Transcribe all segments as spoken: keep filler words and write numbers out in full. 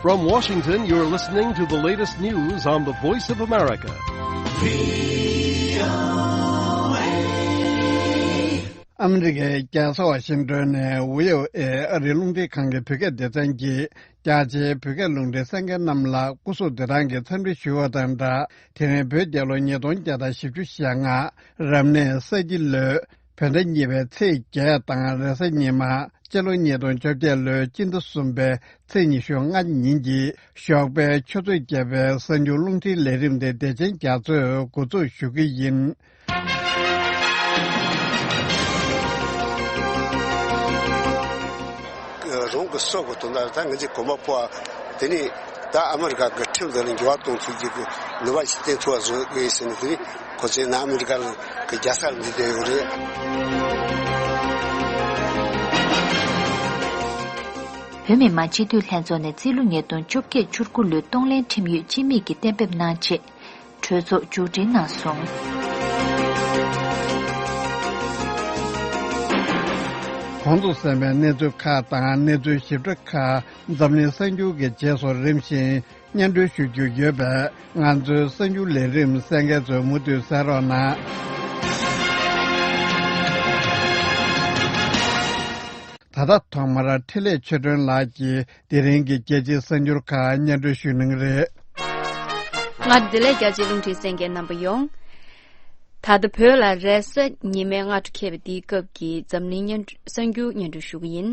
From Washington, you're listening to the latest news on the Voice of America. ཨ་མི་རི་ཀའི་རྒྱལ་ས་ཝ་ཤིང་ཏོན་ནས་ཝི་ཨོ་ཨེ་ཨ་རིའི་རླུང་འཕྲིན་ཁང་གི་བོད་སྐད་སྡེ་ཚན་གྱིས་རྒྱ་ཆེའི་བོད་སྐད་རླུང་འཕྲིན་གསན་མཁན་རྣམས་ལ་སྐུ་གཟུགས་བདེ་ཐང་གི་འཚམས་འདྲི་ཞུ་བ་དང་སྦྲགས། དེ་རིང་བོད་རྒྱལ་ལོ་ཉིས་སྟོང་བརྒྱ་དང་བཞི་བཅུ་ཞེ་ལྔ་རབ་གནས་ས་ཁྱི་ལོའི་བོད་ཟླ་གཉིས་པའི་ཚེས་བརྒྱད་དང་རེས་གཟའ་ཉི་མ་སྤྱི་ལོ་ཉིས་སྟོང་བཅོ་བརྒྱད་ལོའི་སྤྱི་ཟླ་གསུམ་པའི་ཚེས་ཉི་ཤུ་ལྔ་ཉིན་གྱི་ཞོགས་པའི་ཆུ་ཚོད་བརྒྱད་པའི་གསར་འགྱུར་རླུང་འཕྲིན་ལས་རིམ་དེ་བདེ་ཆེན་རྒྱ་མཚོས་འགོ་འཛུགས་ཞུ་གི་ཡིན། རང་གི་སྲོག་གི་དོན་དག་ད་ང་ཚོས་གོམ་པ་སྤོ་བ་དེ་ནས་ད་ཨ་མི་རི་ཀ་གི་ཁྲིམས་འདི་ལ་འགྱུར་བ་གཏོང་ཐུབ་རྒྱུ་གི་ནུས་པ་ཞིག་བསྟན་ཐུབ་པ་བཟོ་དགོས་ཟེར་ནས་དེ་ནས་ཁོ་ཚོས་ན་ཨ་མི་རི་ཀ་གི་རྒྱལ་ས་ལ་འདི་བསྡད་ཡོད་རེད། བོད་མི་མང་སྤྱི་འཐུས་ལྷན་ཚོགས་ནས་རྩིས་ལོ་ཉིས་སྟོང་བཅོ་བརྒྱད་བཅུ་དགུ་ལོའི་གཏོང་ལེན་ཁྲིམས་ཡིག་སྤྱི་མིས་ཀྱི་གཏན་འབེབས་གནང་ཆེད། གྲོས་ཚོགས་མཇུག་སྒྲིལ་གནང་སོང་། གོང་དུ་གསན་པའི་གནས་ཚུལ་ཁག་དང་གནས་ཚུལ་ཞིབ་ཕྲ་ཁག་འཛམ་གླིང་གསར་འགྱུར་གྱི་རྗེས་སུ་རིམ་བཞིན་སྙན་སྒྲོན་ཞུ་རྒྱུ་ཡོད་པས། ང་ཚོའི་གསར་འགྱུར་ལས་རིམ་གསན་མཁན་ཚོས་མུ་མཐུད་གསན་རོགས་གནང་། ད་ལྟ་ཐོག་མར་འཕྲིན་ལས་ཆོས་སྒྲོན་ལགས་ཀྱིས་དེ་རིང་གི་རྒྱལ་སྤྱིའི་གསར་འགྱུར་ཁག་སྙན་སྒྲོན་ཞུ་གནང་གི་རེད། སྔ་དྲོ་བདེ་ལེགས། རྒྱ་ཆེའི་རླུང་འཕྲིན་གསན་མཁན་རྣམ་པ་ཡོངས། ད་ལྟ་བོད་ལ་རེས་གཟའ་ཉི་མའི་སྔ་དྲོ་འཁེལ་བའི་དེའི་སྐབས་ཀྱི་འཛམ་གླིང་སྙན་གསར་འགྱུར་སྙན་སྒྲོན་ཞུ་གི་ཡིན།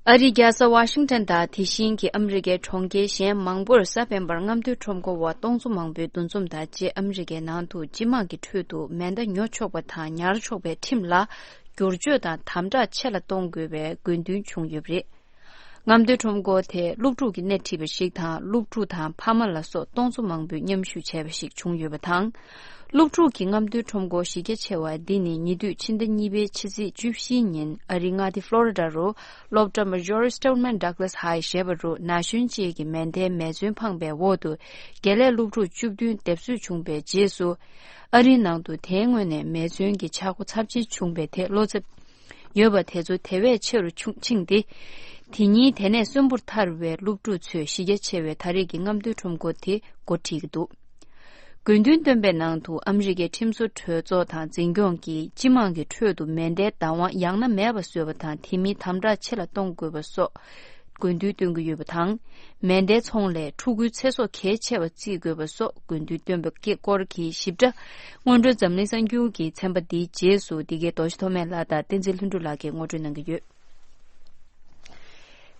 ཨ་རིའི་རྒྱལ་ས་ཝ་ཤིང་ཊོན་དང་དེ་བཞིན་གྱི་ཨ་མི་རི་ཀའི་གྲོང་ཁྱེར་གཞན་མང་པོར་གཟའ་སྤེན་པར་རྔམ་སྟོན་ཁྲོམ་སྐོར་བ་སྟོང་ཚོ་མང་པོའི་འདུ་འཛོམས་དང་བཅས་ཨ་མི་རི་ཀའི་ནང་དུ་སྤྱི་དམངས་ཀྱི་ཁྲོད་དུ་མེ་མདའ་ཉོ་ཆོག་པ་དང་ཉར་ཆོག་པའི་ཁྲིམས་ལ་བསྒྱུར་བཅོས་དང་དམ་དྲག་ཆེ་ལ་གཏོང་དགོས་པའི་དགོས་འདུན་བྱུང་ཡོད་པ་རེད། རྔམ་སྟོན་ཁྲོམ་སྐོར་དེ་སློབ་ཕྲུག་གིས་སྣེ་ཁྲིད་པ་ཞིག་དང་། སློབ་ཕྲུག་དང་ཕ་མ་ལ་སོགས་སྟོང་ཚོ་མང་པོས་མཉམ་ཞུགས་བྱས་པ་ཞིག་བྱུང་ཡོད་པ་དང་། སློབ་ཕྲུག་གི་རྔམ་སྟོན་ཁྲོམ་སྐོར་གཞི་རྒྱ་ཆེ་བ་འདི་ནི་ཉེ་དུས་ཕྱི་ཟླ་གཉིས་པའི་ཕྱི་ཚེས་བཅུ་བཞི་ཉིན་ཨ་རིའི་མངའ་སྡེ་ཕློ་རི་ཌ་རུ་སློབ་གྲྭ་Marjory Stoneman Douglas High ཞེས་པ་རུ་ན་གཞོན་གཅིག་གི་མེ་མདའི་མེ་མཚོན་འཕངས་པའི་འོག་ཏུ་དགེ་ལས་སློབ་ཕྲུག་བཅུ་བདུན་སྡེབ་གསོད་བྱུང་བའི་རྗེས་སུ། ཨ་རིའི་ནང་དུ་དེའི་སྔོན་ནས་མེ་མཚོན་གྱི་ཆག་སྒོ་ཚབས་ཆེན་བྱུང་བའི་ཐད་བློ་འཚབ་ཡོད་པ་དེ་ཚོ་དེ་བས་ཆེ་རུ་ཆུང་ཕྱིན་ཏེ། དེ་ཉིན་དེ་ནས་གསོན་པོར་ཐར་བའི་སློབ་ཕྲུག་ཚོས་གཞི་རྒྱ་ཆེ་བའི་ད་རེས་ཀྱི་རྔམ་སྟོན་ཁྲོམ་སྐོར་དེ་འགོ་ཁྲིད་ཀྱི་འདུག་དགོས་འདུན་བཏོན་པའི་ནང་དུ་ཨ་མི་རི་ཀའི་ཁྲིམས་བཟོ་གྲོས་ཚོགས་དང་འཛིན་སྐྱོང་གིས་སྤྱི་དམངས་ཀྱི་ཁྲོད་དུ་མེ་མདའི་བདག་དབང་ཡང་ན་མེད་པ་བཟོས་པ་དང་། དེ་མིན་དམ་དྲག་ཆེ་ལ་གཏོང་དགོས་པ་སོགས་དགོས་འདུན་བཏོན་གྱི་ཡོད་པ་དང་། མེ་མདའི་ཚོང་ལས་ཕྲུ་གུའི་ཚེ་སྲོག་གལ་ཆེ་བ་བརྩི་དགོས་པ་སོགས་དགོས་འདུན་བཏོན་པ་སྐོར་གྱི་ཞིབ་ཕྲ་སྔོན་འགྲོའི་འཛམ་གླིང་གསར་འགྱུར་གྱི་ཚན་པ་འདིའི་རྗེས་སུ། འདི་གའི་རྡོ་རྗེ་ཐོགས་མེད་ལགས་དང་བསྟན་འཛིན་ལྷུན་གྲུབ་ལགས་ཀྱིས་ངོ་སྤྲོད་གནང་གི་ཡོད།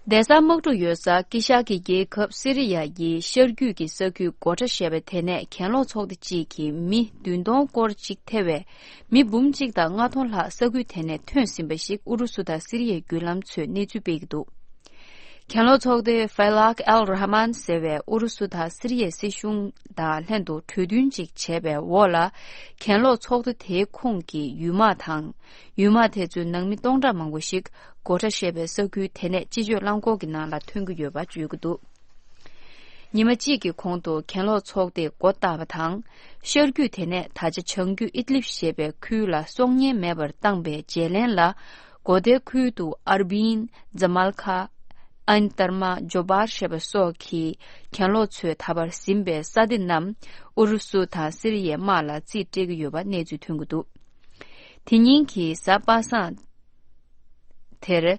བསྡད་ས་དམག་འཁྲུག་ཡོད་ས་དཀྱིལ་ཤར་གྱི་རྒྱལ་ཁབ་སི་རི་ཡ་ཡི་ཤར་རྒྱུད་ཀྱི་ས་ཁུལ་གོ་ཊ་ཞེས་པ་དེ་ནས་གྱེན་ལོག་ཚོགས་སྡེ་གཅིག་གིས་མི་བདུན་སྟོང་སྐོར་གཅིག་ཐེ་བའི་མི་འབུམ་གཅིག་དང་ལྔ་སྟོང་ལྷག་ས་ཁུལ་དེ་ནས་ཐོན་ཟིན་པ་ཞིག་ཨུ་རུ་སུ་དང་སི་རི་ཡའི་བརྒྱུད་ལམ་ཚོས་གནས་ཚུལ་སྤེལ་གྱི་འདུག་གྱེན་ལོག་ཚོགས་སྡེ་Falak al Rahman ཟེར་བས་ཨུ་རུ་སུ་དང་སི་རི་ཡའི་སྲིད་གཞུང་དང་ལྷན་དུ་གྲོས་མཐུན་ཅིག་བྱས་པའི་འོག་ལ། གྱེན་ལོག་ཚོགས་སྡེ་དེའི་ཁོངས་ཀྱི་ཡུལ་དམག་དང་། ཡུལ་དམག་དེ་ཚོའི་ནང་མི་སྟོང་ཕྲག་མང་པོ་ཞིག་གོ་ཊ་ཞེས་པའི་ས་ཁུལ་དེ་ནས་སྤྱི་སྤྱོད་རླངས་འཁོར་གྱི་ནང་ལ་ཐོན་གྱི་ཡོད་པ་བརྗོད་ཀྱི་འདུག་ཉི་མ་གཅིག་གི་གོང་དུ་གྱེན་ལོག་ཚོགས་སྡེས་མགོ་བཏགས་པ་དང་། ཤར་རྒྱུད་དེ་ནས་ད་ཆ་བྱང་རྒྱུད་ཨིད་ལིབ་ཞེས་པའི་ཁུལ་ལ་སྲོག་ཉེན་མེད་པར་བཏང་པའི་བརྗེ་ལེན་ལ། གོ་ཊའི་ཁུལ་དུ་ཨར་བིན། ཛ་མལ་ཁ། ཨན་ཏར་མ། ཇོ་བར་ཞེས་པ་སོགས་ཀྱི་གྱེན་ལོག་ཚོས་ད་བར་ཟིན་པའི་ས་སྡེ་རྣམས་ཨུ་རུ་སུ་དང་སི་རི་ཡའི་དམག་ལ་རྩིས་སྤྲད་ཀྱི་ཡོད་པ་གནས་ཚུལ་ཐོན་གྱི་འདུག་དེ་ཉིན་གྱི་གཟའ་པ་སངས་དེར།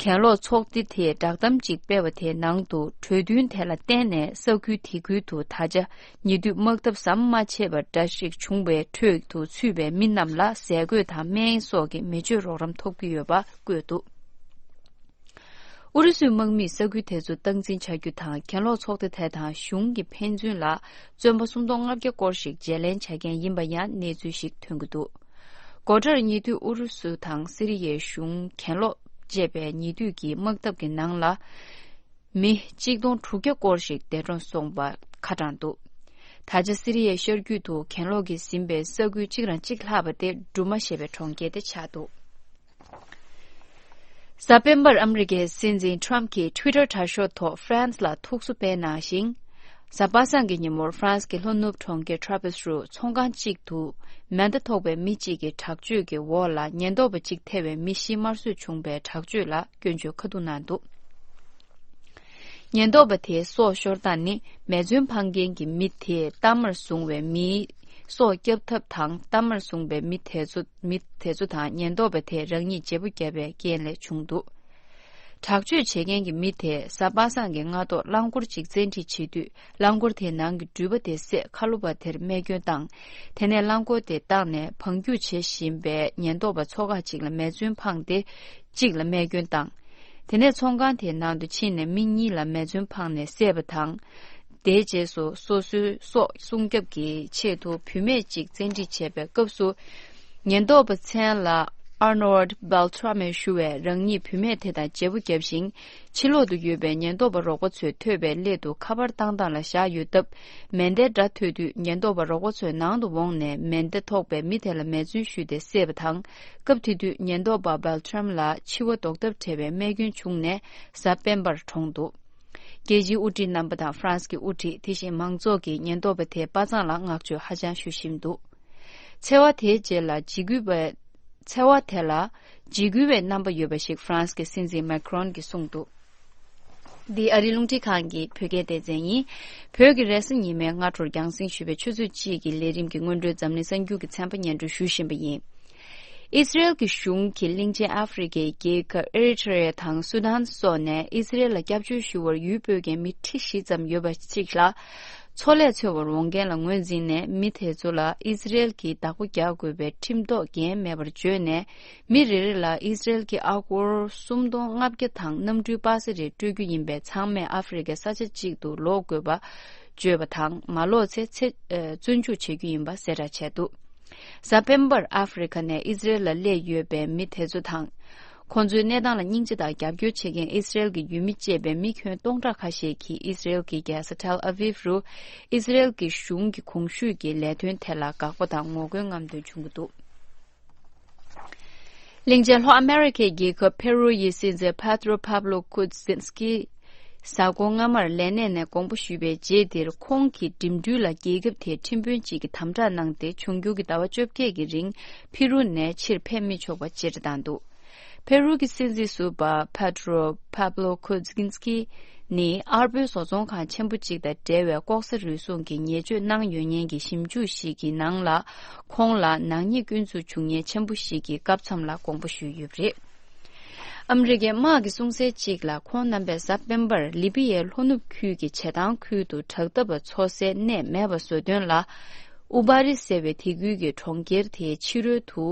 གྱེན་ལོག་ཚོགས་སྡེ་དེས་བསྒྲགས་གཏམ་གཅིག་སྤེལ་བ་དེའི་ནང་དུ། གྲོས་མཐུན་དེ་ལ་བརྟེན་ནས་ས་ཁུལ་དེ་ཁུལ་དུ་ད་ཆ་ཉེ་དུས་དམག་འཐབ་ཟམ་མ་ཆད་པར་འདྲ་ཞིག་བྱུང་བའི་ཁྲོད་དུ་ཚུད་པའི་མི་རྣམས་ལ་ཟས་གོས་དང་སྨན་སོགས་ཀྱི་མི་སྤྱོད་རོགས་རམ་ཐོབ་ཀྱི་ཡོད་པ་བཀོད་འདུག་ཨུ་རུ་སུའི་དམག་མིས་ས་ཁུལ་དེ་ཚོ་སྟངས་འཛིན་བྱ་རྒྱུ་དང་། གྱེན་ལོག་ཚོགས་སྡེ་དེ་དང་གཞུང་གི་ཕན་ཚུན་ལ་བཙོན་པ་སུམ་སྟོང་ལྔ་བརྒྱ་སྐོར་ཞིག་བརྗེ་ལེན་བྱ་མཁན་ཡིན་པ་ཡང་གནས་ཚུལ་ཞིག་ཐོན་གྱི་འདུག་གོ་ཊར་ཉེ་དུས་ཨུ་རུ་སུ་དང་སི་རི་ཡའི་གཞུང་གྱེན་ལོག་ཅེས་པའི་ཉེ་དུས་ཀྱི་དམག་འཐབ་ཀྱི་ནང་ལ། མི་གཅིག་སྟོང་དྲུག་བརྒྱ་སྐོར་ཞིག་འདས་གྲོངས་སོང་བ་ཁ་གྲངས་འདུག་ད་ཆ་སི་རི་ཡའི་ཤར་རྒྱུད་དུ་གྱེན་ལོག་གིས་ཟིན་པའི་ས་ཁུལ་གཅིག་རང་གཅིག་ལྷག་པ་དེ་སྦྲུམ་མ་ཞེས་པའི་གྲོང་ཁྱེར་དེ་ཆགས་འདུག་གཟའ་སྤེན་པར་ཨ་མི་རི་ཀའི་སྲིད་འཛིན་ཊརམ་གྱིས་ཊི་ཝི་ཊར་དྲ་ཤོག་ཐོག་ཧྥ་རན་སི་ལ་ཐུགས་གསོ་སྤེལ་གནང་ཞིང་། གཟའ་པ་སངས་ཀྱི་ཉིན་མོར་ཧྥ་རན་སི་གི་ལྷོ་ནུབ་གྲོང་ཁྱེར་ཊྲ་པེ་སི་རུ་ཚོང་ཁང་གཅིག་ཏུ་མེ་མདའ་ཐོགས་པའི་མི་གཅིག་གི་དྲག་སྤྱོད་ཀྱི་འོག་ལ་ཉེན་རྟོག་པ་གཅིག་ཐེ་བའི་མི་བཞི་དམར་གསོད་བྱུང་བའི་དྲག་སྤྱོད་ལ་སྐྱོན་བརྗོད་ཁ་ཐུག་གནང་འདུག་ཉེན་རྟོག་པ་དེའི་སྲོག་ཤོར་སྟངས་ནི། མེ་མཚོན་འཕང་མཁན་གྱི་མི་དེས་གཏའ་མར་བཟུང་བའི་མིའི་སྲོག་བསྐྱབ་ཐབས་དང་། གཏའ་མར་བཟུང་བའི་མི་དེ་ཚོ་མི་དེ་ཚོ་དང་ཉེན་རྟོག་པ་དེས་རང་ཉིད་བརྗེ་པོ་བརྒྱབ་པའི་རྐྱེན་ལས་བྱུང་འདུག་དྲག་སྤྱོད་བྱེད་མཁན་གྱི་མི་དེས་གཟའ་པ་སངས་ཀྱི་སྔ་ཐོག་རླངས་འཁོར་གཅིག་བཙན་ཁྲིད་བྱེད་དུས། རླངས་འཁོར་དེའི་ནང་གི་འགྲུལ་པ་དེ་བསད། ཁ་ལོ་པ་དེར་རྨས་སྐྱོན་བཏང་། དེ་ནས་རླངས་འཁོར་དེ་བཏང་ནས་བང་རྒྱུག་བྱེད་བཞིན་པའི་ཉེན་རྟོག་པ་ཚོ་ཁག་ཅིག་ལ་མེ་མཚོན་འཕངས་ཏེ། གཅིག་ལ་རྨས་སྐྱོན་བཏང་། དེ་ནས་ཚོང་ཁང་དེའི་ནང་དུ་ཕྱིན་ནས་མི་གཉིས་ལ་མེ་མཚོན་འཕངས་ནས་བསད་པ་དང་། དེའི་རྗེས་སུ་སོ་སོའི་སྲོག་སྲུང་སྐྱོབ་ཀྱི་ཆེད་དུ་བུད་མེད་ཅིག་བཙན་ཁྲིད་བྱས་པའི་སྐབས་སུ། ཉེན་རྟོག་པ་མཚན་ལ་Arnold Beltrame ཞུ་བས་རང་ཉིད་བུད་མེད་དེ་དང་བརྗེ་པོ་བརྒྱབ་ཤིང་། ཕྱི་ལོག་ཏུ་ཡོད་པའི་ཉེན་རྟོག་པ་རོགས་པ་ཚོས་ཐོས་པའི་སླད་དུ་ཁ་པར་བཏང་སྟངས་ལ་བཞག་ཡོད་སྟབས། མེ་མདའི་སྒྲ་ཐོས་དུས་ཉེན་རྟོག་པ་རོགས་པ་ཚོའི་ནང་དུ་འོངས་ནས་མེ་མདའ་ཐོགས་པའི་མི་དེ་ལ་མེ་མཚོན་གཞུས་ཏེ་བསད་པ་དང་། སྐབས་དེ་དུས་ཉེན་རྟོག་པ་Beltrame ལ་འཆི་བ་ཟློག་ཐབས་བྲལ་བའི་རྨས་སྐྱོན་བྱུང་ནས་གཟའ་སྤེན་པར་གྲོངས་འདུག་རྒྱལ་སྤྱིའི་དབུ་ཁྲིད་རྣམ་པ་དང་ཧྥ་རན་སི་གི་དབུ་ཁྲིད། དེ་བཞིན་མང་ཚོགས་ཀྱིས་ཉེན་རྟོག་པ་དེའི་པ་སངས་ལ་བསྔགས་བརྗོད་ཧ་ཅང་ཞུ་བཞིན་འདུག་འཚེ་བ་དེའི་རྗེས་ལ་འཇིགས་སྐུལ་བས། འཚེ་བ་དེ་ལ་འཇིགས་སྐུལ་བའི་རྣམ་པ་ཡོད་པ་ཞིག་ཧྥ་རན་སི་གི་སྲིད་འཛིན་མེ་ཁི་རོན་གྱིས་གསུངས་འདུག་འདི་ཨ་རིའི་རླུང་འཕྲིན་ཁང་གི་བོད་སྐད་སྡེ་ཚན་ཡིན། བོད་ཀྱི་རེས་གཟའ་ཉི་མའི་སྔ་དྲོར་རྒྱང་སྲིང་ཞུས་པའི་ཆུ་ཚོད་གཅིག་གི་ལས་རིམ་གྱི་སྔོན་འགྲོའི་འཛམ་གླིང་གསར་འགྱུར་གྱི་ཚན་པ་སྙན་སྒྲོན་ཞུ་བཞིན་པ་ཡིན། ཨི་སི་རེལ་གྱི་གཞུང་གིས་གླིང་ཆེན་ཨ་ཧྥེ་རི་ཁའི་རྒྱལ་ཁབ་ཨེ་རི་ཐི་རི་ཡ་དང་སུ་དཱན་སོགས་ནས་ཨི་སི་རེལ་ལ་སྐྱབས་བཅོལ་ཞུ་བར་ཡུལ་སྤོས་མཁན་མི་ཁྲི་བཞི་ཙམ་ཡོད་པ་ཞིག་ལ། འཚོ་ལས་འཚོལ་བར་འོང་མཁན་ལ་ངོས་འཛིན་ནས། མི་དེ་ཚོ་ལ་ཨི་སི་རེལ་གྱིས་བདག་པོ་རྒྱག་དགོས་པའི་ཁྲིམས་ཐོག་འགན་མེད་པར་བརྗོད་ནས། མི་རེ་རེ་ལ་ཨི་སི་རེལ་གྱིས་ཨ་སྒོར་སུམ་སྟོང་ལྔ་བརྒྱ་དང་གནམ་གྲུའི་པ་སེ་རེ་སྤྲོད་རྒྱུ་ཡིན་པས། ཚང་མས་ཨ་ཧྥེ་རི་ཁའི་ས་ཆ་གཅིག་ཏུ་ལོག་དགོས་པ་བརྗོད་པ་དང་། མ་ལོག་ཚེ་ཚེ་ཨ་བཙོན་འཇུག་བྱེད་རྒྱུ་ཡིན་པ་གསལ་བསྒྲགས་བྱས་འདུག་གཟའ་སྤེན་པར་ཨ་ཧྥེ་རི་ཁ་ནས་ཨི་སི་རེལ་ལ་སླེབས་ཡོད་པའི་མི་དེ་ཚོ་དང་། ཁོང་ཚོའི་གནས་སྟངས་ལ་སྙིང་རྗེ་དང་རྒྱབ་སྐྱོར་བྱེད་མཁན་ཨི་སི་རེལ་གྱི་ཡུལ་མི་བཅས་པའི་མི་ཁྱོན་སྟོང་ཕྲག་ཁ་ཤས་ཀྱིས་ཨི་སི་རེལ་གྱི་རྒྱལ་ས་ཐེལ་ཨ་ཝིབ་རུ་ཨི་སི་རེལ་གྱི་གཞུང་གི་གོང་ཞུས་ཀྱི་ལས་དོན་ཐད་ལ་དགག་པ་དང་ངོ་རྒོལ་རྔམ་སྟོན་བྱུང་གི་འདུག་གླིང་ཆེན་ལྷོ་ཨ་མེ་རི་ཁའི་རྒྱལ་ཁབ་ཕེ་རུ་ཡི་སྲིད་འཛིན་Pedro Pablo Kuczynski གཟའ་འཁོར་སྔ་མར་ལས་གནས་ནས་དགོངས་པ་ཞུས་པའི་རྗེས་དེར། ཁོང་གིས་འགྲིམ་འགྲུལ་ལ་རྒྱལ་ཁབ་དེའི་ཁྲིམས་དཔོན་གཅིག་གིས་དམ་དྲག་གནང་སྟེ། འབྱུང་འགྱུར་གྱི་ཟླ་བ་བཅོ་བརྒྱད་ཀྱི་རིང་ཕི་རུ་ནས་ཕྱིར་ཕེབས་མི་ཆོག་པ་བཅད་ཁྲ་བཏང་འདུག་ཕེ་རུ་གྱི་སྲིད་འཛིན་ཟུར་པ་Pedro Pablo Kuczynski ནི་ཨར་པོའི་བཟོ་ཚོང་ཁང་ཆེན་པོ་གཅིག་དང་འབྲེལ་བའི་ལྐོག་ཟ་རུལ་སུངས་ཀྱི་ཉེས་སྤྱོད་གནང་ཡོད་མཁན་གྱི་ཞིབ་འཇུག་ཞིག་གི་ནང་ལ། ཁོང་ལ་ནག་ཉེས་སྐྱོན་འཛུགས་བྱུང་མཁན་ཆེན་པོ་ཞིག་གི་སྐབས་མཚམས་ལ་དགོངས་པ་ཞུས་ཡོད་པ་རེད། ཨ་མི་རི་ཀའི་དམག་གི་གསུང་གསལ་གཅིག་ལ། ཁོང་རྣམ་པས་གཟའ་སྤེན་པར་ལི་པི་ཡའི་ལྷོ་ནུབ་ཁུལ་གྱི་བྱེ་ཐང་ཁུལ་དུ་དྲག་འཐབ་པ་འཚོ་སའི་གནས་མེད་པ་བཟོ་དོན་ལ། ཨུ་བྷ་རི་ཟེར་བའི་དེ་ཁུལ་གྱི་གྲོང་ཁྱེར་དེའི་ཕྱི་རོལ་དུ།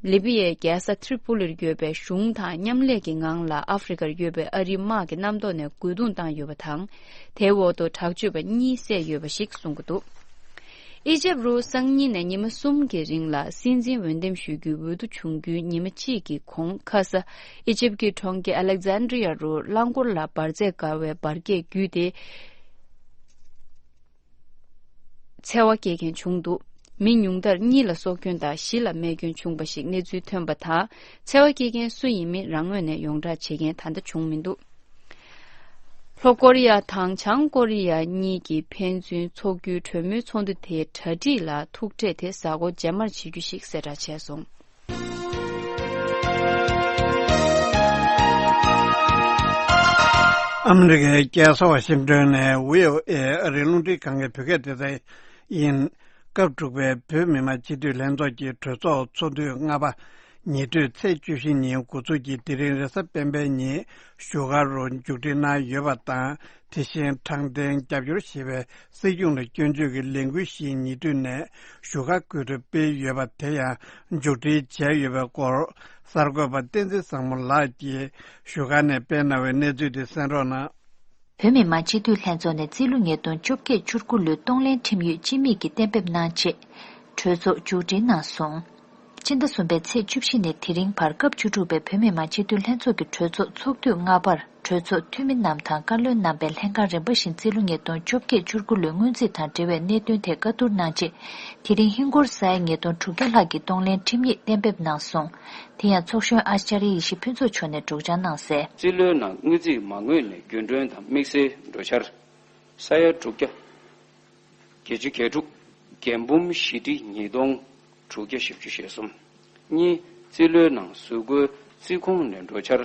ལི་པི་ཡའི་རྒྱལ་ས་ཏྲི་པོ་ལིར་ཡོད་པའི་གཞུང་དང་མཉམ་ལས་ཀྱི་ངང་ལ་ཨ་ཧྥེ་རི་ཁར་ཡོད་པའི་ཨ་རིའི་དམག་གི་གནམ་ཐོག་ནས་རྒོལ་རྡུང་བཏང་ཡོད་པ་དང་། དེའི་འོག་ཏུ་དྲག་སྤྱོད་པ་གཉིས་བསད་ཡོད་པ་ཞིག་གསུང་གི་འདུག་ཨི་ཇེབ་རུ་སང་ཉིན་ནས་ཉི་མ་གསུམ་གྱི་རིང་ལ་སྲིད་འཛིན་འོས་འདེམས་ཞུ་རྒྱུའི་འོས་བསྡུ་བྱུང་རྒྱུའི་ཉི་མ་གཅིག་གི་གོང་ཁ་ས་ཨི་ཇེབ་ཀྱི་གྲོང་ཁྱེར་ཨ་ལེག་ཛན་ཌྲི་ཡ་རུ་རླངས་འཁོར་ལ་འབར་རྫས་བཀལ་བའི་འབར་གས་བརྒྱུད་དེ། འཚེ་བ་སྐྱེལ་མཁན་བྱུང་འདུག་མི་ཉུང་མཐར་གཉིས་ལ་སྲོག་སྐྱོན་དང་བཞི་ལ་རྨས་སྐྱོན་བྱུང་བ་ཞིག་གནས་ཚུལ་ཐོན་པ་དང་། འཚེ་བ་སྐྱེལ་མཁན་སུ་ཡིན་མིན་རང་ངོས་ནས་ཡོངས་བསྒྲགས་བྱེད་མཁན་ད་ལྟ་བྱུང་མི་འདུག་ལྷོ་ཀོ་རི་ཡ་དང་བྱང་ཀོ་རི་ཡ་གཉིས་ཀྱིས་ཕན་ཚུན་འཚོགས་རྒྱུའི་གྲོས་མོལ་ཚོགས་འདུ་དེའི་གྲ་སྒྲིག་ལ་ཐུག་འཕྲད་དེ་གཟའ་འཁོར་རྗེས་མར་བྱེད་རྒྱུ་ཞིག་གསལ་བསྒྲགས་བྱས་སོང་། ཨ་མི་རི་ཀའི་རྒྱལ་ས་ཝ་ཤིང་ཏོན་ནས་བྷི་ཨོ་ཨེ་ཨ་རིའི་རླུང་འཕྲིན་ཁང་གི་བོད་སྐད་སྡེ་ཚན་ཡིན། སྐབས་དྲུག་པའི་བོད་མི་མང་སྤྱི་འཐུས་ལྷན་ཚོགས་ཀྱི་གྲོས་ཚོགས་ཚོགས་དུས་ལྔ་པ། ཉེ་དུས་ཚེས་བཅུ་བཞི་ཉིན་འགོ་འཛུགས་ཀྱིས་དེ་རིང་རེས་གཟའ་སྤེན་པའི་ཉིན་བཞུགས་སྒར་རུ་མཇུག་སྒྲིལ་གནང་ཡོད་པ་དང་། དེ་བཞིན་དྲང་བདེན་རྒྱབ་སྐྱོར་ཞེས་པའི་སྲིད་སྐྱོང་ལ་སྐྱོན་བརྗོད་ཀྱི་ལས་འགུལ་ཞིག་ཉེ་དུས་ནས་བཞུགས་སྒར་ཁུལ་དུ་སྤེལ་ཡོད་པ་དེ་ཡང་མཇུག་སྒྲིལ་བྱས་ཡོད་པའི་སྐོར། གསར་འགོད་པ་བསྟན་འཛིན་བཟང་མོ་ལགས་ཀྱིས་བཞུགས་སྒར་ནས་སྤེལ་གནང་བའི་གནས་ཚུལ་དེ་གསན་རོགས་གནང་། བོད་མི་མང་སྤྱི་འཐུས་ལྷན་ཚོགས་ནས་རྩིས་ལོ་ཉིས་སྟོང་བཅོ་བརྒྱད་ཆུ་འགོ་ལོའི་གཏོང་ལེན་ཁྲིམས་ཡིག་སྤྱི་མིང་གི་གཏན་འབེབས་གནང་རྗེས། གྲོས་ཚོགས་མཇུག་སྒྲིལ་གནང་སོང་། སྤྱི་ཟླ་གསུམ་པའི་ཚེས་བཅུ་བཞི་ནས་དེ་རིང་བར་སྐབས་བཅུ་དྲུག་པའི་བོད་མི་མང་སྤྱི་འཐུས་ལྷན་ཚོགས་ཀྱི་གྲོས་ཚོགས་ཚོགས་དུས་ལྔ་པར་གྲོས་ཚོགས་འཐུས་མི་རྣམས་དང་བཀའ་བློན་རྣམ་པས་ལྷན་ཁང་རིམ་པ་བཞིན་རྩིས་ལོ་ཉིས་སྟོང་བཅོ་བརྒྱད་ཆུ་འགོ་ལོའི་སྔོན་རྩིས་དང་འབྲེལ་བའི་གནད་དོན་ཐད་བཀའ་བསྡུར་གནང་རྗེས། དེ་རིང་ཧིན་སྒོར་ས་ཡ་ཉིས་སྟོང་དྲུག་བརྒྱ་ལྷག་གི་གཏོང་ལེན་ཁྲིམས་ཡིག་གཏན་འབེབས་གནང་སོང་། དེ་ཡང་ཚོགས་གཞོན་ཨཱ་ཙཱརྱ་ཡེ་ཤེས་ཕུན་ཚོགས་མཆོག་ནས་སྒྲོག་སྦྱང་གནང་གསལ། རྩིས་ལོའི་ནང་དངུལ་རྩིས་མ་དངུལ་ནས་རྒྱུན་གྲོན་དང་དམིགས་བསལ་འགྲོ་འཆར། ས་ཡ་དྲུག་བརྒྱ། བརྒྱད་ཅུ་གྱ་དྲུག་འགན་འབུམ་བཞི་ཁྲི་ཉིས་སྟོང་དྲུག་བརྒྱ་བཞི་བཅུ་ཞེ་གསུམ། གཉིས། རྩིས་ལོའི་ནང་གཟུགས་སྒོའི་རྩིས་ཁོངས་ནས་འགྲོ་འཆར།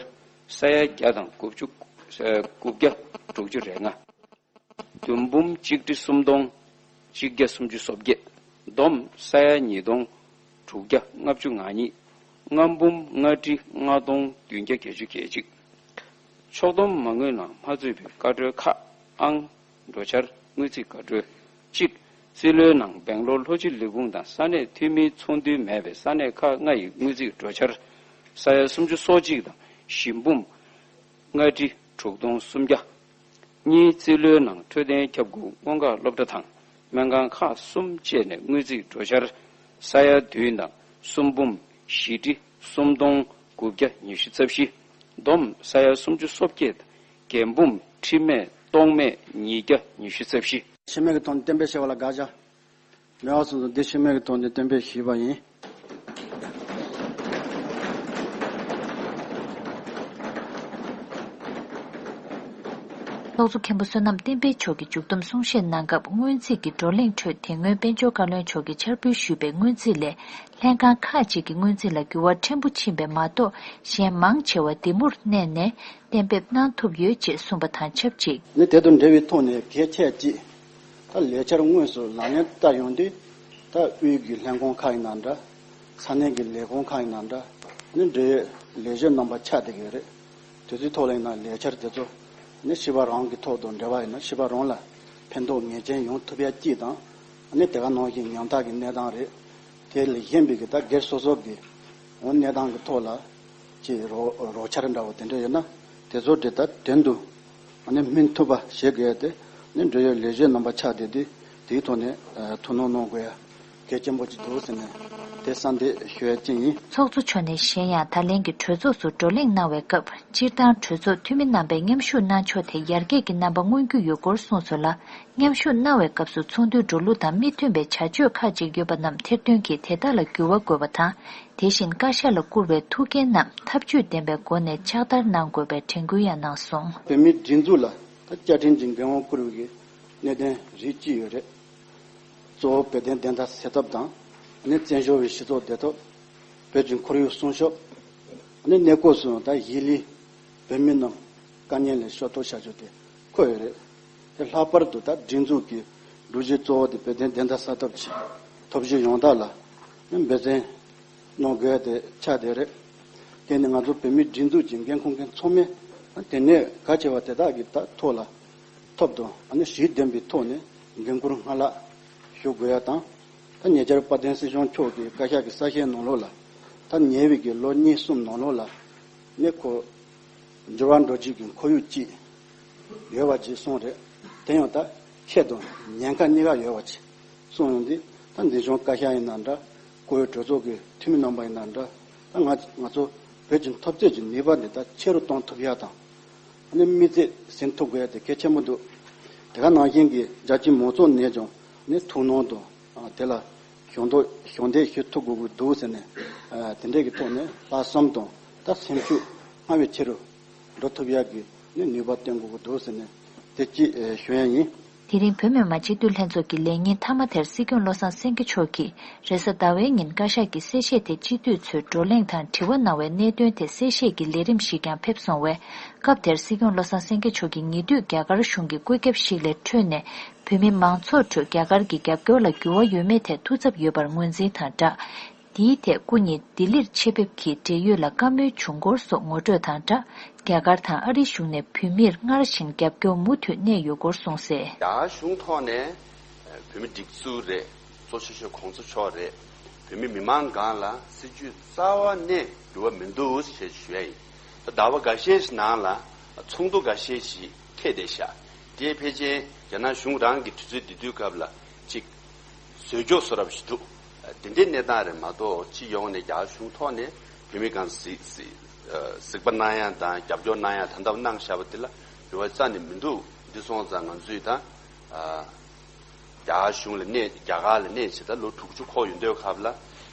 ས་ཡ་བརྒྱ་དང་དགུ་བཅུ། དགུ་བརྒྱ་དྲུག་ཅུ་རེ་ལྔ། བདུན་འབུམ་གཅིག་ཁྲི་སུམ་སྟོང་གཅིག་བརྒྱ་སུམ་ཅུ་སོ་བརྒྱད། བསྡོམས་ས་ཡ་ཉིས་སྟོང་དྲུག་བརྒྱ་ལྔ་བཅུ་ང་གཉིས། ལྔ་འབུམ་ལྔ་ཁྲི་ལྔ་སྟོང་བདུན་བརྒྱ་བརྒྱད་ཅུ་གྱ་གཅིག། ཕྱོགས་བསྡོམས་མ་དངུལ་ནང་མ་ཚུད་པའི་བཀའ་འཁྲོལ་ཁག་ཨང་། འགྲོ་འཆར་དངུལ་རྩིས་བཀའ་འཁྲོལ་གཅིག། རྩིས་ལོའི་ནང་སྦེང་ལོར་ལྷོ་སྤྱི་ལས་ཁུངས་དང་ས་གནས་འཐུས་མིའི་ཚོགས་འདུ་མེད་པའི་ས་གནས་ཁག་ལྔ་ཡི་དངུལ་རྩིས་འགྲོ་འཆར་ས་ཡ་སུམ་ཅུ་སོ་གཅིག་དང་བཞི་འབུམ་ལྔ་ཁྲི་དྲུག་སྟོང་སུམ་བརྒྱ། གཉིས། རྩིས་ལོའི་ནང་འཕྲོད་བསྟེན་ཁྱབ་ཁོངས་སྔོན་འགོག་སློབ་གྲྭ་དང་སྨན་ཁང་ཁག་གསུམ་བཅས་ནས་དངུལ་རྩིས་འགྲོ་འཆར་ས་ཡ་བདུན་དང་གསུམ་འབུམ་བཞི་ཁྲི་སུམ་སྟོང་དགུ་བརྒྱ་ཉི་ཤུ་རྩ་བཞི། བསྡོམས་ས་ཡ་སུམ་ཅུ་སོ་བརྒྱད། བརྒྱད་འབུམ་ཁྲི་མེད་སྟོང་མེད་ཉིས་བརྒྱ་ཉི་ཤུ་རྩ་བཞི། ཤེས་མེད་ཀྱི་ཐོག་ནས་གཏན་འབེབས་བྱས་པ་ལ་དགག་བྱ་མེད་པ་སོང་ཙང་འདི་ཤེས་མེད་ཀྱི་ཐོག་ནས་གཏན་འབེབས་ཞུས་པ་ཡིན། ཚོགས་གཙོ་མཁན་པོ་བསོད་ནམས་བསྟན་འཕེལ་མཆོག་གིས་མཇུག་བསྡོམས་གསུང་བཤད་གནང་སྐབས། སྔོན་རྩིས་ཀྱི་བགྲོ་གླེང་ཁྲོད་དེ་སྔོན་དཔལ་འབྱོར་བཀའ་བློན་མཆོག་གིས་འཆར་འབུལ་ཞུས་པའི་སྔོན་རྩིས་ལས། ལྷན་ཁང་ཁག་ཅིག་གི་སྔོན་རྩིས་ལ་འགྱུར་བ་ཕྲན་བུ་ཕྱིན་པ་མ་གཏོགས། གཞན་མང་ཆེ་བ་འདི་མུར་གནས་ནས་གཏན་འབེབས་གནང་ཐུབ་ཡོད་ཅེས་གསུངས་པ་དང་ཆབས་ཅིག། ནི་དེ་དང་འབྲེལ་བའི་ཐོག་ནས་གལ་ཆེ་ཅིག། ད་ལས་འཆར་དངོས་སུ་ལག་ལེན་བསྟར་ཡོང་དུས། ད་དབུས་ཀྱི་ལྷན་ཁང་ཁག་ཡིན་ན་འདྲ། ས་གནས་ཀྱི་ལས་ཁུངས་ཁག་ཡིན་ན་འདྲ། ནི་འབྲེལ་ཡོད་ལས་བྱེད་རྣམ་པ་ཆགས་བསྡད་ཀྱི་ཡོད་རེད། དེ་ཚོའི་ཐོག་ལ་ཡིན་ན་ལས་འཆར་དེ་ཚོ་ནི་བྱིས་པ་རང་གི་ཐོག་ཏུ་འབྲེལ་བ་ཡིན་ན་བྱིས་པ་རང་ལ་ཕན་ཐོགས་ངེས་ཅན་ཡོང་ཐུབ་ཡ་གཅིག་དང་། ནི་དེ་ག་ནང་བཞིན་ཉམ་ཐག་གི་གནས་སྟངས་རེད། དེ་ལས་གཞན་པའི་གི་ད་སྒེར་སོ་སོ་གི་འོ་གནས་སྟངས་ཀྱི་ཐོག་ལ་ཅིག་རོགས་རོགས་འཆར་འདྲ་བོ་དེ་འདྲ་ཡོད་ན། དེ་ཚོ་དེ་ལྟར་དོན་དུ་ཨ་ནི་སྨིན་ཐུབ་པ་བྱེད་དགོས་ཏེ། ནི་འབྲེལ་ཡོད་ལས་བྱེད་རྣམ་པ་ཆགས་བསྡད་དུས་དེའི་ཐོག་ནས་ཨ་ཐུགས་སྣང་གནང་དགོས་ཡ་གལ་ཆེན་པོ་ཅིག་འདུག་ཟེར་ནས་དེ་གསལ་འདེབས་ཞུ་ཡ་ཅིག་ཡིན། ཚོགས་གཙོ་མཆོག་ནས་གཞན་ཡང་ད་ལན་གྱི་གྲོས་ཚོགས་སུ་བགྲོ་གླེང་གནང་བའི་སྐབས། སྤྱིར་བཏང་གྲོས་ཚོགས་འཐུས་མི་རྣམ་པས་མཉམ་ཞུགས་གནང་ཕྱོགས་ཐད་ཡར་རྒྱས་ཀྱི་རྣམ་པ་མངོན་རྒྱུ་ཡོད་སྐོར་གསུངས་སོང་ལ། མཉམ་ཞུགས་གནང་བའི་སྐབས་སུ་ཚོགས་འདུའི་འགྲོ་ལུགས་དང་མི་མཐུན་པའི་བྱ་སྤྱོད་ཁག་ཅིག་ཡོད་པ་རྣམས་ཐེར་འདོན་གྱིས་དེ་དག་ལ་འགྱུར་བ་དགོས་པ་དང་། དེ་བཞིན་བཀའ་ཤག་ལ་བསྐུར་བའི་ཐུགས་འགན་རྣམས་ཐབས་ཇུས་ལྡན་པའི་སྒོ་ནས་ཕྱག་བསྟར་གནང་དགོས་པའི་དྲན་སྐུལ་ཡང་གནང་སོང་། བོད་མིའི་སྒྲིག་འཛུགས་ལ་ད་བཅའ་ཁྲིམས་ཀྱི་འགན་དབང་བསྐུར་བའི་གནད་དོན་རིགས་གཅིག་ཡོད་རེད། གཙོ་བོ་བོད་དོན་བདེན་མཐའ་གསལ་ཐབས་དང་། ནི་བཙན་བྱོལ་བའི་སྤྱི་ཚོགས་བདེ་ཐབས། བོད་ཀྱི་ཁོར་ཡུག་སྲུང་སྐྱོབ། ནི་གནས་སྐབས་སུ་ད་གཞིས་ལུས་བོད་མི་རྣམས་དཀའ་ངལ་ལས་སྐྱོབ་ཐབས་བྱ་རྒྱུ་དེ་འཁོད་ཡོད་རེད། དེ་ལྷག་པར་དུ་ད་སྒྲིག་འཛུགས་ཀྱི་སྒྲོམ་གཞི་གཙོ་བོ་དེ་བོད་དོན་བདེན་མཐའ་གསལ་ཐབས་ཀྱི་ཐབས་ཇུས་ཡོངས་བསྒྲགས་ལ་ནི་འབད་བརྩོན་གནང་དགོས་ཏེ་ཆགས་བསྡད་རེད། དེ་ནི་ང་ཚོ་བོད་མིའི་སྒྲིག་འཛུགས་ཀྱི་འགན་འཁུར་མཁན་ཚང་མས་དེ་ནས་གལ་ཆེ་བ་དེ་དག་གི་ཐོག་ལ་ཐོག་ཏུ་ཨ་ནི་ཞུ་ལྡན་པའི་ཐོག་ནས་འགན་འཁུར་སྔར་ལྷག་ཞུ་དགོས་ཡ་དང་། ད་ཉེ་ཆར་དཔལ་ལྡན་སྲིད་སྐྱོང་མཆོག་གིས་བཀའ་ཤག་གི་གསལ་བཤད་ནང་ལོགས་ལ། ད་ཉེ་བའི་གི་ལོ་གཉིས་གསུམ་ནང་ལོགས་ལ་ནི་ཁོ་འགྱུར་བ་འགྲོ་བྱེད་ཀྱི་ཁོར་ཡུག་ཅིག་ཡོད་པ་ཅིག་གསུངས་རེད། དེ་ཡང་ད་ཁྱད་དང་ཉེན་ཁ་གཉིས་ཀ་ཡོད་པ་ཅིག་གསུངས་ཡོང་དུས། ད་འཛིན་སྐྱོང་བཀའ་ཤག་ཡིན་ན་འདྲ། བཀུར་འོས་གྲོས་ཚོགས་ཀྱི་འཐུས་མི་རྣམ་པ་ཡིན་ན་འདྲ། ད་ང་ང་ཚོ་བོད་ཀྱི་འཐབ་རྩོད་ཀྱི་ནུས་པ་འདི་ད་ཆེ་རུ་གཏོང་ཐུབ་ཡ་དང་། ཨ་ནི་མི་ཚེ་ཟིན་ཐུབ་དགོས་ཡ་དེ་གལ་ཆེན་པོ་འདུག་དེ་ག་ནང་བཞིན་གྱི་རྒྱལ་སྤྱིའི་མང་ཚོགས་ནས་ཀྱང་ནི་ཐུགས་སྣང་དང་། ཨ་དེ་ལ་ཞུ་གཏུག་ཞུ་འདེགས་ཞུ་ཐུབ་དགོས་ཀྱི་འདུག་ཟེར་ནས། ཨ་དེ་འདྲས་ཀྱི་ཐོག་ནས་ལྷག་བསམ་དང་ད་སེམས་ཤུགས་སྔར་བས་ཆེ་རུ་འགྲོ་ཐུབ་ཡ་གི་ནི་ནུས་པ་བཏོན་དགོས་ཀྱི་འདུག་ཟེར་ནས་དེ་གཅིག་ཨེ་ཞུ་ཡ་ཡིན། དེ་རིང་བོད་མི་མང་སྤྱི་འཐུས་ལྷན་ཚོགས་ཀྱི་ལས་ཉིན་མཐའ་མ་དེར་སྲིད་སྐྱོང་བློ་བཟང་སེང་གེ་མཆོག་གིས་རེས་གཟའ་ཟླ་བའི་ཉིན་བཀའ་ཤག་གི་གསལ་བཤད་དེ་སྤྱི་འཐུས་ཚོས་བགྲོ་གླེང་དང་དྲི་བ་གནང་བའི་གནད་དོན་ཐད་གསལ་བཤད་ཀྱི་ལས་རིམ་ཞིག་ཀྱང་ཕེབས་སོང་བས། སྐབས་དེར་སྲིད་སྐྱོང་བློ་བཟང་སེང་གེ་མཆོག་གིས་ཉེ་དུས་རྒྱ་གར་གཞུང་གི་བཀོད་ཁྱབ་ཞིག་ལས་འཕྲོས་ནས་བོད་མི་མང་ཚོགས་ཁྲོད་རྒྱ་གར་གྱི་རྒྱབ་སྐྱོར་ལ་འགྱུར་བ་ཡོད་མེད་ཐད་ཐུགས་འཚབ་ཡོད་པར་ངོས་འཛིན་དང་སྦྲགས། འདིའི་ཐད་སྐུ་ཉིད་ལྡི་ལིར་ཆེད་ཕེབས་ཀྱིས་འབྲེལ་ཡོད་ལ་བཀའ་མོལ་བྱུང་སྐོར་སོགས་ངོ་སྤྲོད་དང་སྦྲགས། རྒྱ་གར་དང་ཨ་རིའི་གཞུང་ནས་བོད་མིར་སྔར་བཞིན་རྒྱབ་སྐྱོར་མུ་མཐུད་གནས་ཡོད་སྐོར་གསུངས་གསལ། རྒྱ་གཞུང་ཐོག་ནས་བོད་མི་སྒྲིག་འཛུགས་རེད། གཙོ་ཆེ་ཤོས་གོང་ས་མཆོག་རེད། བོད་མི་མི་མང་སྒང་ལ་སྲིད་ཇུས་རྩ་བ་ནས་འགྱུར་བ་མི་འདུག་ཞེས་ཞུ་ཡ་ཡིན། ད་ཟླ་བ་འགའ་ཤས་ཤིག་ནང་ལ་ཚོགས་འདུ་འགའ་ཤས་ཤིག་འཁེལ་བསྡད་ཤག་དེ་ཕལ་ཆེར་རྒྱ་ནག་གཞུང་རང་གི་དུས་ཚོད་འདི་དུས་སྐབས་ལ་ཅིག་བཟོས་འཇོག་བཟོ་རབས་ཤིག་འདུག་དེ་འདྲའི་གནས་སྟངས་རེད་མ་གཏོགས། སྤྱི་ཡོངས་ནས་རྒྱ་གཞུང་ཐོག་ནས་བོད་མི་སྒང་གཟིགས་གཟིགས་གཟིགས་པ་གནང་ཡ་དང་རྒྱབ་སྐྱོར་གནང་ཡ་ད་ལྟ་གནང་བཞག་པ་འདི་ལ་འགྱུར་བ་རྩ་ནས་མི་འདུག་འདི་སོང་ཙང་ང་ཚོས་ད་རྒྱ་གཞུང་ལ་གནས་རྒྱ་གར་ལ་གནས་བྱས་ད་ལོ་དྲུག་ཅུ་འཁོར་ཡོང་དུས་སྐབས་ལ།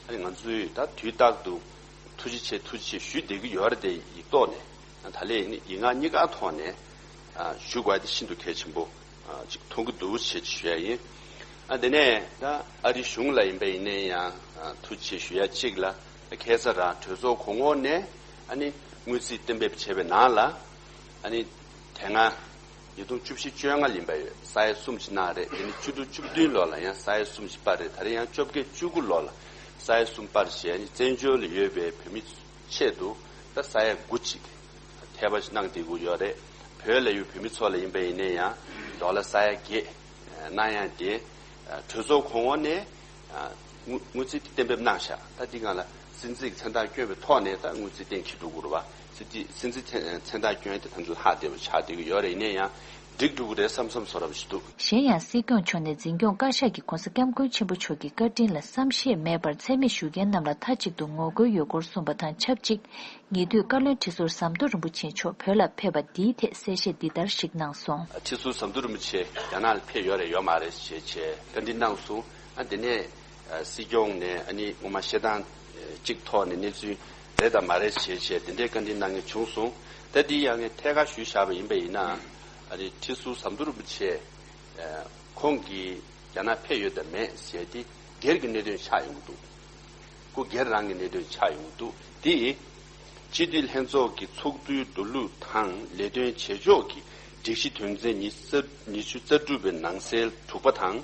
ཨ་ནི་ང་ཚོས་ད་དུས་རྟག་ཏུ་ཐུགས་རྗེ་ཆེ་ཐུགས་རྗེ་ཆེ་ཞུ་བསྡད་ཀྱི་ཡོད་རེད་དེ། ཡིག་ཐོག་ནས་ད་ལན་ཡིན་ན་ཡིག་ངག་གཉིས་ཀ་ཐོག་ནས་ཞུ་དགོས་དེ་ཤིན་ཏུ་གལ་ཆེན་པོ་ཅིག་མཐོང་གི་འདུག་ཞེས་ཞུ་ཡ་ཡིན། ཨ་དེ་ནས་ད་ཨ་རི་གཞུང་ལ་ཡིན་པ་ཡིན་ནའི་ཡང་ཐུགས་རྗེ་ཆེ་ཞུ་ཡ་གཅིག་ལ། ཁ་སང་རང་གྲོས་ཚོགས་གོང་འོག་ནས་ཨ་ནི་སྔོན་རྩིས་གཏན་འབེབས་བྱས་པའི་ནང་ལ་ཨ་ནི་ དེ་སྔ་ཉིས་སྟོང་བཅུ་བཞི་བཅོ་ལྔ་ལ་ཡིན་པ་ཡོད། ས་ཡ་གསུམ་ཞིག་གནང་རེད། དེ་ནི་བཅུ་དྲུག་བཅུ་བདུན་ལོ་ལ་ཡང་ས་ཡ་གསུམ་ཞིག་སྤར་རེད། ད་རེས་ཡང་བཅོ་བརྒྱད་བཅུ་དགུ་ལོ་ལ་ས་ཡ་གསུམ་སྤར་བྱས་ནས་བཙན་བྱོལ་ལ་ཡོད་པའི་བོད་མི་ཆེད་དུ་ད་ས་ཡ་དགུ་ཅིག་ཐེ་བ་ཞིག་གནང་བསྡད་ཀྱི་ཡོད་རེད། བོད་ལ་ཡོད་བོད་མི་ཚོ་ལ་ཡིན་པ་ཡིན་ན་ཡང་ཌོ་ལར་ས་ཡ་བརྒྱད་གནང་ཡ་དེ་གྲོས་ཚོགས་གོང་འོག་ནས་དངུལ་དངུལ་རྩིས་དེ་གཏན་འབེབས་གནང་ཤག་ད་འདི་སྒང་ལ་སྲིད་འཛིན་གྱི་མཚན་རྟགས་བསྐྱོན་པའི་ཐོག་ནས་ད་དངུལ་རྩིས་གཏན་འཁེལ་འགྲོ་དགོས་རེད་བ། སྲིད་འཛིན་སྲིད་འཛིན་མཚན་མཚན་རྟགས་བསྐྱོན་ཏེ་ད་ལྟ་ལྷག་བསྡད་པ་ཆགས་བསྡད་ཀྱི་ཡོད་རེད། ཡིན་ན་ཡང་འགྲིག་འགྲོ་གི་རེད་བསམ་བསམ་བཟོ་འདྲ་ཞིག་འདུག་གཞན་ཡང་སྲིད་སྐྱོང་མཆོག་ནས་འཛིན་སྐྱོང་བཀའ་ཤག་གི་༧གོང་ས་༧སྐྱབས་མགོན་ཆེན་པོ་མཆོག་གི་བཀའ་དྲིན་ལ་བསམ་ཤེས་མེད་པར་ཚད་མེད་ཞུ་མཁན་རྣམས་ལ་མཐའ་གཅིག་ཏུ་ངོ་རྒོལ་ཡོད་སྐོར་གསུངས་པ་དང་ཆབས་ཅིག་ཉེ་དུས་བཀའ་བློན་ཁྲི་ཟུར་ཟམ་གདོང་རིན་པོ་ཆེ་མཆོག་བོད་ལ་ཕེབས་པ་འདིའི་ཐད་གསལ་བཤད་འདི་ལྟར་ཞིག་གནང་སོང་། ཁྲི་ཟུར་ཟམ་གདོང་རིན་པོ་ཆེ་རྒྱ་ནག་ལ་ཕེབས་ཡོད་རེད་ཡོད་མ་རེད་ཞེས་བྱས་བཀའ་འདྲི་གནང་སོང་། ཨ་དེ་ནས་སྲིད་སྐྱོང་ནས་ཨ་ནི་ངོ་མ་བཤད་སྟངས་གཅིག་ཐོག་ནས་གནས་ཚུལ་རེད་དང་མ་རེད་ཞེས་བྱས་དེ་འདྲའི་བཀའ་འདྲི་གནང་མཁན་བྱུང་སོང་། ད་འདི་ཡང་ངས་ཐད་ཀར་ཞུས་བཞག་པ་ཡིན་པ་ཡིན་ན་ཨ་ནི་ཁྲི་ཟུར་ཟམ་གདོང་རིན་པོ་ཆེ་ཁོང་གིས་རྒྱ་ནག་ཕེབས་ཡོད་དམ་མེད་ཟེར་དེ་སྒེར་གྱི་གནད་དོན་ཆགས་ཡོང་གི་འདུག་སྐུ་སྒེར་རང་གི་གནད་དོན་ཆགས་ཡོང་གི་འདུག་དེ་སྤྱི་འཐུས་ལྷན་ཚོགས་ཀྱི་ཚོགས་དུས་འགྲོ་ལུགས་དང་ལས་དོན་བྱེད་ཕྱོགས་ཀྱི་སྒྲིག་གཞི་དོན་ཚན་ཉི་ཤུ་རྩ་དྲུག་པའི་ནང་གསལ་དྲུག་པ་དང་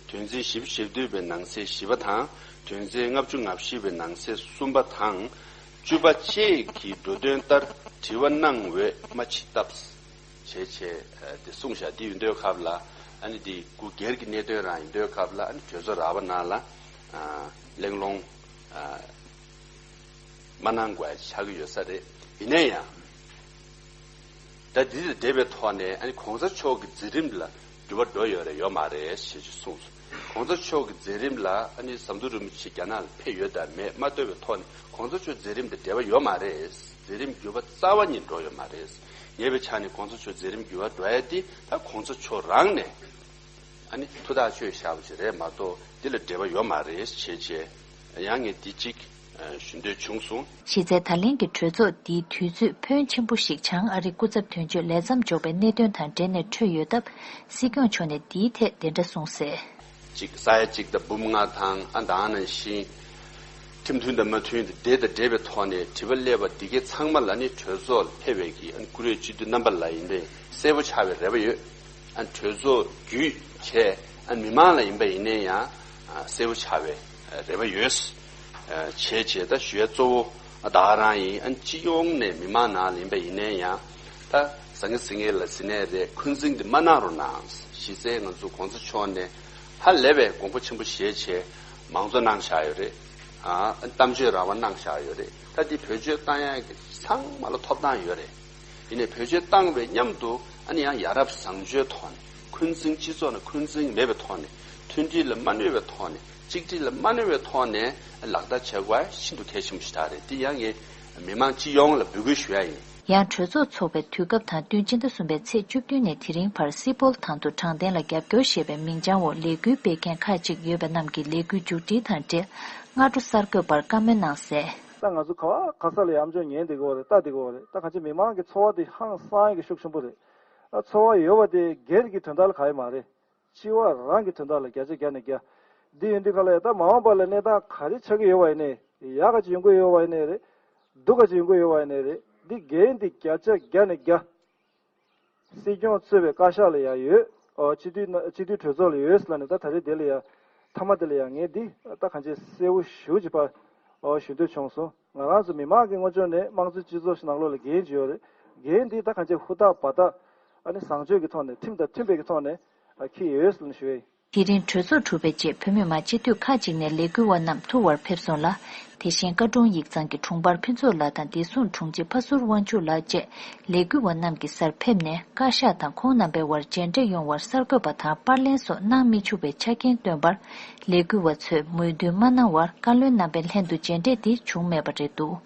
དོན་ཚན་བཞི་བཅུ་ཞེ་བདུན་པའི་ནང་གསལ་བཞི་པ་དང་དོན་ཚན་ལྔ་བཅུ་ང་བཞི་པའི་ནང་གསལ་གསུམ་པ་དང་བཅུ་པ་བཅས་ཀྱི་འགྲོ་དོན་ལྟར་དྲི་བ་གནང་འོས་མ་མཆིས་སྟབས། བྱས་བྱས་དེ་གསུངས་བཞག་དེ་ཡིན་དུས་སྐབས་ལ་ཨ་ནི་དེ་སྐུ་སྒེར་གྱི་གནད་དོན་རང་ཡིན་དུས་སྐབས་ལ་ཨ་ནི་གྲོས་ཚོགས་ར་བ་ནང་ལ་གླེང་སློང་མ་གནང་དགོས་ཆགས་ཀྱི་ཡོད་ས་རེད། ཡིན་ན་ཡང་ད་འདི་དང་འབྲེལ་བའི་ཐོག་ནས་ཨ་ནི་གོང་ས་མཆོག་གི་མཛད་རིམ་ལ་འགྱུར་བ་འགྲོ་ཡོད་རེད་ཡོད་མ་རེད་ཞེས་གསུངས་སོང་། གོང་ས་མཆོག་གི་མཛད་རིམ་ལ་ཨ་ནི་ཟམ་གདོང་རིན་པོ་ཆེ་རྒྱ་ནག་ལ་ཕེབས་ཡོད་དམ་མེད་མ་ལྟོས་པའི་ཐོག་ནས་གོང་ས་མཆོག་མཛད་རིམ་དང་འབྲེལ་བ་ཡོད་མ་རེད། མཛད་རིམ་འགྱུར་བ་རྩ་བ་ཉིད་འགྲོ་ཡོད་མ་རེད། ངེས་པའི་ཆ་ནས་གོང་ས་མཆོག་མཛད་རིམ་འགྱུར་བ་འགྲོ་ཡ་དེ་ད་གོང་ས་མཆོག་རང་ནས་ཨ་ནི་ཐུགས་ཐག་གཅོད་བཞག་པ་ཞིག་རེད་མ་གཏོགས་འདི་ལ་འབྲེལ་བ་ཡོད་མ་རེད་བྱས་བྱས་ཡང་ངས་འདི་གཅིག་ཞུ་འདོད་བྱུང་སོང་། གཞི་རྩའི་ད་ལན་གྱི་གྲོས་ཚོགས་འདིའི་དུས་ཚོད་ཕོན་ཆེན་པོ་ཞིག་བྱང་ཨ་རིའི་སྐུ་ཚབ་དོན་གཅོད་ལས་མཚམས་འཇོག་པའི་གནད་དོན་དང་འབྲེལ་ནས་འཕྲོད་ཡོད་སྟབས་སྲིད་སྐྱོང་མཆོག་ནས་འདིའི་ཐད་དེ་འདྲ་གསུངས་གསལ། གཅིག་ས་ཡ་གཅིག་དང་འབུམ་ལྔ་དང་ཨ་ད་ནང་བཞིན་ཁྲིམས་མཐུན་དང་མ་མཐུན་དེ་དེ་དང་འབྲེལ་བའི་ཐོག་ནས་དྲི་བ་སླེབས་པ་འདི་གའི་ཚང་མ་ལ་ནི་གྲོས་ཚོགས་ལ་ཕེབས་པའི་གི་ཨ་ནི་བཀུར་འོས་སྤྱི་འཐུས་རྣམ་པ་ལ་ཡིན་པས་གསལ་པོ་ཆགས་པའི་རེ་བ་ཡོད། ཨ་གྲོས་ཚོགས་བརྒྱུད་བྱས་ཨ་མི་མང་ལ་ཡིན་པ་ཡིན་ནའི་ཡང་གསལ་པོ་ཆགས་པའི་རེ་བ་ཡོད། བྱས་བྱས་ད་ཞུ་ཡ་གཙོ་བོ་ད་ག་རང་ཡིན། ཨ་སྤྱི་ཡོངས་ནས་མི་མང་ནང་ལ་ཡིན་པ་ཡིན་ནའི་ཡང་ད་ཟང་ངེ་ཟིང་ངེ་ལ་ཟིན་ནའི་རེད། འཁོན་འཛིན་འདི་མ་གནང་རོགས་གནང་། གཞི་རྩའི་ང་ཚོ་གོང་ས་མཆོག་ནས་ཧ་ལས་པའི་དགོངས་པ་ཆེན་པོ་བཞེས་བྱས་མང་གཙོ་གནང་བཞག་ཡོད་རེད། ཨ་གཏམ་བརྗོད་རང་དབང་གནང་བཞག་ཡོད་རེད། ད་འདི་བེད་སྤྱོད་བཏང་ཡ་གི་ཚང་མ་ལ་ཐོབ་ཐང་ཡོད་རེད། ཡིན་ནའི་བེད་སྤྱོད་བཏང་བའི་མཉམ་དུ་ཨ་ནི་ཡང་ཡ་རབས་བཟང་སྤྱོད་ཐོག་ནས་འཁོན་འཛིན་སྤྱི་ཚོགས་ནང་འཁོན་འཛིན་མེད་པའི་ཐོག་ནས་མཐུན་སྒྲིལ་ལ་མ་གནོད་པའི་ཐོག་ནས་གཅིག་སྒྲིལ་ལ་མ་གནོད་པའི་ཐོག་ནས་ལག་བསྟར་བྱེད་དགོས་ཤིན་ཏུ་གལ་ཆེན་པོ་ཞིག་ད་རེད། འདི་ཡང་ངས་མི་མང་སྤྱི་ཡོངས་ལ་འབོད་སྐུལ་ཞུ་ཡ་ཡིན། ཡང་གྲོས་ཚོགས་འཚོགས་པའི་དུས་སྐབས་དང་བསྟུན་སྤྱི་ཟླ་གསུམ་པའི་ཚེས་བཅུ་བདུན་ནས་དེ་རིང་བར་སི་པོལ་དང་དུ་དྲང་བདེན་ལ་རྒྱབ་སྐྱོར་ཞེས་པའི་མིང་བྱང་འོག་ལས་འགུལ་སྤེལ་མཁན་ཁག་ཅིག་ཡོད་པ་རྣམས་ཀྱིས་ལས་འགུལ་མཇུག་སྒྲིལ་དང་འབྲེལ་སྔ་དྲོ་གསར་འགོད་པར་བཀའ་མོལ་གནང་གསལ། ད་ང་ཚོ་ག་བ་ག་ས་ལ་ཡང་ཨམ་ཅོག་ཉན་བསྡད་ཀྱི་ཡོད་རེད། ལྟ་བསྡད་ཀྱི་ཡོད་རེད། ད་གང་ཅི་མི་མང་གི་འཚོ་བ་དེ་ཧང་སང་ཡ་གི་ཤུགས་ཆེན་པོ་རེད། ཨ་འཚོ་བ་ཡོད་པ་དེ་སྒེར་གྱི་དོན་དག་ལ་ག་ཡི་མ་རེད། སྤྱི་བ་རང་གི་དོན་དག་ལ་བརྒྱ་ཆ་བརྒྱ་ནས་བརྒྱ། འདི་ཡིན་དུས་ག་ལ་ཡ་ད་མ་འོངས་པ་ལ་གནས་སྟངས་ག་རེ་ཆགས་ཀྱི་ཡོད་པ་ཡིན་ནའི་ཡག་ག་ཅིག་ཡོང་གི་ཡོད་པ་ཡིན་ནའི་རེད། སྡུག་ག་ཅིག་ཡོང་གི་ཡོད་པ་ཡིན་ནའི་རེད། འདི་འགན་འདི་བརྒྱ་ཆ་བརྒྱ་ནས་བརྒྱ། སྲིད་སྐྱོང་གཙོས་པའི་བཀའ་ཤག་ལ་ཡང་ཡོད། ཨོ་སྤྱི་འཐུས་ན་སྤྱི་འཐུས་གྲོས་ཚོགས་ལ་ཡོད་ཟེར་ལབ་ནས་ད་ད་རེས་དེ་ལ་ཡང་མཐའ་མ་དེ་ལ་ཡང་ངས་འདི་ད་གང་ཅི་གསལ་བོ་ཞེ་པོ་ཅིག་ཕར་ཨོ་ཞུ་འདོད་བྱུང་སོང་། ང་རང་ཚོ་མི་མང་གི་ངོས་ཕྱོགས་ནས་དམངས་གཙོའི་སྤྱི་ཚོགས་ཤིག་ནང་ལོགས་ལ་འགན་ཅིག་ཡོད་རེད། འགན་འདི་ད་གང་ཅི་ཧུར་ཐག་འབད་ཐག་ཨ་ནི་བཟང་སྤྱོད་ཀྱི་ཐོག་ནས་ཁྲིམས་དང་མཐུན་པའི་གི་ཐོག་ནས་ཨ་འཁྱེར་ཡོད་ཟེར་ནས་ཞུ་ཡ་ཡིན། དེ་རིང་གྲོས་ཚོགས་གྲུབ་པའི་རྗེས་བོད་མི་མང་སྤྱི་འཐུས་ཁག་ཅིག་ནས་ལས་འགུལ་བ་རྣམས་ཐུག་བར་ཕེབས་སོང་ལ། དེ་བཞིན་བཀའ་དྲུང་ཡིག་ཚང་གི་དྲུང་འཕར་ཕུན་ཚོགས་ལགས་དང་བདེ་སྲུང་དྲུང་ཆེ་ཕ་ཟུར་དབང་ཕྱུག་ལགས་བཅས་ལས་འགུལ་བ་རྣམས་ཀྱི་སར་ཕེབས་ནས་བཀའ་ཤག་དང་ཁོང་རྣམ་པའི་དབར་མཇལ་འཕྲད་ཡོང་བར་གསར་འགོད་པ་དང་པར་ལེན་སོགས་གནང་མི་ཆོག་པའི་ཆ་རྐྱེན་བཏོན་པར་ལས་འགུལ་བ་ཚོས་མོས་མཐུན་མ་གནང་བར་བཀའ་བློན་རྣམ་པའི་ལྷན་དུ་མཇལ་འཕྲད་འདི་བྱུང་མེད་པ་རེད་འདུག་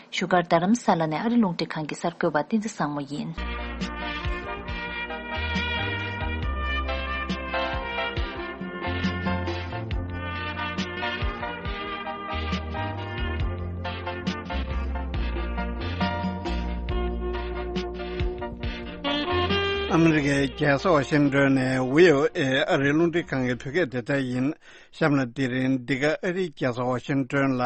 བཞུགས་སྒར་རྡ་རམ་ས་ལ་ནས་ཨ་རི་རླུང་འཕྲིན་ཁང་གི་གསར་འགོད་པ་བསྟན་འཛིན་བཟང་མོ་ཡིན། ཨ་མི་རི་ཀའི་རྒྱལ་ས་ཝ་ཤིང་ཏོན་ནས་བྷི་ཨོ་ཨེ་ཨ་རིའི་རླུང་འཕྲིན་ཁང་གི་བོད་སྐད་སྡེ་ཚན་ཡིན། གཤམ་ལ་དེ་རིང་འདི་ག་ཨ་རིའི་རྒྱལ་ས་ཝ་ཤིང་ཏོན་ལ།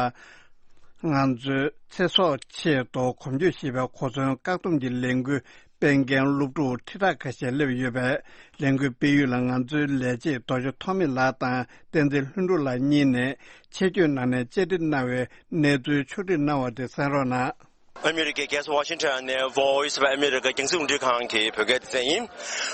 ང་ཚོའི་ཚེ་སྲོག་ཆེད་དུ་གོམ་བགྲོད་ཞེས་པའི་གོ་མཚོན་བཀག་སྡོམ་གྱི་ལས་འགུལ་ སྤེལ་མཁན་སློབ་ཕྲུག་ཁྲི་ཕྲག་ཁ་ཤས་སླེབས་ཡོད་པས། ལས་འགུལ་སྤེལ་ཡུལ་ལ་ང་ཚོའི་ལས་བྱེད་རྡོ་རྗེ་ཐོགས་མེད་ལགས་དང་བསྟན་འཛིན་ལྷུན་གྲུབ་ལགས་གཉིས་ནས་ཆེད་བསྐྱོད་གནང་ནས་བཅར་འདྲི་གནང་བའི་གནས་ཚུལ་ཕྱོགས་སྒྲིག་གནང་བ་དེ་གསན་རོགས་གནང་། ཨ་མི་རི་ཀའི་རྒྱལ་ས་ཝ་ཤིང་ཊོན་ནས་Voice of America རྒྱང་སྲིང་རླུང་འཕྲིན་ཁང་གི་བོད་སྐད་སྡེ་ཚན་ཡིན།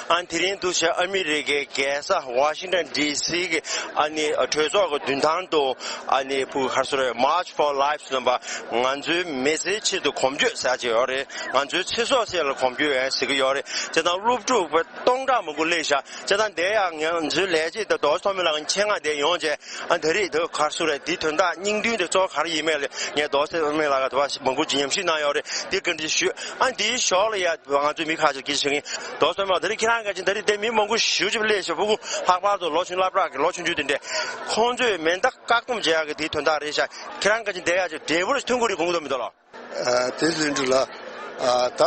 ཨ་དེ་རིང་འདུག་བྱས་ཨ་མི་རི་ཀའི་རྒྱལ་ས་ཝ་ཤིང་ཊོན་ཌི་སི་གི་ཨ་ནི་གྲོས་ཚོགས་ཀྱི་མདུན་ཐང་དུ་ཨ་ནི་ཕུ་གར་སོ་རེ་March for Life ཟེར་ནམ་པ་ང་ཚོའི་མི་ཚེའི་ཆེད་དུ་གོམ་བགྲོད་ཟེར་ཅིག་ཡོད་རེད། ང་ཚོའི་ཚེ་སྲོག་ཆེད་ལ་གོམ་བགྲོད་ཡིན་ཟེར་གྱི་ཡོད་རེད། བྱས་ཙང་སློབ་ཕྲུག་སྟོང་ཕྲག་མང་པོ་སླེབས་ཤག་བྱས་ཙང་དེ་ཡང་ང་ཚོའི་ལས་བྱེད་དང་རྡོ་རྗེ་ཐོགས་མེད་ལགས་ཀྱི་ཆེད་མངགས་དེ་ཡོང་བྱས། ཨ་ད་རེས་དེ་གར་སོ་རེད། དེའི་དོན་དག་སྙིང་དོན་དེ་གཙོ་བོ་ག་རེ་ཡིན་མིན་ལ་ངས་རྡོ་རྗེ་ཐོགས་མེད་ལགས་ཀྱིས་དེ་བ་མང་པོ་ཅིག་ཉམས་ཞིབ་གནང་ཡོད་རེད། དེ་བཀའ་འདྲི་ཞུ། ཨ་འདིའི་ཞོར་ལ་ཡ་ང་ཚོའི་མི་ཁག་ཅིག་སྐད་ཆ་བཤད་མཁན་རྡོ་རྗེ་ཐོགས་མེད་ལགས། ད་རེས་ཁྱེད་རང་ག་ཅིག་ད་རེས་དེ་མི་མང་པོ་ཞེ་པོ་ཅིག་སླེབས་ཤག་ཕྲུ་གུ་ལྷག་པར་དུ་ལོ་ཆུང་སློབ་གྲྭ་གི་ལོ་ཆུང་ཆུང་དེ་འདྲས་ཁོང་ཚོས་མེ་མདའ་བཀག་སྡོམ་བྱེད་ཡག་གི་དེའི་དོན་དག་རེད་ཤག་ཁྱེད་རང་ག་ཅིག་བསྡད་ཡག་ཅིག་འབྲས་བུ་ཐོན་གྱི་རེད་དགོངས་ཀྱི་འདུག་མི་འདུག་ལགས། ཨ་དེ་ལྷུན་གྲུབ་ལགས། ཨ་ད་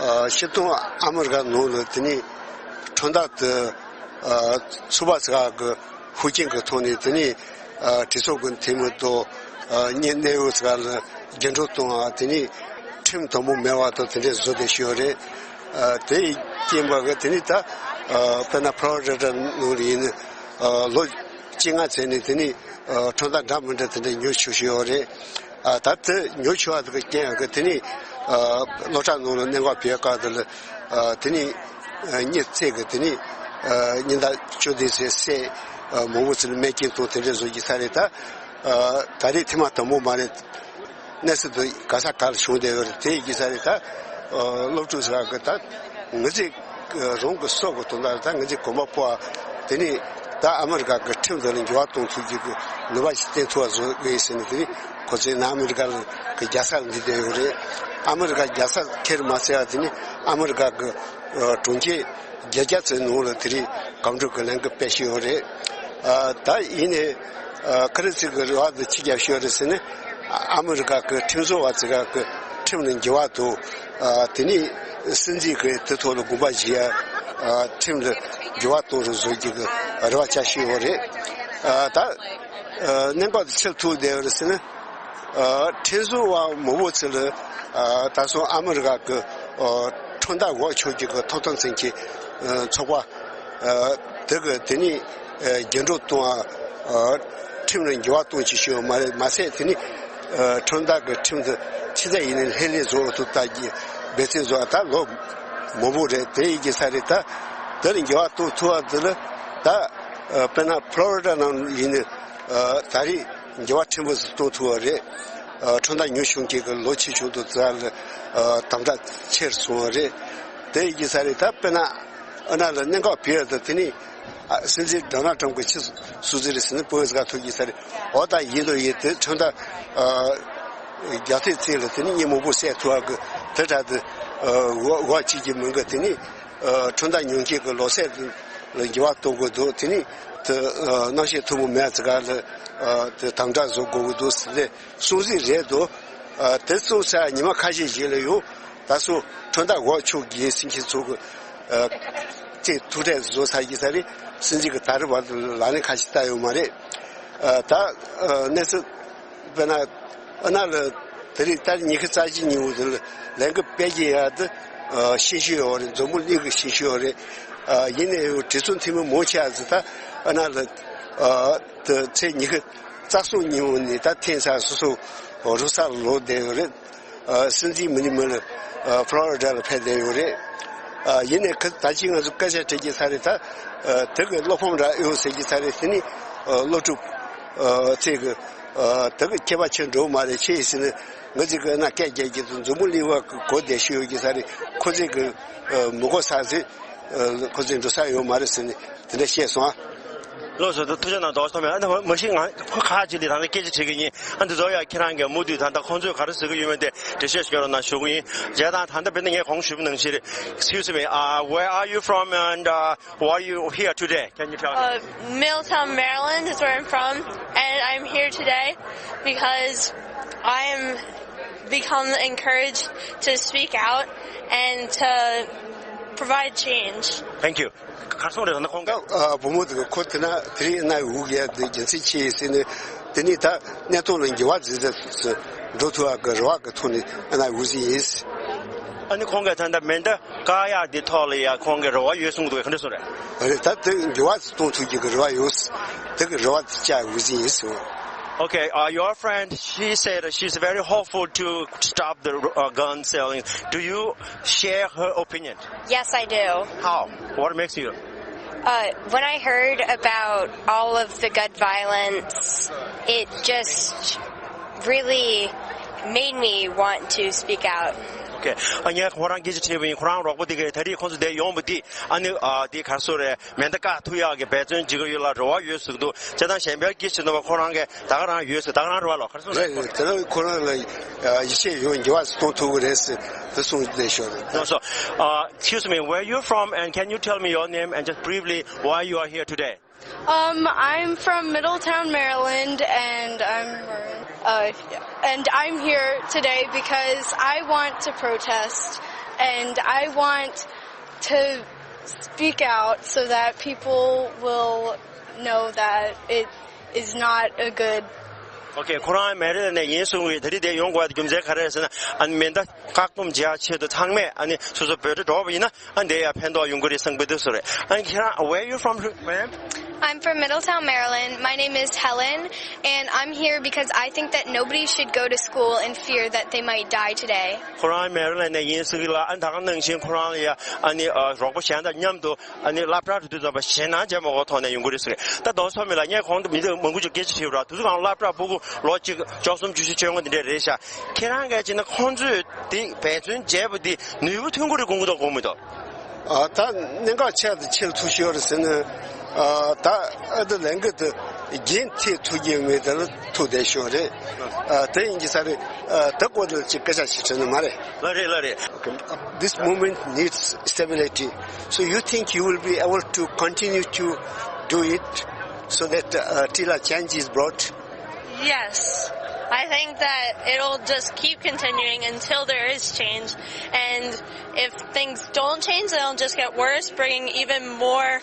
ཨ་སྤྱིར་བཏང་ཨ་མི་རི་ཀ་ནང་ལ་དེ་ནས་ཁྲིམས་ཐག་དེ་ཨ་ཚུགས་པ་ཟེར་ག་གི་ཧུར་བརྩོན་གྱི་ཐོག་ནས་དེ་ནས་ཨ་གྲོས་ཚོགས་ཀྱི་འཐུས་མི་དང་ཨ་གནད་ཡོད་ཟེར་ག་ལ་རྒྱུན་སྒྲོག་གཏོང་བ། དེ་ནས་ཁྲིམས་དམ་པོ་མེད་པ་དང་དེ་འདྲས་བཟོ་བསྡད་ཤག་ཡོད་རེད། ཨ་དེ་རྐྱེན་པ་གི་དེ་ནས་ད་ཨ་དཔེར་ན་ཕ་ལོ་རི་ཌ་ནང་ལ་ཡིན་ན་ཨ་ལོ་བཅོ་ལྔ་ཚར་ནས་དེ་ནས་ཨ་ཁྲིམས་ཐག་འདྲ་མི་འདྲ་དེ་འདྲས་ཉོ་ཆོག་ཤག་ཡོད་རེད། ཨ་ད་དེ་ཉོ་ཆོག་པ་དེ་གི་རྐྱེན་གི་དེ་ནས་ཨ་སློབ་གྲྭ་ནང་ལ་གནད་འགག་བྱེད་སྐབས་དེ་ལ་ཨ་དེ་ནས་ཨ་མི་ཚད་གི་དེ་ནས་ཨ་ཉིན་ལྟར་བཅུ་བདུན་ཚེ་སྲས་ཨ་མང་པོ་ཚོ་ལ་རྨས་སྐྱོན་དང་དེ་འདྲས་བཟོ་རྒྱུ་ས་རེད། ད་ཨ་ད་རེས་ཐེངས་མ་དང་པོ་མ་རེད། གནས་ཚུལ་དེ་ག་ས་ག་ལ་བྱུང་བསྡད་ཡོད་རེད། དེ་ཡི་གི་ས་རེད། ད་ཨ་སློབ་ཕྲུག་ཚོ་གི་ད་ང་ཚོས་རང་གི་སྲོག་གི་དོན་དག་ལ་ད་ང་ཚོས་གོམ་པ་སྤོ་བ། དེ་ནས་ད་ཨ་མི་རི་ཀ་གི་ཁྲིམས་དེ་ལ་འགྱུར་བ་གཏོང་ཐུབ་རྒྱུ་གི་ནུས་པ་ཞིག་བསྟན་ཐུབ་པ་བཟོ་དགོས་ཟེར་ནས། དེ་ནས་ཁོ་ཚོས་ནཱ་ཨ་མི་རི་ཀ་གི་རྒྱལ་ས་ལ་འདི་བསྡད་ཡོད་རེད། ཨ་མི་རི་ཀ་རྒྱལ་ས་ཁེར་མ་ཟད་པ་དེ་ནས་ཨ་མི་རི་ཀ་གི་ཨ་གྲོང་ཁྱེར་བརྒྱད་བརྒྱ་ཙམ་ནང་ལ་དེ་རིང་གོམ་བགྲོད་ཀྱི་ལས་འགུལ་སྤེལ་བཞིན་ཡོད་རེད། ཨ་ད་ཡིན་ནའི་ཨ་ཁ་རི་ཚིག་གི་རེ་བ་དེ་ཅི་བརྒྱབ་བཞིན་ཡོད་རེད་ཟེར་ན། ཨ་མི་རི་ཀ་གི་ཁྲིམས་བཟོ་བ་ཚོ་གི་ཁྲིམས་ལ་འགྱུར་བ་དང་། ཨ་དེ་ནས་སྲིད་འཛིན་གྱིས་དེ་ཐོག་ལ་དགོངས་པ་བཞེས་ཡ། ཨ་ཁྲིམས་ལ་འགྱུར་བ་གཏོང་རོགས་བཟོ་རྒྱུ་གི་རེ་བ་བྱ་བཞིན་ཡོད་རེད། ཨ་ད་ཨ་གནད་འགག་དེ་ཆི་ཐུག་བསྡད་ཡོད་རེད་ཟེར་ན། ཨ་ཁྲིམས་བཟོ་བ་མང་པོ་ཚོ་ལ་ཨ་ད་སོང་ཨ་མི་རི་ཀ་གི་ཨ་ཁྲིམས་ཐག་འགོག་ཆོག་རྒྱུ་གི་ཐོབ་ཐང་ཅན་གྱི་ཨ་ཚོགས་པ་ཨ་དེ་གི་དེ་ནས་ཨ་རྒྱུན་སྒྲོག་གཏོང་བ། ཨ་ཁྲིམས་ལ་འགྱུར་བ་གཏོང་བྱེད་ཤོག་མ་རེད། མ་ཟད་དེ་ནས་ཨ་ཁྲིམས་ཐག་གི་ཁྲིམས་དེ་ཕྱི་ཚེས་ཡིན་ནས་ལྷོད་ལྷོད་བཟོ་ཐུབ་ལྟ་རྒྱུ་འབད་བརྩོན་བཟོ་བ་ད་ལོ་མང་པོ་རེད། དེ་ཡི་གི་ས་རེད། ད་དེ་ལ་འགྱུར་བ་གཏོང་ཐུབ་པ་དེ་ལ་ད་ཨ་དཔེར་ན་ཕ་ལོ་རི་ཌ་ནང་ཡིན་ནས་ཨ་ད་རེས་འགྱུར་བ་ཕྲན་བུ་ཞིག་གཏོང་ཐུབ་པ་རེད། ཨ་ཁྲིམས་ཐག་ཉོ་ཆོག་མཁན་གྱི་ལོ་ཆེ་ཆུང་དུ་ཙག་ལ་ཨ་དམ་དྲག་ཆེ་རུ་སོང་བ་རེད། དེ་ཡི་གི་ས་རེད། ད་དཔེར་ན་ཨ་ནཱ་ལ་གནད་འགག་བུད་ཡོད་དུས་དེ་ནས་ཨ་སྲིད་འཛིན་ཌོ་ནལ་ཊམ་གྱིས་ཆི་སུ་ཟེར་རེད་ཟེར་ན། བོད་ཟ་ཐུག་གི་ས་རེད། འོ་ད་ཡིན་དུ་ཡིན་དེ་ཁྲིམས་ཐག་ཨ་རྒྱ་ཐེ་ཚེ་ལ་དེ་ནས་མི་མང་པོ་བསད་ཐུབ་པ་གི་དེ་འདྲ་དེ་ཨ་འོག་འོག་གཅིག་གི་མིང་གི་དེ་ནས་ཨ་ཁྲིམས་ཐག་ཉོ་མཁན་གྱི་ལོ་ཚད་ལ་འགྱུར་བ་གཏོང་དགོས་འདུག་དེ་ནས་དེ་ཨ་རྣམ་བཤད་ཐུན་མོང་མེད་ཙི་ག་ལ་ཨ་དེ་དམ་དྲག་བཟོ་དགོས་ཀྱི་འདུག་ཟེར་ཏེ་གསུང་གཟིགས་རེད་འདུག་ཨ་དེ་གསུངས་ཚར་ཉི་མ་ཁ་ཤས་ཤིག་ལ་ཡང་ད་སོ་ཁྲིམས་ཐག་འགོག་ཆོག་གི་ཟེར་མཁན་ཚོ་གི་ཨ་དེ་ཐུག་འཕྲད་བཟོ་ཚར་གྱི་ས་རེད། སྲིད་འཛིན་གྱིས་ད་རེས་བར་དུ་ལག་ལེན་ཁ་ཤས་བསྟར་ཡོད་མ་རེད། ཨ་ད་ཨ་གནས་ཚུལ་དཔེར་ན་ཨ་ནཱ་ལ་དེ་རིང་ཏ་རིག་ཉི་ཤུ་རྩ་གཅིག་ཉིན་མོ་དེ་ལ་ལས་འགུལ་སྤེལ་གྱི་ཡག་དེ་ཨ་ཤེས་ཤེས་ཡོད་རེད། འཛམ་བུ་གླིང་གི་ཤེས་ཤེས་ཡོད་རེད། ཨ་ཡིན་ནའི་ཡང་གྲོས་ཚོགས་འཐུས་མི་མང་ཆེ་བ་ཚོ་ད་ཨ་ནཱ་ལ་ཨ་དེ་ཚེས་ཉི་ཤུ་རྩ་གསུམ་ཉིན་མོ་ནས་ད་ཐེངས་ཚར་སོ་སོ་རུ་ས་ལ་ལོག་བསྡད་ཡོད་རེད། ཨ་སྲིད་འཛིན་མི་ནི་མི་ལ་ཨ་ཕ་ལོ་རི་ཌ་ལ་ཕེབས་བསྡད་ཡོད་རེད། ཨ་ཡིན་ནའི་ཁ་ད་ཅི་ང་ཚོ་སྐད་ཆ་དྲི་གི་ས་རེད། ད་ཨ་དེ་གི་བློ་ཕམ་རག་ཡོད་ཟེར་གི་ས་རེད། དེ་ནི་ཨ་བློ་སྤྲོ་ཨ་ཚེ་གི་ཨ་དེ་གི་ཁྱད་པར་ཆེ་འགྲོ་མ་རེད། ཆེ་ཡིན་ཟེར་ནས་ང་ཚོ་གི་ན་སྐད་རྒྱག་གི་འདུག་འཛམ་བུ་གླིང་བ་གི་གོ་བདེ་ཤོས་ཡོད་གི་ས་རེད། ཁོ་ཚོ་གི་ཨ་མི་གོ་ས་ཟེར་ཨ་ཁོ་ཚོ་འགྲོ་ས་ཡོད་མ་རེད་ཟེར་ནས་དེ་འདྲ་བཤད་སོང་ཨ། ལགས་སོ། ཐུགས་རྗེ་གནང་། རྡོ་རྗེ་ཐོགས་མེད་ལགས། ཨ་ནི་མ་གཞི་ང་ཁོ་ཁ་ཅིག་ལ་ད་ལྟ་སྐད་ཆ་དྲི་གི་ཡིན། ཨ་འདི་ཚོ་ཡང་ཁྱེད་རང་གིས་མུ་མཐུད་ད་ལྟ་ཁོང་ཚོས་ག་རེ་ཟེར་གི་ཡོད་མེད་དེ་འགྲེལ་བཤད་ཞུ་རོགས་གནང་ཞུ་གི་ཡིན། བྱས་ཙང་ད་ལྟ་དཔེར་ན་ངས་གོང་ཞུས་པ་ནང་བཞིན་རེད། Excuse me, uh, where are you from and uh, why are you here today? Can you tell me? Uh, Middletown, Maryland is where I'm from, and I'm here today because I'm become encouraged to speak out and to provide change. Thank you. གར་སོང་རེད་ན་ཁོང་ག་ཨ་བུ་མོ་དེ་ག་ཁོ་དེ་ན་དེ་རིང་ན་འུག་ཡ་དེ་རྒྱུ་མཚན་ཆེ་ཡིན་ཟེར་ནས། དེ་ནས་ད་གནས་སྟངས་ལ་འགྱུར་བ་ཟིན་ཟེར་འགྲོ་ཐུབ་པ་གི་རེ་བ་གི་ཐོག་ནས་ན་འུག་ཟིན་ཡིན། ཨ་ནི་ཁོང་གིས་ད་ལྟ་མེ་མདའ་བཀག་ཡག་འདི་ཐོག་ལ་ཡ་ཁོང་གིས་རེ་བ་ཡོད་གསུང་གི་འདུག་ག་འདྲ་གསུང་རེད། རེད། ད་དེ་འགྱུར་བ་གཏོང་ཐུབ་རྒྱུ་གི་རེ་བ་ཡོད། དེ་གི་རེ་བ་དེ་བཅའ་འོས་ཟིན་ཡིན་ཟེར། Okay, uh, your friend, she said she's very hopeful to stop the uh, gun selling. Do you share her opinion? Yes, I do. How? What makes you? Uh, when I heard about all of the gun violence, it just really made me want to speak out. Okay. ཨ་ངས་ཁོ་རང་སྐད་ཆ་དྲིས་པ་ཡིན། ཁོ་རང་རོགས་པ་དེ་གས་ད་རེས་ཁོང་ཚོ་འདིར་ཡོང་པ་འདི་ཨ་ནི་ཨ་འདི་ག་རེ་ཟེར་རེད། མེ་མདའ་བཀག་ཐུབ་ཡག་གི་འབད་བརྩོན་བྱེད་ཀྱི་ཡོད་ལ་རེ་བ་ཡོད་ཟེར་གྱི་འདུག་བྱས་ཙང་གཞན་པའི་སྐད་ཆ་དྲིས་པ་ཁོ་རང་གིས་ད་ག་རང་ཡོད་ཟེར། ད་ག་རང་རེད་བ་ལགས། ག་རེ་གསུངས་རེད། རེད་རེད། དེ་ལ་ཁོ་རང་ལ་ཡིད་ཆེས་ཡོད། འགྱུར་བ་གཏོང་ཐུབ་ཀྱི་རེད་ཟེར་དེ་གསུངས་བསྡད་ཤག་རེད། So, so, uh, excuse me, where you from and can you tell me your name and just briefly why you are here today? Um, I'm from Middletown, Maryland, and I'm uh, and I'm here today because I want to protest and I want to speak out so that people will know that it is not a good. Okay, ཁོ་རང་མེ་རི་ལེན་ནས་ཡིན་གསུང་གི། ད་རེས་འདིར་ཡོང་དགོས་པའི་རྒྱུ་མཚན་ག་རེ་རེད་ཟེར་ན། ཨ་ནི་མེ་མདའ་བཀག་སྡོམ་བྱེད་ཡག་ཆེད་དུ་ཚང་མས་ཨ་ནི་སོ་སོ་བོད་དུ་འགྲོ་བ་ཡིན་ན་ཨ་འདིར་ཡ་ཕན་ཐོགས་ཡོང་གི་རེད་བསམ་གྱི་འདུག་ཟེར་རེད། ཨ་ནི་ཁྱེད་རང་where you from, ma'am? I'm from Middletown, Maryland. My name is Helen, and I'm here because I think that nobody should go to school in fear that they might die today. ཁོ་རང་མེ་རི་ལེན་ནས་ཡིན་ཟེར་གྱི་ལ། ཨ་ནི་ད་ག་ནང་བཞིན་ཁོ་རང་ལ་ཡ་ཨ་ནི་ཨ་རོགས་པ་གཞན་དང་མཉམ་དུ་ཨ་ནི་སློབ་གྲྭ་འགྲོ་དུས་ཙམ་པ་ཞེད་སྣང་བྱེད་མ་དགོས་ཐོག་ནས་ཡོང་གི་རེད་ཟེར་གྱི། ད་རྡོ་རྗེ་ཐོགས་མེད་ལགས། ངས་ཁོང་དུ་མི་འདི་མང་པོ་ཅིག་སྐད་ཆ་དྲིས་པ་རེད། དུས་ཚོད་སྒང་སློབ་གྲྭ་ཕྲུ་གུ་ལོ་གཅིག་བཅུ་གསུམ་བཅུ་བཞི་བཅོ་ལྔ་འདི་འདྲས་རེད་ཤག་ཁྱེད་རང་གིས་བྱས་ན་ཁོང་ཚོས་འདི་འབད་བརྩོན་བྱས་པ་འདི་ནུས་པ་ཐོན་གྱི་རེད་དགོངས་ཀྱི་འདུག་དགོངས་མི་འདུག་ཨ་ད་གནད་འགག་ཆེ་དང་ཆེ་ལ་ཐུག་ཤོར་ཟེར་ན། ཨ་ད་ཨ་ད་ལན་གི་ད་རྒྱན་ཐེབས་ཐུབ་ཀྱི་མེད། ད་ལ་ཐུག་བསྡད་ཤོར་རེད། ཨ་དེ་ཡིན་གྱི་ས་རེད། ཨ་ད་སྐོར་ད་ཅིག་སྐད་ཆ་ཞིག་དྲིས་ན་མ་རེད། ལགས་རེད། ལགས་རེད། Okay, this movement needs stability. So you think you will be able to continue to do it so that uh, till a change is brought? Yes. I think that it'll just keep continuing until there is change. And if things don't change, they'll just get worse, bringing even more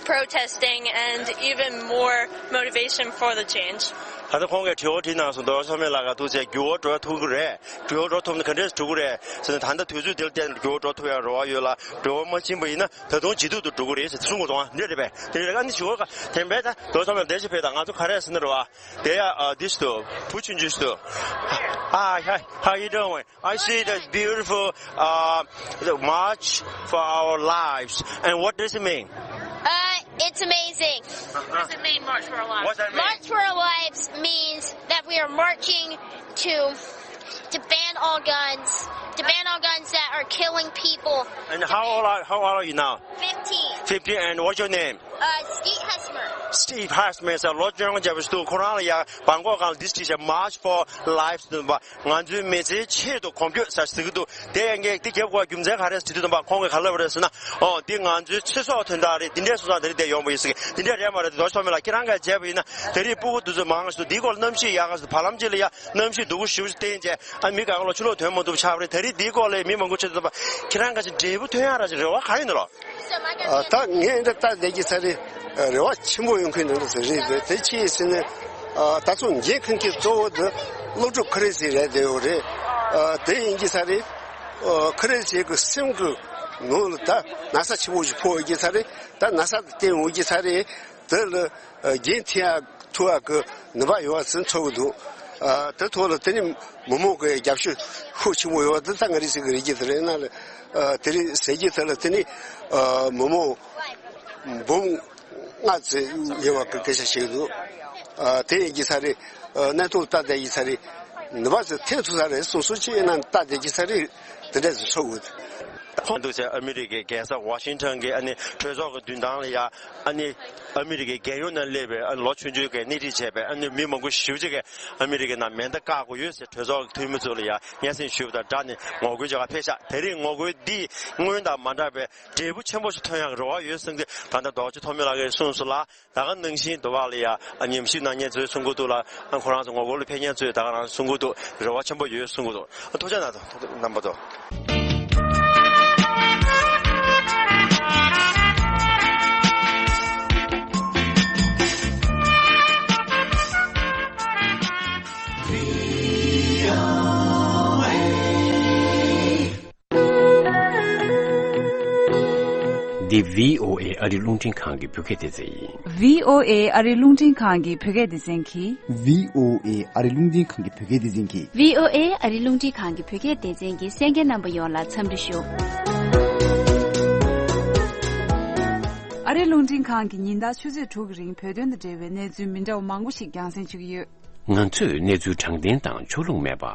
protesting and even more motivation for the change. ད་ལྟ་ཁོང་གིས་དྲི་བ་དྲིས་གནང་སོང་། རྡོ་རྗེ་ཐོགས་མེད་ལགས་ཀྱིས་འདུག་ཟེར། འགྱུར་བ་འགྲོ་ཐུབ་ཀྱི་རེད། འགྱུར་བ་འགྲོ་ཐུབ་ན་ག་འདྲས་འགྲོ་གི་རེད་ཟེར་ན། ད་ལྟ་དུས་ཚོད་འདི་ལ་བརྟེན་ནས་འགྱུར་བ་འགྲོ་ཐུབ་ཡག་རེ་བ་ཡོད་ལ། རེ་བ་མ་བྱིན་པ་ཡིན་ན་ད་དུང་ཇེ་སྡུག་ཏུ་འགྲོ་གི་རེད་ཟེར་གསུང་གི་འདུག་འདི་རེད་པས། དེ་རེད། ཨ་ནི་ཞུ་བ་ག་དེ་འབད་ད་རྡོ་རྗེ་ཐོགས་མེད་ལགས་འདི་ཞིག་ཕེབས་དང་། ང་ཚོ་ག་རེ་ཟེར་ན་རེད་བ། དེ་ཡ་ཨ་འདི་ཞིག་འདུག་བུ་ཆུང་ཆུང་ཞིག་འདུག Hi, hi, how you doing? I see the beautiful uh, the March for Our Lives. And what does it mean? Uh, it's amazing. What does it mean, March for Our Lives? What does that mean? March for Our Lives means that we are marching to to ban all guns, to ban all guns that are killing people. And how old are, how old are you now? Fifteen. Fifteen, and what's your name? Uh, Steve Hesmer. Steve Hesmer is a lot younger than you. ཁོ་རང་ལ་ཡ་བང་ཀོག་སྒང་ལ་འདི་ཞིག་བྲིས་བཞག March for Lives ཟེར་བ། ང་ཚོའི་མི་ཚེའི་ཆེད་དུ་གོམ་བགྲོད་ཟེར་ཟེར་གྱི་འདུག་དེ་ཡང་ངས་འདི་རྒྱབ་དགོས་རྒྱུ་མཚན་ག་རེ་ཟེར་དུས་ཙམ་པ་ཁོང་གིས་ག་ལབ་པ་རེད་ཟེར་ན། ཨོ་འདི་ང་ཚོའི་ཚེ་སྲོག་དོན་དག་རེད། འདི་འདྲས་སོང་ཙང་དེ་རིང་འདིར་ཡོང་པ་ཡིན་ཟེར་གྱི། འདི་འདྲས་རེད་མ་རེད། རྡོ་རྗེ་ཐོགས་མེད་ལགས་ཁྱེད་རང་གིས་བྱས་པ་ཡིན་ན་དེ་རིང་སྤུ་གུ་དེ་ཚོ་མང་ཆེ་འདིའི་སྐོར་ལ་གནམ་གཤིས་ཡག་ག་ཟེར། བ་ལམ་གཅིག་ལ་ཡ་གནམ་གཤིས་སྡུག་པོ་ཞེ་པོ་ཅིག་བསྟན་བྱས་ཨ་མི་གང་ག་ལ་ཕྱི་ལོགས་ཐོན་མ་ཐུབ་ཆགས་པ་རེད། དེ་རིང་འདིའི་སྐོར་ལ་མི་མང་པོ་ཆེ་ཚོ་ཁྱེད་རང་ག་ཅིག་འབྲས་བུ་ཐོན་ཡག་ར་ཅིག་རེ་བ་ག་ཡོད་ན་ལོ། ཨ་ད་ངས་འདི་ལྟ་བསྡད་ཀྱི་ས་རེད། རེ་བ་ཆེན་པོ་ཡོང་གི་འདུག་ཟེར་རེད། དེ་ཅི་ཡིན་ཟེར་ན། ཨ་ད་ཚོ་འགན་འཁུར་མཁན་གཙོ་བོ་འདི་སློབ་ཕྲུག་ཁ་རས་ཟིག་རེད་བསྡད་ཡོད་རེད། ཨ་དེ་ཡིན་གྱི་ས་རེད། ཨ་ཁ་རས་ཟིག་གི་སེམས་ཀྱི་ནང་ལ་ད་ན་ཚ་ཆེན་པོ་ཞིག་ཕོག་ཡོད་ཀྱི་ས་རེད། ད་ན་ཚ་དེ་བསྟེན་ཡོད་ཀྱི་ས་རེད། དེ་ལ་འགན་འཁྱེར་ཡག་ཐུབ་ཡག་གི་ནུས་པ་ཡོད་པ་ཟིག་ཚོར་གི་འདུག་ཨ་དེ་ཐོག་ལ་དེ་ནི་མི་མང་གི་རྒྱབ་སྐྱོར་ཤུགས་ཆེན་པོ་ཡོད་པ་འདི་ད་ང་རང་ཚོ་གི་རེ་རྒྱུ་དེ་རེད། ང་ལ་ཨ་དེ་རིང་ཟེར་རྒྱུ་དེ་ལ་དེ་ནི་ཨ་མི་མང་འབུམ་ལྔ་ཙམ་ཡོད་པ་གི་སྐད་ཆ་བཤད་འདུག་ཨ་དེ་ཡིན་གྱི་ས་རེད། ཨ་གནས་སྟངས་ལྟ་བསྡད་ཀྱི་ས་རེད། ནུས་པ་ཟིག་ཐོན་ཐུབ་ས་རེད། སོ་སོ་ཅིག་ཡིན་ན་ལྟ་བསྡད་ཀྱི་ས་རེད། དེ་འདྲ་ཟིག་ཚོར་གི་འདུག་ཁོང་འདུག་ཟེར། ཨ་མི་རི་ཀའི་རྒྱལ་ས་ཝ་ཤིང་ཊོན་གྱི་ཨ་ནི་གྲོས་ཚོགས་ཀྱི་མདུན་ཐང་ལ་ཡ་ཨ་ནི་ཨ་མི་རི་ཀའི་རྒྱལ་ཡོངས་ནང་སླེབས་པའི་ཨ་ནི་ལོ་ཆུང་ཆུང་གིས་སྣེ་ཁྲིད་བྱས་པའི་ཨ་ནི་མི་མང་པོ་ཞེ་པོ་ཅིག་གིས་ཨ་མི་རི་ཀའི་ནང་མེ་མདའ་བཀག་དགོས་ཡོད་ཟེར་གྲོས་ཚོགས་ཀྱི་འཐུས་མི་ཚོ་ལ་ཡ་སྙན་སེང་ཞུས་པ་དང་སྦྲགས་ནས་ངོ་རྒོལ་བྱེད་ག་ཕེབས་ཤག་དེ་རིང་ངོ་རྒོལ་འདིས་སྔོན་དང་མ་འདྲ་བའི་འབྲས་བུ་ཆེན་པོ་ཞིག་ཐོན་ཡག་གི་རེ་བ་ཡོད་གསུངས་ཏེ། ད་ལྟ་རྡོ་རྗེ་ཐོགས་མེད་ལགས་ཀྱིས་གསུངས་སོང་ལ། ད་ག་ནང་བཞིན་དུ་བ་ལ་ཡ་ཨ་ཉམས་ཞིབ་གནང་མཁན་ཚོས་གསུང་གི་འདུག་ལ། ཨ་ཁོ་རང་ཚོ་ངོ་རྒོལ་ལ་ཕེབས་མཁན་ཚོས་ད་ག་རང་གསུང་གི་འདུག་རེ་བ་ཆེན་པོ་ཡོད་གསུང་གི་འདུག་ཨ་ཐུགས་རྗེ་གནང་། རྣམ་པ་ཚོ། འདི་བྷི་ཨོ་ཨེ་ཨ་རིའི་རླུང་འཕྲིན་ཁང་གི་བོད་སྐད་སྡེ་ཚན་ཡིན། བྷི་ཨོ་ཨེ་ཨ་རིའི་རླུང་འཕྲིན་ཁང་གི་བོད་སྐད་སྡེ་ཚན་གྱིས། བྷི་ཨོ་ཨེ་ཨ་རིའི་རླུང་འཕྲིན་ཁང་གི་བོད་སྐད་སྡེ་ཚན་གྱིས། བྷི་ཨོ་ཨེ་ཨ་རིའི་རླུང་འཕྲིན་ཁང་གི་བོད་སྐད་སྡེ་ཚན་གྱི་གསན་མཁན་རྣམ་པ་ཡོངས་ལ་འཚམས་འདྲི་ཞུ། ཨ་རིའི་རླུང་འཕྲིན་ཁང་གིས་ཉིན་ལྟར་ཆུ་ཚོད་དྲུག་གི་རིང་བོད་དོན་དང་འབྲེལ་བའི་གནས་ཚུལ་མི་འདྲ་བ་མང་པོ་ཞིག་རྒྱང་སྲིང་བྱེད་ཀྱི་ཡོད། ང་ཚོས་གནས་ཚུལ་དྲང་བདེན་དང་ཕྱོགས་ལྷུང་མེད་པ།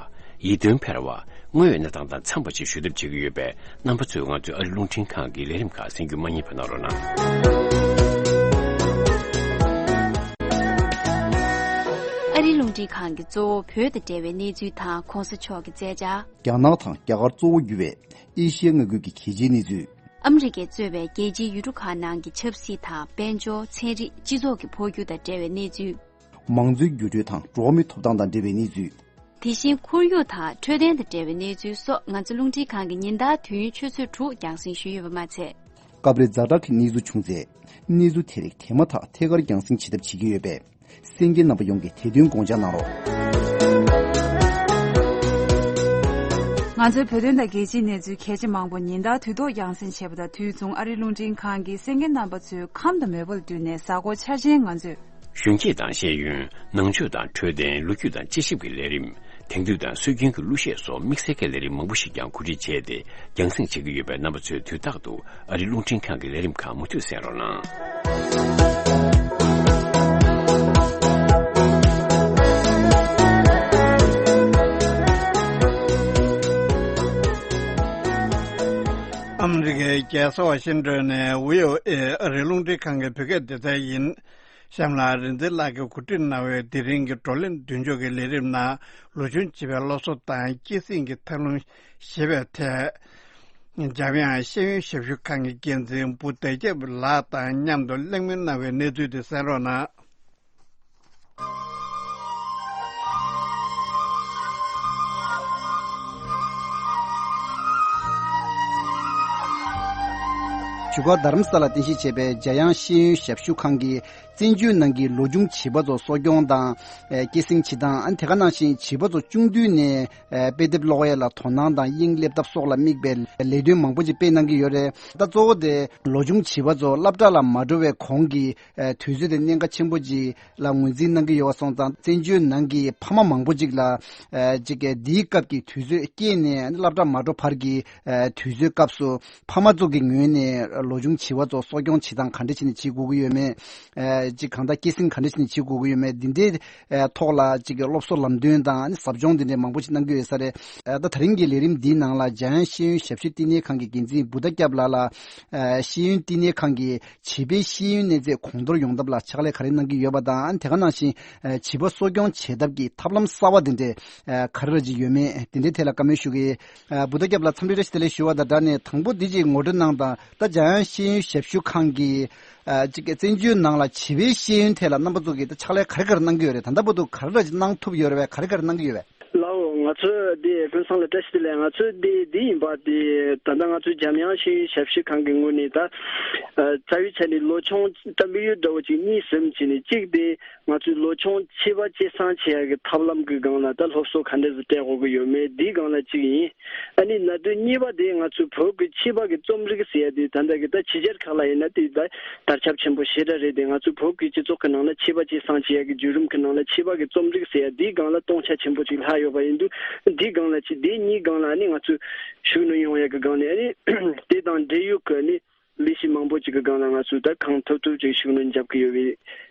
ཡིད་རྟོན་འཕེར་བ། དངོས་ཡོད་གནས་སྟངས་དང་འཚམས་པ་ཞིག་ཞུ་ཐབས་བྱེད་ཀྱི་ཡོད་པས། རྣམ་པ་ཚོས་ང་ཚོའི་ཨ་རིའི་རླུང་འཕྲིན་ཁང་གི་ལས་རིམ་ཁག་གསན་རྒྱུ་མ་བསྙེལ་བ་གནང་རོགས་གནང་། ཨ་རིའི་རླུང་འཕྲིན་ཁང་གིས་གཙོ་བོ་བོད་དང་འབྲེལ་བའི་གནས་ཚུལ་དང་གོང་ས་མཆོག་གི་མཛད་འཆར། རྒྱ་ནག་དང་རྒྱ་གར་གཙོ་བོ་གྱུར་བའི་ཨེ་ཤི་ཡ་མངའ་ཁུལ་གྱི་གལ་ཆེའི་གནས་ཚུལ། ཨ་མི་རི་ཀས་གཙོས་པའི་རྒྱལ་སྤྱིའི་ཡུལ་གྲུ་ཁག་ནང་གི་ཆབ་སྲིད་དང་དཔལ་འབྱོར། ཚན་རིག་སྤྱི་ཚོགས་ཀྱི་འཕོ་འགྱུར་དང་འབྲེལ་བའི་གནས་ཚུལ། མང་གཙོའི་འགྱུར་འགྲོས་དང་འགྲོ་བ་མིའི་ཐོབ་ཐང་དང་འབྲེལ་བའི་གནས་ཚུལ། དེ་བཞིན་ཁོར་ཡུག་དང་འཕྲོད་བསྟེན་དང་འབྲེལ་བའི་གནས་ཚུལ་སོགས་ང་ཚོ་རླུང་འཕྲིན་ཁང་གིས་ཉིན་ལྟར་དུས་ཡུན་ཆུ་ཚོད་དྲུག་རྒྱང་སྲིང་ཞུས་ཡོད་པ་མ་ཚད། སྐབས་རེ་ཛ་དྲག་གི་གནས་ཚུལ་བྱུང་ཚེ། གནས་ཚུལ་དེ་རིགས་དེ་མ་ཐག་ཐད་ཀར་རྒྱང་སྲིང་བྱེད་ཐབས་བྱེད་ཀྱི་ཡོད་པས། གསན་མཁན་རྣམ་པ་ཡོངས་ཀྱིས་དེ་དོན་དགོངས་འཇགས་གནང་རོགས། ང་ཚོའི་བོད་དོན་དང་རྒྱལ་སྤྱིའི་གནས་ཚུལ་གལ་ཆེ་མང་པོ་ཉིན་ལྟར་དུས་ཐོག་རྒྱང་སྲིང་བྱེད་པ་དང་དུས་མཚུངས་ཨ་རིའི་རླུང་འཕྲིན་ཁང་གིས་གསན་མཁན་རྣམ་པ་ཚོའི་ཁམས་དང་མོས་པ་ལ་བསྟུན་ནས་གཟའ་འཁོར་འཆར་ཅན་ང་ཚོས། གཞོན་སྐྱེས་དང་ཤེས་ཡོན། ནང་ཆོས་དང་འཕྲོད་བསྟེན། ལོ་རྒྱུས་དང་དཔྱད་ཞིབ་ཀྱི་ལས་རིམ། དེང་དུས་དང་སྲོལ་རྒྱུན་གྱི་གླུ་གཞས་སོགས་དམིགས་བསལ་གྱི་ལས་རིམ་མང་པོ་ཞིག་ཀྱང་གོ་སྒྲིག་བྱས་ཏེ་རྒྱང་སྲིང་བྱེད་ཀྱི་ཡོད་པས། རྣམ་པ་ཚོས་དུས་རྟག་ཏུ་ཨ་རིའི་རླུང་འཕྲིན་ཁང་གི་ལས་རིམ་ཁག་མུ་མཐུད་གསན་རོགས་གནང་། ཨ་མི་རི་ཀའི་རྒྱལ་ས་ཝ་ཤིང་ཏོན་ནས་བྷི་ཨོ་ཨེ་ཨ་རིའི་རླུང་འཕྲིན་ཁང་གི་བོད་སྐད་སྡེ་ཚན་ཡིན། གཤམ་ལ་རིག་འཛིན་ལགས་ཀྱིས་གོ་སྒྲིག་གནང་བའི་དེ་རིང་གི་བགྲོ་གླེང་མདུན་ལྕོག་གི་ལས་རིམ་ནང་ལོ་ཆུང་བྱིས་པའི་སློབ་གསོ་དང་སྐྱེད་སྲིང་གི་ཐབས་ལམ་ཞེས་པའི་ཐད། འཇམ་དབྱངས་ཤེས་ཡོན་ཞབས་ཞུ་ཁང་གི་འགན་འཛིན་འབུ་བདེ་སྐྱབས་ལགས་དང་མཉམ་དུ་གླེང་མོལ་གནང་བའི་གནས་ཚུལ་དེ་གསན་རོགས་གནང་། བཞུགས་སྒར་རྡ་རམ་ས་ལར་རྟེན་གཞི་བྱས་པའི་འཇམ་དབྱངས་ཤེས་ཡོན་ཞབས་ཞུ་ཁང་གིས། བཙན་བྱོལ་ནང་གི་ལོ་ཆུང་བྱིས་པ་ཚོ་གསོ་སྐྱོང་དང་། ཨེ། སྐྱེད་སྲིང་བྱེད་སྟངས། ཨ་ནི་དེ་ག་ནང་བཞིན་བྱིས་པ་ཚོ་ཆུང་དུས་ནས། ཨེ། དཔེ་དེབ་ཀློག་ཡས་ལ་དོ་སྣང་དང་དབྱིངས་སླེབས་ཐབས་སོགས་ལ་དམིགས་པའི་ལས་དོན་མང་པོ་ཅིག་སྤེལ་གནང་གི་ཡོད་རེད། ད་གཙོ་བོ་དེ་ལོ་ཆུང་བྱིས་པ་ཚོ་སློབ་གྲྭ་ལ་མ་འགྲོ་བའི་གོང་གི། ཨེ། དུས་ཚོད་དེ་གནད་འགག་ཆེན་པོ་ཅིག་ལ་ངོས་འཛིན་གནང་གི་ཡོད་པ་སོང་ཙང་། བཙན་བྱོལ་ནང་གི་ཕ་མ་མང་པོ་ཅིག་ལ། ཨེ། ཅིག་གི་འདིའི་སྐབས་ཀྱི་དུས་ཚོད་སྐྱེལ་ནས་སློབ་གྲྭ་མ་འགྲོ་བར་གྱི། ཨེ། དུས་ཚོད་སྐབས་སུ། ཕ་མ་ཚོ་གི་ངོས་ནས་ལོ་ཆུང་བྱིས་པ་ཚོ་གསོ་སྐྱོང་བྱེད་སྟངས་ག་འདྲ་བྱས་ནས་བྱེད་དགོས་ཀྱི་ཡོད་མེད། ཨེ། ཅིག་གང་ལྟར་སྐྱེད་སྲིང་ག་འདྲ་བྱས་ནས་བྱེད་དགོས་ཀྱི་ཡོད་མེད་འདི་འདྲའི། ཨེ། ཐོག་ལ་ཅིག་གི་སློབ་གསོ་ལམ་སྟོན་དང་ཟབ་སྦྱོང་འདི་འདྲའི་མང་པོ་ཞིག་གནང་གི་ཡོད་ས་རེད། ཨེ། ད་དེ་རིང་གི་ལས་རིམ་འདིའི་ནང་ལ་འཇམ་དབྱངས་ཤེས་ཡོན་ཞབས་ཞུ་བསྟི་གནས་ཁང་གི་འགན་འཛིན་འབུ་བདེ་སྐྱབས་ལགས་ལ། ཨེ། ཤེས་ཡོན་བསྟི་གནས་ཁང་གིས་བྱིས་པའི་ཤེས་ཡོན་གནས་ཚད་གོང་མཐོར་ཡོང་ཐབས་ལ་ཕྱག་ལས་ག་རེ་གནང་གི་ཡོད་པ་དང་། ཨ་ནི་དེ་ག་ནང་བཞིན། ཨེ། བྱིས་པ་གསོ་སྐྱོང་བྱེད་ཐབས་ཀྱི་ཐབས་ལམ་གསར་བ་འདི་འདྲའི། ཨེ། ག་རེ་ར་ཅིག་ཡོད་མེད་འདི་འདྲའི་ཐད་ལ་བཀའ་མོལ་ཞུ་གི། ཨ། འབུ་བདེ་སྐྱབས་ལགས་འཚམས་འདྲི་བཀྲ་ཤིས་བདེ་ལེགས་ཞུ་བ་དང་སྦྲགས་ནས། དང་པོ་འདི་ཅིག་ངོ་སྤྲོད་གནང་དང་། ད་འཇམ་དབྱངས་ཤེས་ཡོན་ཞབས་ཞུ་ཁང་གིས། ཨ། ཅིག་གི་བཙན་བྱོལ་ནང་ལ་བྱིས་པའི་ཤེས་ཡོན་ཐད་ལ་རྣམ་པ་ཚོ་གིས་ད་ཕྱག་ལས་ག་རེ་ག་རེ་གནང་གི་ཡོད་རེད། ད་ལྟ་བར་དུ་ག་རེ་ར་ཅིག་གནང་ཐུབ་ཡོད་རེད་པས། ག་རེ་ག་རེ་གནང་གི་ཡོད་པས། ལའོ། ང་ཚོས་འདི་ཀུན་བཟང་ལ་བཀྲ་ཤིས་བདེ་ལེགས། ང་ཚོས་འདི་འདི་ཡིན་པ་དེ་ད་ལྟ་ང་ཚོའི་འཇམ་དབྱངས་ཤེས་ཡོན་ཞབས་ཞུ་ཁང་གི་ངོས་ནས་ད། ཨ། རྩ་བའི་ཆ་ནས་ལོ་ཆུང་ད་དམིགས་ཡུལ་འདྲ་བོ་ཅིག་གཉིས་ཟིན་བྱས་ནས། གཅིག་དེ། ང་ཚོའི་ལོ་ཆུང་བྱིས་པ་སྐྱེད་སྲིང་བྱེད་ཡག་གི་ཐབས་ལམ་གྱི་སྒང་ལ་ད་སློབ་གསོ་ག་འདྲ་ཞིག་སྤྲད་དགོས་ཀྱི་ཡོད་མེད། འདིའི་སྒང་ལ་གཅིག་ཡིན། ཨ་ནི་གནད་དོན་གཉིས་པ་དེ་ང་ཚོའི་བོད་ཀྱི་བྱིས་པ་གི་རྩོམ་རིག་ཟེར་ཡ་དེ་ད་ལྟ་གི་ད་ཕྱི་རྒྱལ་ཁག་ལ་ཡིན་ན་དེ་ད་དར་ཁྱབ་ཆེན་པོ་ཞེ་དྲག་རེད། དེ་ང་ཚོའི་བོད་ཀྱི་སྤྱི་ཚོགས་ཀྱི་ནང་ལ་བྱིས་པ་སྐྱེད་སྲིང་བྱེད་ཡ་གི་བརྒྱུད་རིམ་གྱི་ནང་ལ་བྱིས་པ་གི་རྩོམ་རིག་ཟེར་ཡ་དེའི་སྒང་ལ་སྟོང་ཆ་ཆེན་པོ་ཅིག་ལྷག་ཡོད་པ་ཡིན་དུས། འདིའི་སྒང་ལ་ཅིག་དེ་གཉིས་སྒང་ལ་ཨ་ནི་ང་ཚོས་ཤུགས་སྣོན་ཡོང་ཡ་གི་སྒང་ནས། ཨ་ནི་དེ་དང་འབྲེལ་ཡོད་ཀྱི་ཨ་ནི། ལས་གཞི་མང་པོ་ཅིག་གི་སྒང་ལ་ང་ཚོས་ད་གང་ཐུབ་ཐུབ་ཅིག་ཤུགས་སྣོན་རྒྱག་གི་ཡོད་པའི།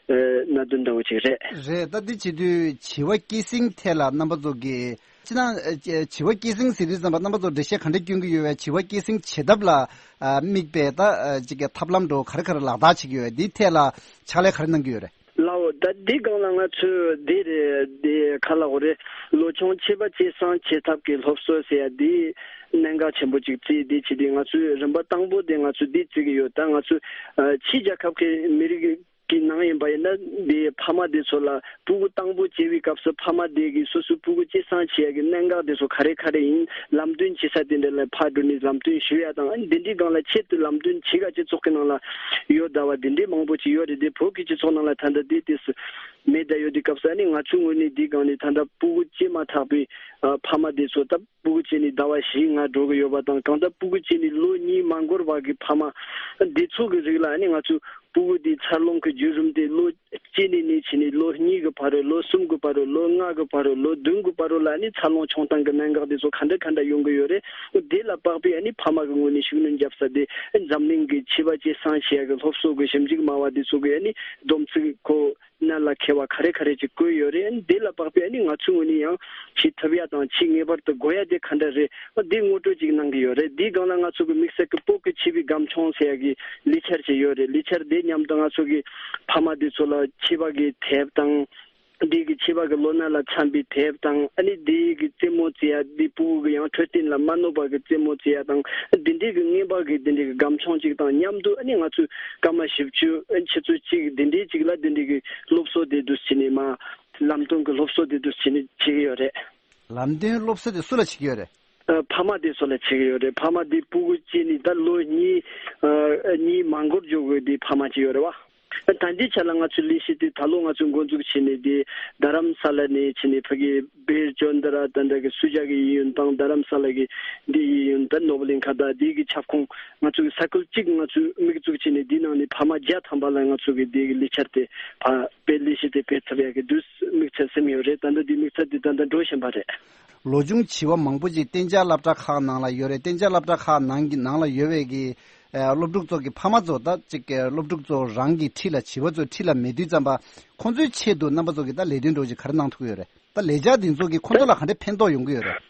ཨ། གནད་དོན་འདྲ་བོ་ཅིག་རེད། རེད། ད་འདི་བྱེད་དུས་བྱིས་པ་སྐྱེད་སྲིང་ཐད་ལ་རྣམ་པ་ཚོ་གིས་ཅི་ན། ཨ། བྱིས་པ་སྐྱེད་སྲིང་ཟེར་དུས་ཙམ་པ་རྣམ་པ་ཚོ་འགྲེལ་བཤད་ག་འདྲ་སྐྱོན་གྱི་ཡོད་པས། བྱིས་པ་སྐྱེད་སྲིང་བྱེད་ཐབས་ལ། ཨ། དམིགས་པའི་ད། ཨ། ཅིག་གི་ཐབས་ལམ་འདྲ་བོ་ག་རེ་ག་རེ་ལག་བསྟར་བྱེད་ཀྱི་ཡོད་པས། འདིའི་ཐད་ལ་ཕྱག་ལས་ག་རེ་གནང་གི་ཡོད་རེད། ལའོ། ད་འདི་སྒང་ལ་ང་ཚོས་འདི་རེད། འདི་ག་ལབ་དགོས་རེད། ལོ་ཆུང་བྱིས་པ་སྐྱེད་སྲིང་བྱེད་ཐབས་ཀྱི་སློབ་གསོ་ཟེར་ཡ་འདི་གནད་འགག་ཆེན་པོ་ཅིག་བརྩིས། འདི་བྱས་དུས་ང་ཚོས་རིམ་པ་དང་པོ་དེ་ང་ཚོས་འདི་བརྩི་གི་ཡོད། ད་ང་ཚོས། ཨ། ཕྱིའི་རྒྱལ་ཁབ་ཀྱི་མི་རིགས་ ནང་ཡིན་པ་ཡིན་ན་འདི་ཕ་མ་དེ་ཚོ་ལ་སྤུ་གུ་དང་པོ་སྐྱེ་བའི་སྐབས་སུ་ཕ་མ་དེ་གིས་སོ་སོའི་སྤུ་གུ་སྐྱེ་སང་བྱེད་ཡ་གི་གནད་འགག་དེ་ཚོ་ག་རེ་ག་རེ་ཡིན། ལམ་སྟོན་བྱེད་ས་དེ་འདྲ་ལ་ཕར་འགྲོ་ནས་ལམ་སྟོན་ཞུ་ཡ་དང་། ཨ་ནི་དེ་འདྲའི་སྒང་ལ་ཆེད་དུ་ལམ་སྟོན་བྱེད་ག་སྤྱི་ཚོགས་ཀྱི་ནང་ལ་ཡོད་བསྡད་པ་དེ་འདྲའི་མང་པོ་ཅིག་ཡོད་རེད། དེ་བོད་ཀྱི་སྤྱི་ཚོགས་ནང་ལ་ད་ལྟ་དེ་དུས་སུ་མེད་བསྡད་ཡོད་དུས་སྐབས་སུ། ཨ་ནི་ང་ཚོའི་ངོས་ནས་དེའི་སྒང་ནས་ད་ལྟ་སྤུ་གུ་སྐྱེས་མ་ཐག་པའི་ཨ་ཕ་མ་དེ་ཚོ་ད་སྤུ་གུ་སྐྱེས་ནས་ཟླ་བ་བཞི་ལྔ་འགྲོ་གི་ཡོད་པ་དང་། གང་ལྟར་སྤུ་གུ་སྐྱེས་ནས་ལོ་གཉིས་མ་འགོར་བ་གི་ཕ་མ་འདི་ཚོ་གི་རིགས་ལ། ཨ་ནི་ང་ཚོས་སྤུ་གུ་དེའི་འཚར་ལོངས་ཀྱི་བརྒྱུད་རིམ་དེ་ལོ་སྐྱེས་ནས་ནས་བྱས་ནས་ལོ་གཉིས་ཀྱི་བར་རུ། ལོ་གསུམ་གྱི་བར་རུ། ལོ་ལྔ་གི་བར་རུ། ལོ་བདུན་གྱི་བར་རུ་ལ་ཨ་ནི་འཚར་ལོངས་བྱུང་སྟངས་ཀྱི་གནད་འགག་དེ་ཚོ་ག་འདྲ་ག་འདྲ་ཡོང་གི་ཡོད་རེད། དེ་ལ་དཔག་པའི་ཨ་ནི་ཕ་མ་གི་ངོས་ནས་ཤུགས་སྣོན་བརྒྱབ་ས་དེ་འཛམ་གླིང་གི་བྱིས་པ་སྐྱེ་སང་བྱེད་ཡ་གི་སློབ་གསོ་གི་ཞིབ་འཇུག་སྨྲ་བ་དེ་ཚོ་གི་ཨ་ནི་སྡོམ་ཚིག་ཁོ་གནད་ལ་འཁེལ་བ་ག་རེ་ག་རེ་ཅིག་བཀོད་ཡོད་རེད། ཨ་ནི་དེ་ལ་དཔག་པའི་ཨ་ནི་ང་ཚོའི་ངོས་ནས་ཡང་བྱེད་ཐུབ་ཡ་དང་བྱེད་ངེས་པར་དུ་དགོས་ཡ་དེ་ག་འདྲ་རེད། ཨ་དེ་ངོ་སྤྲོད་ཅིག་གནང་གི་ཡོད་རེད། དེའི་སྒང་ལ་ང་ཚོ་གི་དམིགས་བསལ་གྱི་བོད་ཀྱི་བྱིས་པའི་སྒམ་ཆུང་ཟེར་ཡ་གི་ལས་འཆར་ཅིག་ཡོད་རེད། ལས་འཆར་དེ་མཉམ་དུ་ང་ཚོ་གི་ཕ་མ་དེ་ཚོ་ལ་བྱིས་པ་གི་དེབ་དང་། འདི་གི་བྱིས་པ་གི་ལོ་ན་ལ་འཚམ་པའི་དེབ་དང་། ཨ་ནི་འདི་གི་རྩེད་མོ་རྩེ་ཡ། འདི་སྤུ་གུ་གི་ཡང་འཕྲོད་བསྟེན་ལ་མ་གནོད་པ་གི་རྩེད་མོ་རྩེ་ཡ་དང་། འདི་འདྲའི་གི་རྔན་པ་གི་འདི་འདྲའི་གི་སྒམ་ཆུང་གཅིག་དང་མཉམ་དུ། ཨ་ནི་ང་ཚོས་སྐར་མ་བཞི་བཅུ་ཨ་ཆུ་ཚོད་གཅིག་འདི་འདྲའི་གཅིག་ལ་འདི་འདྲའི་གི་སློབ་གསོ་དེ་འདུག་བྱས་ནས། མ་ལམ་སྟོན་གི་སློབ་གསོ་དེ་འདུག་བྱས་ནས་བྱེད་ཀྱི་ཡོད་རེད། ལམ་སྟོན་སློབ་གསོ་དེ་སུ་ལ་བྱེད་ཀྱི་ཡོད་རེད། ཨ་ཕ་མ་དེ་ཚོ་ལ་བྱེད་ཀྱི་ཡོད་རེད། ཕ་མ་དེ་སྤུ་གུ་སྐྱེས་ནས་ད་ལོ་གཉིས་ཨ་གཉིས་མ་འགོར་འཇོག་གི་དེ་ཕ་མ་ཅིག་ཡོད་རེད་བ། ད་ལྟའི་ཆ་ལ་ང་ཚོའི་ལས་གཞི་དེ་ད་ལོ་ང་ཚོས་འགོ་འཛུགས་བྱས་ནས། དེ་རྡ་རམ་ས་ལ་ནས་བྱས་ནས་ཕ་གི་བེར་ཇོན་དར་ད་འདྲ་གི་སུ་ཇཱ་གི་གཡས་གཡོན་དང་། རྡ་རམ་ས་ལ་གི་འདི་གཡས་གཡོན་དང་ནོར་བུ་གླིང་ཁ་དང་དེ་གི་ཁྱབ་ཁོངས། ང་ཚོ་གི་ས་ཁུལ་གཅིག་ང་ཚོས་དམིགས་འཛུགས་བྱས་ནས། དེའི་ནང་ནས་ཕ་མ་བརྒྱ་ཐམ་པ་ལ་ང་ཚོ་གི་དེ་གི་ལས་འཆར་དེ་ཕ་དཔེ་ལས་གཞི་དེ་སྤེལ་ཐུབ་ཡ་གི་དུས་དམིགས་ཚད་ཟིན་ཡོད་རེད། ད་ལྟ་དེ་དམིགས་ཚད་དེ་ད་ལྟ་འགྲོ་བཞིན་པ་རེད། ལོ་ཆུང་བྱིས་པ་མང་པོ་ཅིག་གཏན་འཇགས་སློབ་གྲྭ་ཁག་ནང་ལ་ཡོད་རེད། གཏན་འཇགས་སློབ་གྲྭ་ཁག་ནང་གི་ནང་ལ་ཡོད་པའི་གི་ཨ་སློབ་ཕྲུག་ཚོ་གི་ཕ་མ་ཚོ། ད་ཅིག་གི་སློབ་ཕྲུག་ཚོ་རང་གི་འཁྲིས་ལ་བྱིས་པ་ཚོ་འཁྲིས་ལ་མེད་དུས་ཙམ་པ། ཁོང་ཚོའི་ཆེད་དུ་རྣམ་པ་ཚོ་གི་ད་ལས་དོན་འདྲ་བོ་ཅིག་ག་རེ་གནང་ཐུབ་ཀྱི་ཡོད་རེད། ད་ལས་འཆར་འདི་ཚོ་གི་ཁོང་ཚོ་ལ་ག་འདྲའི་ཕན་ཐོགས་ཡོང་གི་ཡོད་རེད།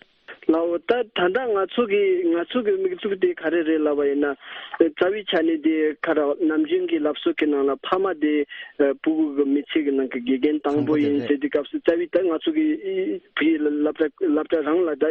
ལའོ། ད་ད་ལྟ་ང་ཚོ་གི་ང་ཚོ་གི་དམིགས་འཛུགས་དེ་ག་རེ་རེད་ལབ་པ་ཡིན་ན། རྩ་བའི་ཆ་ནས་དེ་ག་རེ། ནམ་རྒྱུན་གྱི་སློབ་གསོ་གི་ནང་ལ་ཕ་མ་དེ་ཨ་སྤུ་གུ་གི་མི་ཚེ་གི་ནང་གི་དགེ་རྒན་དང་པོ་ཡིན་ཟེར་དུས་སྐབས་སུ། རྩ་བའི་ད་ང་ཚོ་གི་ཨི་བོད་ཡིག་སློབ་གྲྭ་སློབ་གྲྭ་རང་ལ་ད་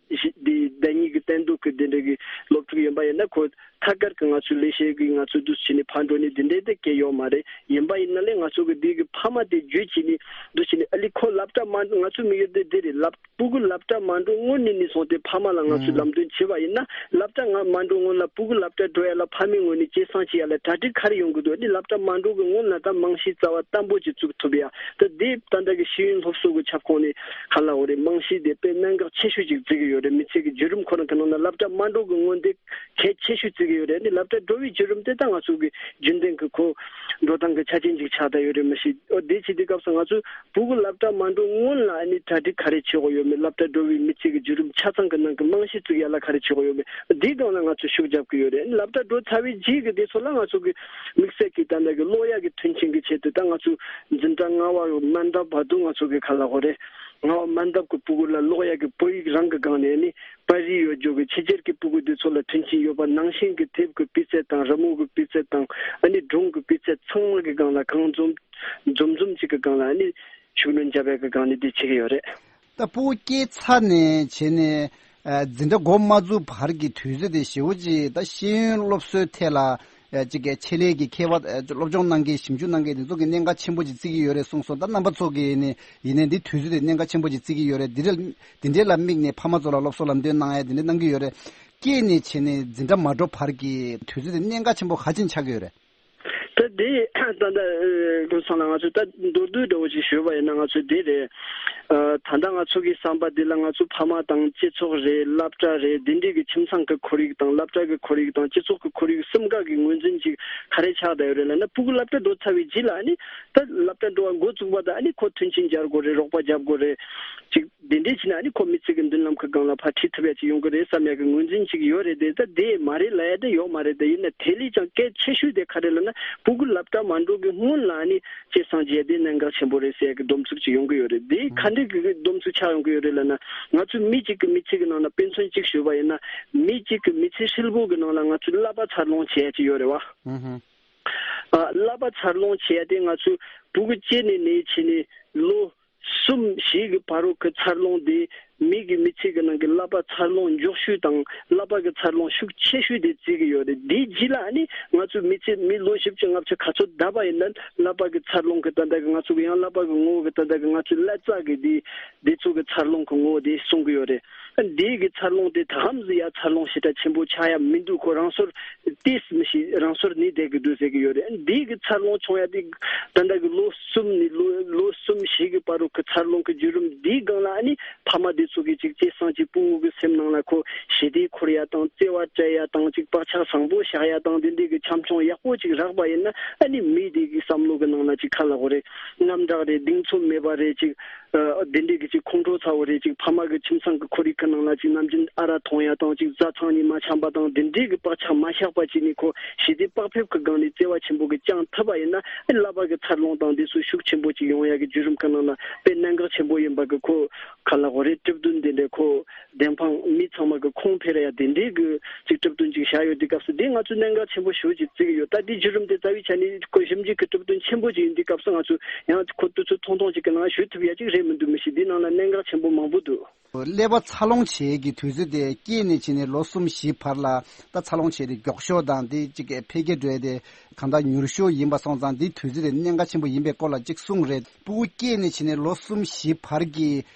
ཞི་དེ་ཟླ་གཉིས་ཀྱི་བསྟན་རྡོ་གི་དེ་འདྲ་གི་སློབ་ཕྲུག་ཡིན་པ་ཡིན་ན། ཁོ་ཐད་ཀར་གྱི་ང་ཚོའི་ལས་བྱེད་ཀྱིས་ང་ཚོ་འདུག་བྱས་ནས་ཕར་འགྲོ་ནས་དེ་འདྲའི་དེ་སྐད་ཡོད་མ་རེད། ཡིན་པ་ཡིན་ན་ལས་ང་ཚོ་གི་དེ་གི་ཕ་མ་དེ་བརྒྱུད་བྱས་ནས་འདུག་བྱས་ནས། ཨ་ལས་ཁོ་སློབ་གྲྭ་མ་ང་ཚོའི་དམིགས་ཡུལ་དེ་དེ་རེད། སློབ་སྤུ་གུ་སློབ་གྲྭ་མ་འགྲོ་སྔོན་ནས་ནས་བཟུང་སྟེ་ཕ་མ་ལ་ང་ཚོས་ལམ་སྟོན་བྱས་པ་ཡིན་ན། སློབ་གྲྭ་ང་མ་འགྲོ་སྔོན་ལ་སྤུ་གུ་སློབ་གྲྭ་འགྲོ་ཡ་ལ་ཕ་མའི་ངོས་ནས་སྐྱེད་སྲིང་བྱེད་ཡ་ལ་གྲ་སྒྲིག་ག་རེ་ཡོང་གི་འདུག་ཨ་ནི་སློབ་གྲྭ་མ་འགྲོ་གི་སྔོན་ལ་ད་རྨང་གཞི་རྩ་བ་བརྟན་པོ་ཅིག་བཙུགས་ཐུབ་ཡ། ད་དེ་ད་ལྟ་གི་ཤེས་ཡོན་སློབ་གསོ་གི་ཁྱབ་ཁོངས་ནས་ག་ལབ་དགོས་རེད། རྨང་གཞི་དེ་དཔེ་གནད་འགག་ཆེ་ཤོས་ཅིག་བརྩི་གི་ཡོད་རེད། མི་ཚེ་གི་བརྒྱུད་རིམ་ཁོ་རང་གི་ནང་ན་སློབ་གྲྭ་མ་འགྲོ་གི་སྔོན་དེ་གལ་ཆེ་ཤོས་བརྩི་གི་ཡོད་རེད། ཨ་ནི་སློབ་གྲྭ་འགྲོ་བའི་བརྒྱུད་རིམ་དེ་ད་ང་ཚོ་གི་རྒྱུན་ལྡན་གྱི་ཁོ་འགྲོ་སྟངས་ཀྱི་ཆ་རྐྱེན་ཅིག་ཆགས་བསྡད་ཡོད་རེད། མ་གཞི་ཨོ་དེ་བྱེད་དུས་སྐབས་སུ་ང་ཚོས་སྤུ་གུ་སློབ་གྲྭ་མ་འགྲོ་སྔོན་ལ་ཨ་ནི་གྲ་སྒྲིག་ག་རེ་བྱེད་དགོས་ཡོད་མེད། སློབ་གྲྭ་འགྲོ་བའི་མི་ཚེ་གི་བརྒྱུད་རིམ་ཆ་ཚང་གི་ནང་གི་རྨང་གཞི་བཙུགས་ཡ་ལ་ག་རེ་བྱེད་དགོས་ཡོད་མེད། འདིའི་སྒང་ལ་ང་ཚོས་ཤུགས་རྒྱབ་ཀྱི་ཡོད་རེད། ཨ་ནི་སློབ་གྲྭ་འགྲོ་ཚར་བའི་རྗེས་ཀྱི་དེ་ཚོ་ལ་ང་ཚོ་གི་དམིགས་བསལ་གྱི་ད་ལྟ་གི་ཀློག་ཡ་གི་མཐུན་རྐྱེན་གྱི་ཆེད་དུ། ད་ང་ཚོ་འཛིན་གྲྭ་ལྔ་པ་མ་འདབ་བར་དུ་ང་ཚོ་གི་ག་ལབ་དགོས་རེད། ལྔ་པ་མ་འདབ་ཀྱི་སྤུ་གུ་ལ་ཀློག་ཡ་གི་བོད་ཡིག་རང་གི་སྒང་ནས་ཨ་ནི་པར་རིས་ཡོད་རྒྱུ་གི་ཕྱི་རྒྱལ་གྱི་སྤུ་གུ་དེ་ཚོ་ལ་མཐུན་རྐྱེན་ཡོད་པ་ནང་བཞིན་གྱི་དེབ་ཀྱི་སྤུས་ཚད་དང་། རི་མོ་གི་སྤུས་ཚད་དང་། ཨ་ནི་སྒྲུང་གི་སྤུས་ཚད་ཚང་མ་གི་སྒང་ལ་གང་འཛོམས་འཛོམས་འཛོམས་ཅིག་གི་སྒང་ལ་ཨ་ནི་ཤུགས་སྣོན་བརྒྱབ་པའི་གི་སྒང་ནས་དེ་བྱེད་ཀྱི་ཡོད་རེད། ད་སྤུ་གུ་སྐྱེས་ཚར་ནས་བྱས་ནས་ཨ་འཛིན་གྲྭ་འགོ་མ་བཙུགས་བར་གྱི་དུས་ཚོད་དེ་ཞེ་པོ་ཅིག་ད་ཤེས་ཡོན་སློབ་གསོའི་ཐད་ལ་ཨ་ཅིག་གི་ཆེད་ལས་ཀྱི་མཁས་པ། ཨ་སློབ་སྦྱོང་གནང་མཁན། ཞིབ་འཇུག་གནང་མཁན་དེ་ཚོ་གི་གནད་འགག་ཆེན་པོ་ཅིག་བརྩི་གི་ཡོད་རེད་གསུངས་སོང་། ད་རྣམ་པ་ཚོ་གི་ནི་ཡིན་ནའི་འདི་དུས་ཚོད་དེ་གནད་འགག་ཆེན་པོ་ཅིག་བརྩི་གི་ཡོད་རེད། འདི་རེད། འདི་འདྲའི་ལ་དམིགས་ནས་ཕ་མ་ཚོ་ལ་སློབ་གསོ་ལམ་སྟོན་གནང་ཡ་དེ་འདྲ་གནང་གི་ཡོད་རེད། སྐྱེས་ནས་བྱས་ནས་འཛིན་གྲྭ་མ་འགྲོ་བར་གྱི་དུས་ཚོད་དེ་གནད་འགག་ཆེན་པོ་ག་ཅིག་ཆགས་ཀྱི་ཡོད་རེད། ད་དེ་ད་ལྟ་ཨ་ཀུན་བཟང་ལགས། ང་ཚོས་ད་མདོར་བསྡུས་འདྲ་བོ་ཞིག་ཞུས་པ་ཡིན་ན། ང་ཚོས་དེ་རེད། ཨ་ད་ལྟ་ང་ཚོ་གི་བསམ་པ་འདི་ལ་ང་ཚོ་ཕ་མ་དང་སྤྱི་ཚོགས་རེད། སློབ་གྲྭ་རེད། འདི་འདྲའི་གི་ཁྱིམ་ཚང་གི་ཁོར་ཡུག་དང་སློབ་གྲྭ་གི་ཁོར་ཡུག་དང་སྤྱི་ཚོགས་ཀྱི་ཁོར་ཡུག་གསུམ་ཀ་གི་ངོས་འཛིན་ཅིག་ག་རེ་ཆགས་བསྡད་ཡོད་རེད་ལབ་ན། སྤུ་གུ་སློབ་གྲྭ་འགྲོ་ཚར་བའི་རྗེས་ལ་ཨ་ནི་ད་སློབ་གྲྭ་འགྲོ་བ་འགོ་བཙུགས་པ་དང་ཨ་ནི་ཁོ་མཐུན་རྐྱེན་སྦྱར་དགོས་རེད། རོགས་པ་རྒྱབ་དགོས་རེད། ཅིག་དེ་འདྲས་བྱས་ན་ཨ་ནི་ཁོ་མི་ཚེ་གི་མདུན་ལམ་གྱི་སྒང་ལ་ཕར་ཁྲིད་ཐུབ་ཡ་ཅིག་ཡོང་གི་རེད་བསམ་ཡ་གི་ངོས་འཛིན་ཅིག་ཡོད་རེད་དེ། ད་དེ་མ་རེད་ལབ་ཡ་དེ་ཡོད་མ་རེད་དེ། ཡིན་ན་དེ་ལས་ཀྱང་གལ་ཆེ་ཤོས་དེ་ག་རེ་ལབ་ན། སྤུ་གུ་སློབ་གྲྭ་མ་འགྲོ་གི་སྔོན་ལ་ཨ་ནི་སྐྱེད་སྲིང་བྱས་དེ་གནད་འགག་ཆེན་པོ་རེད་ཟེར་ཡ་གི་སྡོམ་ཚིག་ཅིག་ཡོང་གི་ཡོད་རེད། དེ་ག་འདྲས་གི་སྡོམ་ཚིག་ཆགས་ཡོང་གི་ཡོད་རེད་ལབ་ན། ང་ཚོའི་མི་གཅིག་གི་མི་ཚེ་གི་ནང་ན་དཔེ་མཚོན་གཅིག་ཞུས་པ་ཡིན་ན། མི་གཅིག་གི་མི་ཚེ་ཧྲིལ་པོ་གི་ནང་ལ་ང་ཚོའི་བསླབ་པ་འཚར་ལོངས་བྱེད་ཡ་ཅིག་ཡོད་རེད་བ། ཨ་བསླབ་པ་འཚར་ལོངས་བྱེད་ཡ་དེ་ང་ཚོའི་སྤུ་གུ་སྐྱེས་ནས་ནས་བྱས་ནས་ལོ་གསུམ་བཞི་གི་བར་རུ་གི་འཚར་ལོངས་དེ་ མིག་གི་མི་ཚེ་གི་ནང་གི་ཀླད་པ་འཚར་ལོངས་མགྱོགས་ཤོས་དང་ཀླད་པ་གི་འཚར་ལོངས་ཤུགས་ཆེ་ཤོས་དེ་བརྩི་གི་ཡོད་རེད། དེའི་རྗེས་ལ་ཨ་ནི་ང་ཚོའི་མི་ཚེ་མི་ལོ་བཞི་བཅུ་ལྔ་བཅུ་ག་ཚོད་བསྡད་པ་ཡིན་ན་ཀླད་པ་གི་འཚར་ལོངས་གི་ད་ལྟ་གི་ང་ཚོ་གི་ཡང་ཀླད་པ་གི་ངོ་བོ་གི་ད་ལྟ་གི་ང་ཚོའི་ཀླད་རྩ་གི་དེ་དེ་ཚོ་གི་འཚར་ལོངས་གི་ངོ་བོ་དེ་གསུང་གི་ཡོད་རེད། འདི་གི་འཚར་ལོངས་དེ་ད་གམ་ཟི་ཡ་འཚར་ལོངས་ཞེ་དྲག་ཆེན་པོ་ཆགས་ཡ་མི་འདུག་ཁོ་རང་སོར་ཏིས་མི་ཤི་རང་སོར་ནི་དེ་གི་འདུག་ཟེར་གི་ཡོད་རེད། འདི་གི་འཚར་ལོངས་བྱུང་ཡ་དེ་ད་ལྟ་གི་ལོ་གསུམ་ནི་ལོ་ལོ་གསུམ་བཞི་གི་བར་རུ་གི་འཚར་ལོངས་གི་བརྒྱུད་རིམ་འདིའི་སྒང་ལ་ཨ་ནི་ཕ་མ་དེ་ཚོ་གི་ཅིག་ཅེ་སང་ཅིག་ཕྲུ་གུ་གི་སེམས་ནང་ལ་ཁོ་ཞི་བདེ་འཁོར་ཡ་དང་བརྩེ་བ་སྤྲད་ཡ་དང་ཅིག་བག་ཆགས་བཟང་པོ་བཞག་ཡ་དང་དེ་འདྲའི་གི་བྱམས་སྐྱོང་ཡག་པོ་ཅིག་རག་པ་ཡིན་ན་ཨ་ནི་མི་དེ་གི་བསམ་བློ་གི་ནང་ལ་ཅིག་ཁ་ལ་འོ་རེད། རྣམ་དག་རེད། གདེང་ཚོད་མེད་པ་རེད། ཅིག་ཨ་དེ་འདྲའི་གི་ཅིག་ཁོང་ཁྲོ་ཚ་བོ་རེད། ཅིག་ཕ་མ་གི་ཁྱིམ་ཚང་གི་ཁོར་ཡུག་གི་ནང་ལ་ཅིག་ནམ་རྒྱུན་ཨ་ར་མཐོང་ཡ་དང་ཅིག་བཟའ་ཚང་གཉིས་མ་འཆམ་པ་དང་དེ་འདྲའི་གི་བག་ཆགས་མ་བཞག་པ་ཅིག་ནི་ཁོ་ཞི་བདེ་བག་ཕེབས་གི་སྒང་ནས་བརྩེ་བ་ཆེན་པོ་གི་བཅངས་ཐུབ་པ་ཡིན་ན་ཨ་ཀླད་པ་གི་འཚར་ལོངས་དང་དེ་ཚོ་ཤུགས་ཆེན་པོ་ཅིག་ཡོང་ཡ་གི་བརྒྱུད་རིམ་གི་ནང་ལ་དཔེ་གནད་འགག་ཆེན་པོ་ཡིན་པ་གི་ཁོ་ཁ་ལ་འོ་རེད། གྲུབ་དོན་དེ་འདྲའི་ཁོ་བདེན་དཔང་མི་ཚང་མ་གི་ཁུངས་འཕེར་ཡ་དེ་འདྲའི་གི་ཅིག་གྲུབ་དོན་ཅིག་བཞག་ཡོད་དུས་སྐབས་སུ་དེ་ང་ཚོས་གནད་འགག་ཆེན་པོ་ཞེ་པོ་ཅིག་བརྩི་གི་ཡོད། ད་དེ་བརྒྱུད་རིམ་དེ་རྩ་བའི་ཆ་ནས་ཁོ་ཞིབ་འཇུག་གི་གྲུབ་དོན་ཆེན་པོ་ཅིག་ཡིན་དུས་སྐབས་སུ་ང་ཚོས་ཡང་ཁོ་དུས་ཚོད་ཐུང་ཐུང་ཅིག་གི་ནང་ཞུ་ཐུབ་ཡ་ཅིག་རེད་མི་འདུག་མི་ཤེས། དེའི་ནང་ལ་གནད་འགག་ཆེན་པོ་མང་པོ་འདུག་ཀླད་པ་འཚར་ལོངས་བྱེད་ཀྱི་དུས་ཚོད་དེ་སྐྱེས་ནས་བྱས་ནས་ལོ་གསུམ་བཞིའི་བར་ལ་ད་འཚར་ལོངས་བྱས་ཏེ་མགྱོགས་ཤོས་དང་དེ་གཅིག་འཕེལ་རྒྱས་འགྲོ་ཡ་དེ་གང་ལྟར་མྱུར་ཤོས་ཡིན་པ་སོང་ཙང་དེའི་དུས་ཚོད་དེ་གནད་འགག་ཆེན་པོ་ཡིན་པའི་སྐོར་ལ་གཅིག་གསུངས་རེད། སྤུ་གུ་སྐྱེས་ནས་བྱས་ནས་ལོ་གསུམ་བཞིའི་བར་གྱི་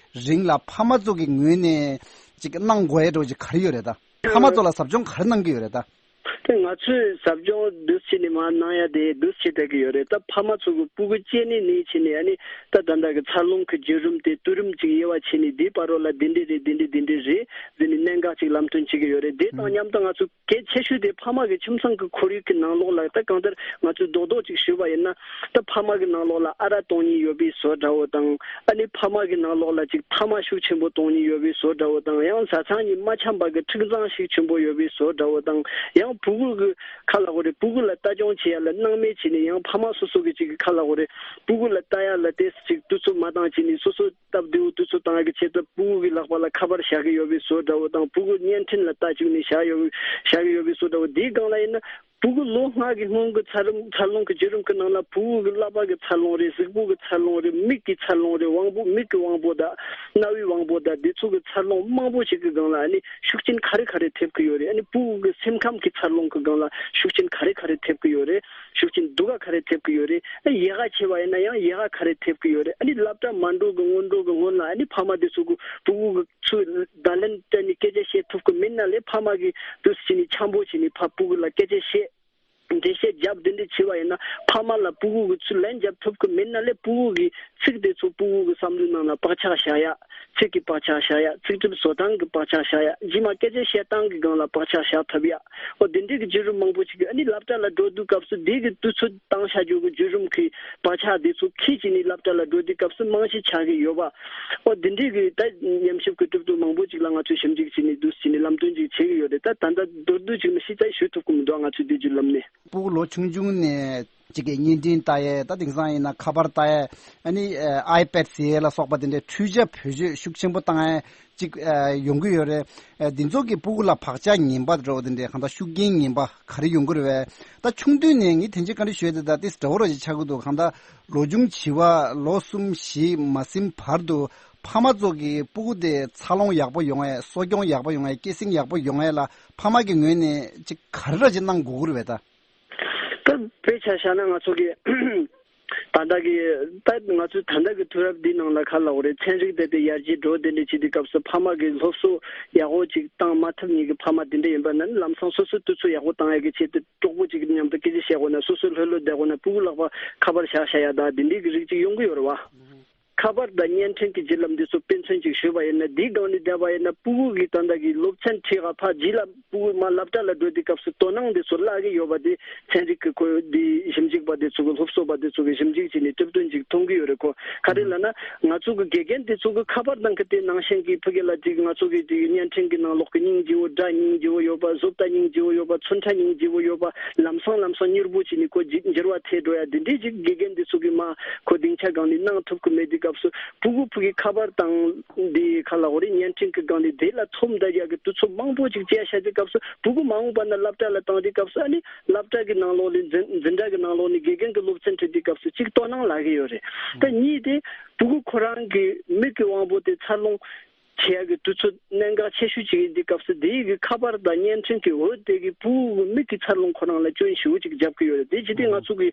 རིང་ལ་ཕ་མ་ཚོ་གི་ངོས་ནས་ཅིག་གནང་དགོས་ཡ་འདྲ་བོ་ཅིག་ག་རེ་ཡོད་རེད་ད། ཕ་མ་ཚོ་ལ་ཟབ་སྦྱོང་ག་རེ་གནང་གི་ཡོད་རེད་ད། དེ་ང་ཚོས་ཟབ་སྦྱོང་འདུག་སེ་བྱས་ནས་མར་གནང་ཡ་དེ་འདུག་སེ་བྱེད་བསྡད་ཀྱི་ཡོད་རེད། ད་ཕ་མ་ཚོ་གི་སྤུ་གུ་སྐྱེས་ནས་ནས་བྱས་ནས་ཨ་ནི་ད་ད་ལྟ་གི་འཚར་ལོངས་ཀྱི་བརྒྱུད་རིམ་དེ་དུས་རིམ་ཅིག་དབྱེ་བ་ཕྱེ་ནས་དེའི་བར་རོ་ལ་དེ་འདྲས་རེད། དེ་འདྲས་དེ་འདྲས་རེད་ཟེར་ནས་གནད་འགག་ཅིག་ལམ་སྟོན་བྱེད་ཀྱི་ཡོད་རེད། དེ་དང་མཉམ་དུ་ང་ཚོ་གལ་ཆེ་ཤོས་དེ་ཕ་མ་གི་ཁྱིམ་ཚང་གི་ཁོར་ཡུག་གི་ནང་ལོགས་ལ་ད་གང་ལྟར་ང་ཚོས་རྡོག་རྡོག་ཅིག་ཞུས་པ་ཡིན་ན། ད་ཕ་མ་གི་ནང་ལོགས་ལ་ཨ་ར་གཏོང་ཉེན་ཡོད་པའི་བཟོ་འདྲ་བོ་དང་། ཨ་ནི་ཕ་མ་གི་ནང་ལོགས་ལ་ཅིག་ཐ་མག་ཤུགས་ཆེན་པོ་གཏོང་ཉེན་ཡོད་པའི་བཟོ་འདྲ་བོ་དང་། ཡང་བཟའ་ཚང་གཉིས་མ་འཆམ་པ་གི་འཁྲུག་འཛིང་ཤུགས་ཆེན་པོ་ཡོད་པའི་བཟོ་འདྲ་བོ་དང་། ཡང་ཕྲུ་གུ་གི་ཁ་ལ་འོ་རེད། ཕྲུ་གུ་ལ་ལྟ་སྐྱོང་བྱེད་ཡ་ལ་སྣང་མེད་བྱས་ནས་ཡང་ཕ་མ་སོ་སོ་གི་ཅིག་གི་ཁ་ལ་འོ་རེད། ཕྲུ་གུ་ལ་ལྟ་ཡ་ལ་ཏོག་ཙམ་ཅིག་དུས་ཚོད་མ་འདང་བྱས་ནས་སོ་སོ་སྟབས་བདེ་བོ་དུས་ཚོད་བཏང་ཡ་གི་ཆེད་དུ་ཕྲུ་གུ་གི་ལག་པ་ལ་ཁ་པར་བཞག་གི་ཡོད་པའི་བཟོ་འདྲ་བོ་དང་། ཕྲུ་གུ་བརྙན་འཕྲིན་ལ་ལྟ་བཅུག་ནས་བཞག་ཡོད་བཞག་གི་ཡོད་པའི་བཟོ་འདྲ་བོ། དེའི་སྒང་ལ་ཡིན་ན་ཕྲུ་གུ་ལོ་ལྔ་གི་སྔོན་གྱི་འཚར་རིམ་འཚར་ལོངས་ཀྱི་བརྒྱུད་རིམ་གྱི་ནང་ལ་ཕྲུ་གུ་གི་ཀླད་པ་གི་འཚར་ལོངས་རེད། གཟུགས་པོ་གི་འཚར་ལོངས་རེད། མིག་གི་འཚར་ལོངས་རེད། དབང་པོ་མིག་གི་དབང་པོ་དང་རྣ་བའི་དབང་པོ་དང་དེ་ཚོ་གི་འཚར་ལོངས་མང་པོ་ཞིག་གི་སྒང་ལ་ཨ་ནི་ཤུགས་རྐྱེན་ག་རེ་ག་རེ་ཐེབས་ཀྱི་ཡོད་རེད། ཨ་ནི་ཕྲུ་གུ་གི་སེམས་ཁམས་ཀྱི་འཚར་ལོངས་ཀྱི་སྒང་ལ་ཤུགས་རྐྱེན་ག་རེ་ག་རེ་ཐེབས་ཀྱི་ཡོད་རེད། ཤུགས་རྐྱེན་སྡུག་ག་ག་རེ་ཐེབས་ཀྱི་ཡོད་རེད། ཨ་ཡག་ག་བྱས་པ་ཡིན་ན་ཡང་ཡག་ག་ག་རེ་ཐེབས་ཀྱི་ཡོད་རེད། ཨ་ནི་སློབ་གྲྭ་མ་འགྲོ་གི་སྔོན་འགྲོ་གི་སྔོན་ལ་ཨ་ནི་ཕ་མ་དེ་ཚོ་གི་ཕྲུ་གུ་གི་ཚུར་བརྡ་ལན་སྤྲད་ནས་སྐད་ཆ་བཤད་ཐུབ་ཀྱི་མེད་ན་ལས་ཕ་མ་གིས་དུས་སུ་བྱས་ནས་འཆམ་པོ་བྱས་ནས་ཕ་ཕྲུ་གུ་ལ་སྐད་ཆ་བཤད། འགྲེལ་བཤད་བརྒྱབ་དེ་འདྲ་བྱས་པ་ཡིན་ན་ཕ་མ་ལ་ཕྲུ་གུ་གིས་ཚུར་ལན་རྒྱབ་ཐུབ་ཀྱི་མེད་ན་ལས་ཕྲུ་གུ་གི་ཚིག་དེ་ཚོ་ཕྲུ་གུ་གི་བསམ་བློའི་ནང་ལ་བག་ཆགས་བཞག་ཡ། ཚིག་གི་བག་ཆགས་བཞག་ཡ། ཚིག་གྲུབ་བཟོ་སྟངས་ཀྱི་བག་ཆགས་བཞག་ཡ། རྗེས་མ་སྐད་ཆ་བཤད་སྟངས་ཀྱི་སྒང་ལ་བག་ཆགས་བཞག་ཐུབ་ཡ། འོ་དེ་འདྲའི་གི་བརྒྱུད་རིམ་མང་པོ་ཞིག་གི་ཨ་ནི་སློབ་གྲྭ་ལ་འགྲོ་དུས་སྐབས་སུ་དེ་གི་དུས་ཚོད་བཏང་བྱ་རྒྱུ་གི་བརྒྱུད་རིམ་གི་བག་ཆགས་དེ་ཚོ་ཁྱེར་བྱས་ནས་སློབ་གྲྭ་ལ་འགྲོ་དུས་སྐབས་སུ་རྨང་གཞི་ཆགས་ཀྱི་ཡོད་པ། ཨོ་དེ་འདྲའི་གི་ད་ཉམས་ཞིབ་ཀྱི་གྲུབ་དོན་མང་པོ་ཅིག་ལ་ང་ཚོས་ཞིབ་འཇུག་བྱས་ནས་འདུག་བྱས་ནས་ལམ་སྟོན་ཅིག་བྱེད་ཀྱི་ཡོད་རེད། ད་ད་ལྟ་མདོར་བསྡུས་ཅིག་མི་ཤེས། ད་ཞུ་ཐུབ་ཀྱི་མི་འདུག་ང་ཚོས་དེ་བརྒྱུད་ལམ་ནས། ཕྲུ་གུ་ལོ་ཆུང་ཆུང་ནས་གཅིག་གི་བརྙན་འཕྲིན་ལྟ་ཡས། ད་དེང་སང་ཡིན་ན་ཁ་པར་ལྟ་ཡས། ཨ་ནི་ཨའི་པེད་ཟེར་ཡས་ལ་སོགས་པ་དེ་འདྲའི་འཕྲུལ་ཆས་བེད་སྤྱོད་ཤུགས་ཆེན་པོ་བཏང་ཡས་གཅིག་ཡོང་གི་ཡོད་རེད། འདི་ཚོ་གི་ཕྲུ་གུ་ལ་བག་ཆགས་ངན་པ་འདྲ་བོ་དེ་འདྲའི་གང་ལྟར་ཤུགས་རྐྱེན་ངན་པ་ག་རེ་ཡོང་གི་རེད་བས། ད་ཆུང་དུས་ནས་ངས་དེ་འདྲའི་བཀའ་འདྲི་ཞུས་ཏེ་ད་ཏིས་འདྲ་བོ་ར་ཅིག་ཆགས་ཀྱི་འདུག་གང་ལྟར་ལོ་ཆུང་བྱིས་པ་ལོ་གསུམ་བཞི་མ་ཟིན་བར་དུ་ཕ་མ་ཚོ་གི་ཕྲུ་གུ་དེ་འཚར་ལོངས་ཡག་པོ་ཡོང་ཡས། གསོ་སྐྱོང་ཡག་པོ་ཡོང་ཡས། སྐྱེད་སྲིང་ཡག་པོ་ཡོང་ཡས་ལ་ཕ་མ་གི་ངོས་ནས་ཅིག་ག་རེ་ར་ཅིག་གནང་དགོས་ཀྱི་རེད་བས་ད། ད་དཔེ་ཆ་བཞག་ན་ང་ཚོ་གི་ད་ལྟ་གི་ད་ང་ཚོའི་ད་ལྟ་གི་དུས་རབས་འདི་ནང་ལ་ག་ལབ་དགོས་རེད། ཚན་རིག་དེ་དེ་ཡར་རྒྱས་འགྲོ་དེ་འདྲ་བྱེད་དུས་སྐབས་སུ་ཕ་མ་གི་སློབ་གསོ་ཡག་པོ་ཅིག་བཏང་མ་ཐུབ་མཁན་གྱི་ཕ་མ་དེ་འདྲ་ཡིན་པ་ན་ལམ་སང་སོ་སོའི་དུས་ཚོད་ཡག་པོ་བཏང་ཡག་གི་ཆེད་དུ་གྲོགས་པོ་ཅིག་མཉམ་དུ་སྐད་ཆ་བཤད་དགོས་ན། སོ་སོ་ལྷོད་ལྷོད་བསྡད་དགོས་ན། ཕྲུ་གུ་ལག་པ་ཁ་པར་བཞག་བཞག་ཡ་ད་དེ་འདྲའི་གི་རིགས་ཅིག་ཡོང་གི་ཡོད་རེད་བ། ཁ་པར་དང་བརྙན་འཕྲིན་གྱི་བརྒྱུད་ལམ་འདི་ཚོ་དཔེ་མཚོན་ཅིག་ཞུས་པ་ཡིན་ན། འདིའི་སྒང་ནས་བསྡད་པ་ཡིན་ན་ཕྲུ་གུ་གི་ད་ལྟ་གི་སློབ་ཚན་ཁྲིད་ག་ཕར་རྗེས་ལ་ཕྲུ་གུ་མར་སློབ་གྲྭ་ལ་འགྲོ་དུས་སྐབས་སུ་དོ་སྣང་འདི་ཚོ་བརླག་གི་ཡོད་པ་དེ་ཚན་རིག་གི་ཁོ་འདི་ཞིབ་འཇུག་པ་དེ་ཚོ་གི་སློབ་གསོ་པ་དེ་ཚོ་གི་ཞིབ་འཇུག་བྱས་ནས་གྲུབ་དོན་ཅིག་མཐོང་གི་ཡོད་རེད་ཁོ། ག་རེ་ལབ་ན་ང་ཚོ་གི་དགེ་རྒན་དེ་ཚོ་གི་ཁ་པར་ནང་གི་དེ་ནང་བཞིན་གི་ཕ་གི་ལ་དེ་ང་ཚོ་གི་དེ་བརྙན་འཕྲིན་གི་ནང་ལོགས་གི་སྙིང་རྗེ་བོ་སྒྲ་སྙིང་རྗེ་བོ་ཡོད་པ། བཟོ་ལྟ་སྙིང་རྗེ་བོ་ཡོད་པ། ཚོན་ཁྲ་སྙིང་རྗེ་བོ་ཡོད་པ། ལམ་སང་ལམ་སང་མྱུར་པོ་བྱས་ནས་ཁོ་འགྱུར་བ་ཐེབས་འགྲོ་ཡ་དེ་འདྲའི་ཅིག་དགེ་རྒན་དེ་ཚོ་གི་མ་ཁོ་སྡིངས་ཆ་སྒང་ནས་གནང་ཐུབ་ཀྱི་མེད་དུས་སྐབས་སུ་ཕྲུ་གུ་ཕ་གི་ཁ་པར་དང་འདི་ག་ལབ་དགོས་རེད། བརྙན་འཕྲིན་གྱི་སྒང་ནས་དེ་ལ་ཚོམས་ད་རྒྱག་གི་དུས་ཚོད་མང་པོ་ཅིག་བཅད་བཞག་དུས་སྐབས་སུ་ཕྲུ་གུ་མ་འོངས་པ་ན་སློབ་གྲྭ་ལ་བཏང་དུས་སྐབས་སུ་ཨ་ནི་སློབ་གྲྭ་གི་ནང་ལོགས་ནས་འཛིན་འཛིན་གྲྭ་གི་ནང་ལོགས་ནས་དགེ་རྒན་གྱི་སློབ་ཚན་ཁྲིད་དུས་སྐབས་སུ་ཅིག་དོ་སྣང་ལག་གི་ཡོད་རེད། ད་གཉིས་དེ་ཕྲུ་གུ་ཁོ་རང་གི་མིག་གི་དབང་པོ་དེ་འཚར་ལོངས་ བྱེད་ཡག་གི་དུས་ཚོད་གནད་འགག་ཆེ་ཤོས་ཅིག་ཡིན་དུས་སྐབས་སུ། དེའི་གི་ཁ་པར་དང་བརྙན་འཕྲིན་གྱི་འོད་དེ་གིས་ཕྲུ་གུ་གི་མིག་གི་འཚར་ལོངས་ཁོ་རང་ལ་སྐྱོན་ཞེ་པོ་ཅིག་རྒྱབ་ཀྱི་ཡོད་རེད། དེ་བྱེད་དུས་ང་ཚོ་གི་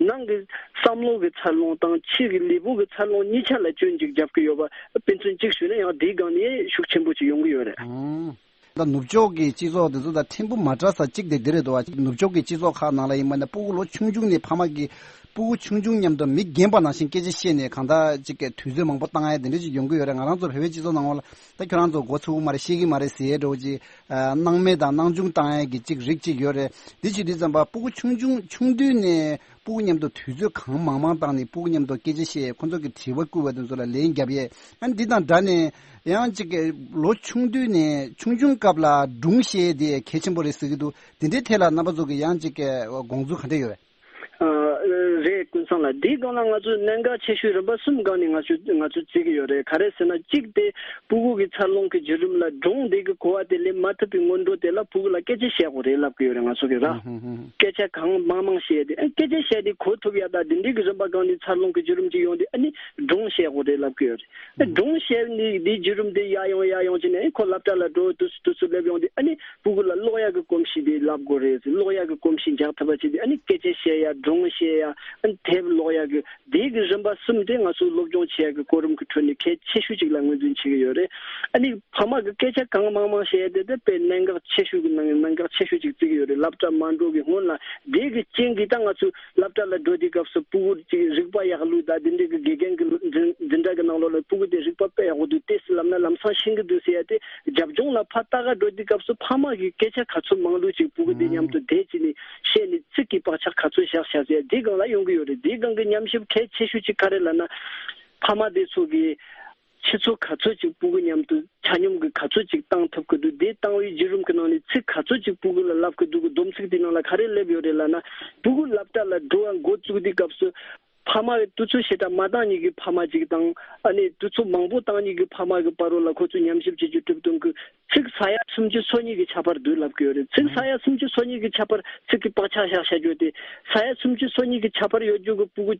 ནང་གི་བསམ་བློ་གི་འཚར་ལོངས་དང་ཕྱི་གི་ལུས་པོ་གི་འཚར་ལོངས་གཉིས་ཆ་ལ་སྐྱོན་ཅིག་རྒྱབ་ཀྱི་ཡོད་པ་དཔེ་མཚོན་གཅིག་ཞུས་ན་ཡང་དེའི་སྒང་ནས་ཤུགས་ཆེན་པོ་ཅིག་ཡོང་གི་ཡོད་རེད། ད་ནུབ་ཕྱོགས་ཀྱི་སྤྱི་ཚོགས་དེ་ཚོ་དང་ཕྲན་བུ་མ་འདྲ་ས་གཅིག་དེ་རེད་འདུག་བ། ནུབ་ཕྱོགས་ཀྱི་སྤྱི་ཚོགས་ཁག་ནང་ལ་ཡིན་པ་ན་ཕྲུ་གུ་ལོ་ཆུང་ཆུང་ནས་ཕ་མ་གིས་ཕྲུ་གུ་ཆུང་ཆུང་མཉམ་དུ་མི་རྒན་པ་ནང་བཞིན་སྐད་ཆ་བཤད་ནས་གང་ལྟར་ཅིག་གི་དུས་ཚོད་མང་པོ་བཏང་ཡ་དེ་འདྲ་ཅིག་ཡོང་གི་ཡོད་རེད། ང་རང་ཚོ་བོད་པའི་སྤྱི་ཚོགས་ནང་ལ་ད་ཁྱོད་རང་ཚོ་མགོ་ཚོས་ཀྱི་མ་རེད། ཤེས་ཀྱི་མ་རེད་ཟེར་ཡ་འདྲ་བོ་ཅིག་སྣང་མེད་དང་སྣང་ཆུང་བཏང་ཡ་གི་ཅིག་རིགས་ཅིག་ཡོད་རེད། འདི་བྱེད་དུས་ཙམ་པ་ཕྲུ་གུ་ཆུང་ཆུང་ཆུང་དུས་ནས་ཕྲུ་གུ་མཉམ་དུ་དུས་ཚོད་གང་མང་མང་བཏང་ནས་ཕྲུ་གུ་མཉམ་དུ་སྐད་ཆ་བཤད། ཁོ་ཚོ་གི་དྲི་བ་བསྐུལ་བ་དེ་ཚོ་ལ་ལན་རྒྱབ་ཡས། ཨ་ནི་འདི་དང་འདྲ་ནས་ཡང་ཅིག་གི་ལོ་ཆུང་དུས་ནས་ཆུང་ཆུང་སྐབས་ལ་སྒྲུང་བཤད་ཡས་དེ་གལ་ཆེན་པོ་རེད་ཟེར་གྱི་འདུག་དེ་འདྲའི་ཐད་ལ་རྣམ་པ་ཚོ་གི་ཡང་ཅིག་གི་དགོངས་ཚུལ་ག་འདྲ་ཡོད་རེད། ཨ། རེད། ཀུན་བཟང་ལགས། འདིའི་སྒང་ལ་ང་ཚོས་གནད་འགག་ཆེ་ཤོས་རིམ་པ་གསུམ་སྒང་ནས་ང་ཚོས་ང་ཚོས་བརྩི་གི་ཡོད་རེད། ག་རེ་ཟེར་ན། གཅིག་དེ་ཕྲུ་གུ་གི་འཚར་ལོངས་ཀྱི་བརྒྱུད་རིམ་ལ་སྒྲུང་དེ་གི་གོ་བ་དེ་ལེན་མ་ཐུབ་པའི་སྔོན་འགྲོ་དེ་ལ་ཕྲུ་གུ་ལ་སྐད་ཆ་བཤད་དགོས་རེད་ལབ་ཀྱི་ཡོད་རེད། ང་ཚོ་གི་ར། ཧུམ་ཧུམ་ཧུམ། སྐད་ཆ་གང་མང་མང་བཤད་དེ། ཨ། སྐད་ཆ་བཤད་དེ་གོ་ཐུབ་ཡ་དང་དེ་འདྲའི་གི་རིམ་པ་སྒང་ནས་འཚར་ལོངས་ཀྱི་བརྒྱུད་རིམ་ཅིག་ཡོང་དུས། ཨ་ནི་སྒྲུང་བཤད་དགོས་རེད་ལབ་ཀྱི་ཡོད་རེད། སྒྲུང་བཤད་ནས་དེའི་བརྒྱུད་རིམ་དེ་ཡར་ཡོང་ཡར་ཡོང་བྱས་ནས། ཨ། ཁོ་སློབ་གྲྭ་ལ་འགྲོ་དུས་སུ་དུས་སུ་སླེབས་ཡོང་དུས། ཨ་ནི་ཕྲུ་གུ་ལ་ཀློག་ཡག་གི་གོམས་གཤིས་དེ་བསླབ་དགོས་རེད། ཀློག་ཡག་གི་གོམས་གཤིས་འཇགས་ཐུབ་པ་བྱས་ཏེ། ཨ་ནི་སྐད་ཆ་བཤད་ཡག། སྒྲུང་བཤད་ཡག། ཨ་ནི་དེབ་ཀློག་ཡག་གི་དེའི་གི་རིམ་པ་གསུམ་དེ་ང་ཚོས་སློབ་སྦྱོང་བྱེད་ཡག་གི་གོ་རིམ་གྱི་ཁྲོད་ནས་གལ་ཆེ་ཤོས་ཅིག་ལ་ངོས་འཛིན་བྱེད་ཀྱི་ཡོད་རེད། ཨ་ནི་ཕ་མ་གི་སྐད་ཆ་གང་མང་མང་བཤད་ཡག་དེ་དེ་དཔེ་གནད་འགག་ཆེ་ཤོས་ཀྱི་ནང་གནད་འགག་ཆེ་ཤོས་ཅིག་བརྩི་གི་ཡོད་རེད། སློབ་གྲྭ་མ་འགྲོ་གི་སྔོན་ལ། དེ་གི་རྐྱེན་གྱིས་ད་ང་ཚོས་སློབ་གྲྭ་ལ་འགྲོ་དུས་སྐབས་སུ་ཕྲུ་གུ་ཅིག་རིག་པ་ཡག་ལོས་དང་དེ་འདྲའི་གི་དགེ་རྒན་གྱི་འཛིན་འཛིན་གྲྭ་གི་ནང་ལོགས་ལ་ཕྲུ་གུ་དེ་རིག་པ་དཔེ་ཡག་པོ་འདུག་ཏོག་ཙམ་ལབ་ན་ལམ་སང་ཤེས་ཀྱི་འདུག་ཟེར་ཡ་དེ། རྒྱབ་ལྗོངས་ལ་ཕར་ལྟ་ག་འགྲོ་དུས་སྐབས་སུ་ཕ་མ་གི་སྐད་ཆ་ག་ཚོད་མང་ལོས་ཅིག་ཕྲུ་གུ་དེ་མཉམ་དུ་བསྡད་བྱས་ནས་བཤད་ནས་ཚིག་གི་བག་ཆགས་ག་ཚོད་བཞག་བཞག་ཟེར་ཡ་དེའི་སྒང་ལ་ཡོང་གི་ཡོད་རེད། དེའི་སྒང་གི་ཉམས་ཞིབ་གལ་ཆེ་ཤོས་ཅིག་ག་རེ་ལབ་ན། ཕ་མ་དེ་ཚོ་གི་ཆུ་ཚོད་ག་ཚོད་ཅིག་ཕྲུ་གུ་མཉམ་དུ་ཆ་སྙོམས་ཀྱི་ག་ཚོད་ཅིག་བཏང་ཐུབ་ཀྱི་འདུག་དེ་བཏང་བའི་བརྒྱུད་རིམ་གྱི་ནང་ནས་ཚིག་ག་ཚོད་ཅིག་ཕྲུ་གུ་ལ་ལབ་ཀྱི་འདུག་གི་སྡོམ་ཚིག་དེའི་ནང་ལ་ག་རེ་སླེབས་ཡོད་རེད་ལབ་ན། ཕྲུ་གུ་སློབ་གྲྭ་ལ་འགྲོ་བ་འགོ་བཙུགས་དུས་སྐབས་སུ་ཕ་མ་གི་དུས་ཚོད་ཞེ་དྲག་མ་བཏང་མཁན་གྱི་ཕ་མ་ཅིག་དང་། ཨ་ནི་དུས་ཚོད་མང་པོ་བཏང་མཁན་གྱི་ཕ་མ་གི་བར་ལ་ཁོ་ཚོས་ཉམས་ཞིབ་བྱེད་རྒྱུ་གྲུབ་དོན་གྱི་ཚིག་ས་ཡ་སུམ་ཅུ་སོ་གཉིས་ཀྱི་ཁྱད་པར་འདུག་ལབ་ཀྱི་ཡོད་རེད། ཚིག་ས་ཡ་སུམ་ཅུ་སོ་གཉིས་ཀྱི་ཁྱད་པར་ཚིག་གི་བག་ཆགས་བཞག་བཞག་རྒྱུ་དེ། ས་ཡ་སུམ་ཅུ་སོ་གཉིས་ཀྱི་ཁྱད་པར་ཡོད་རྒྱུ་གི་ཕྲུ་གུ་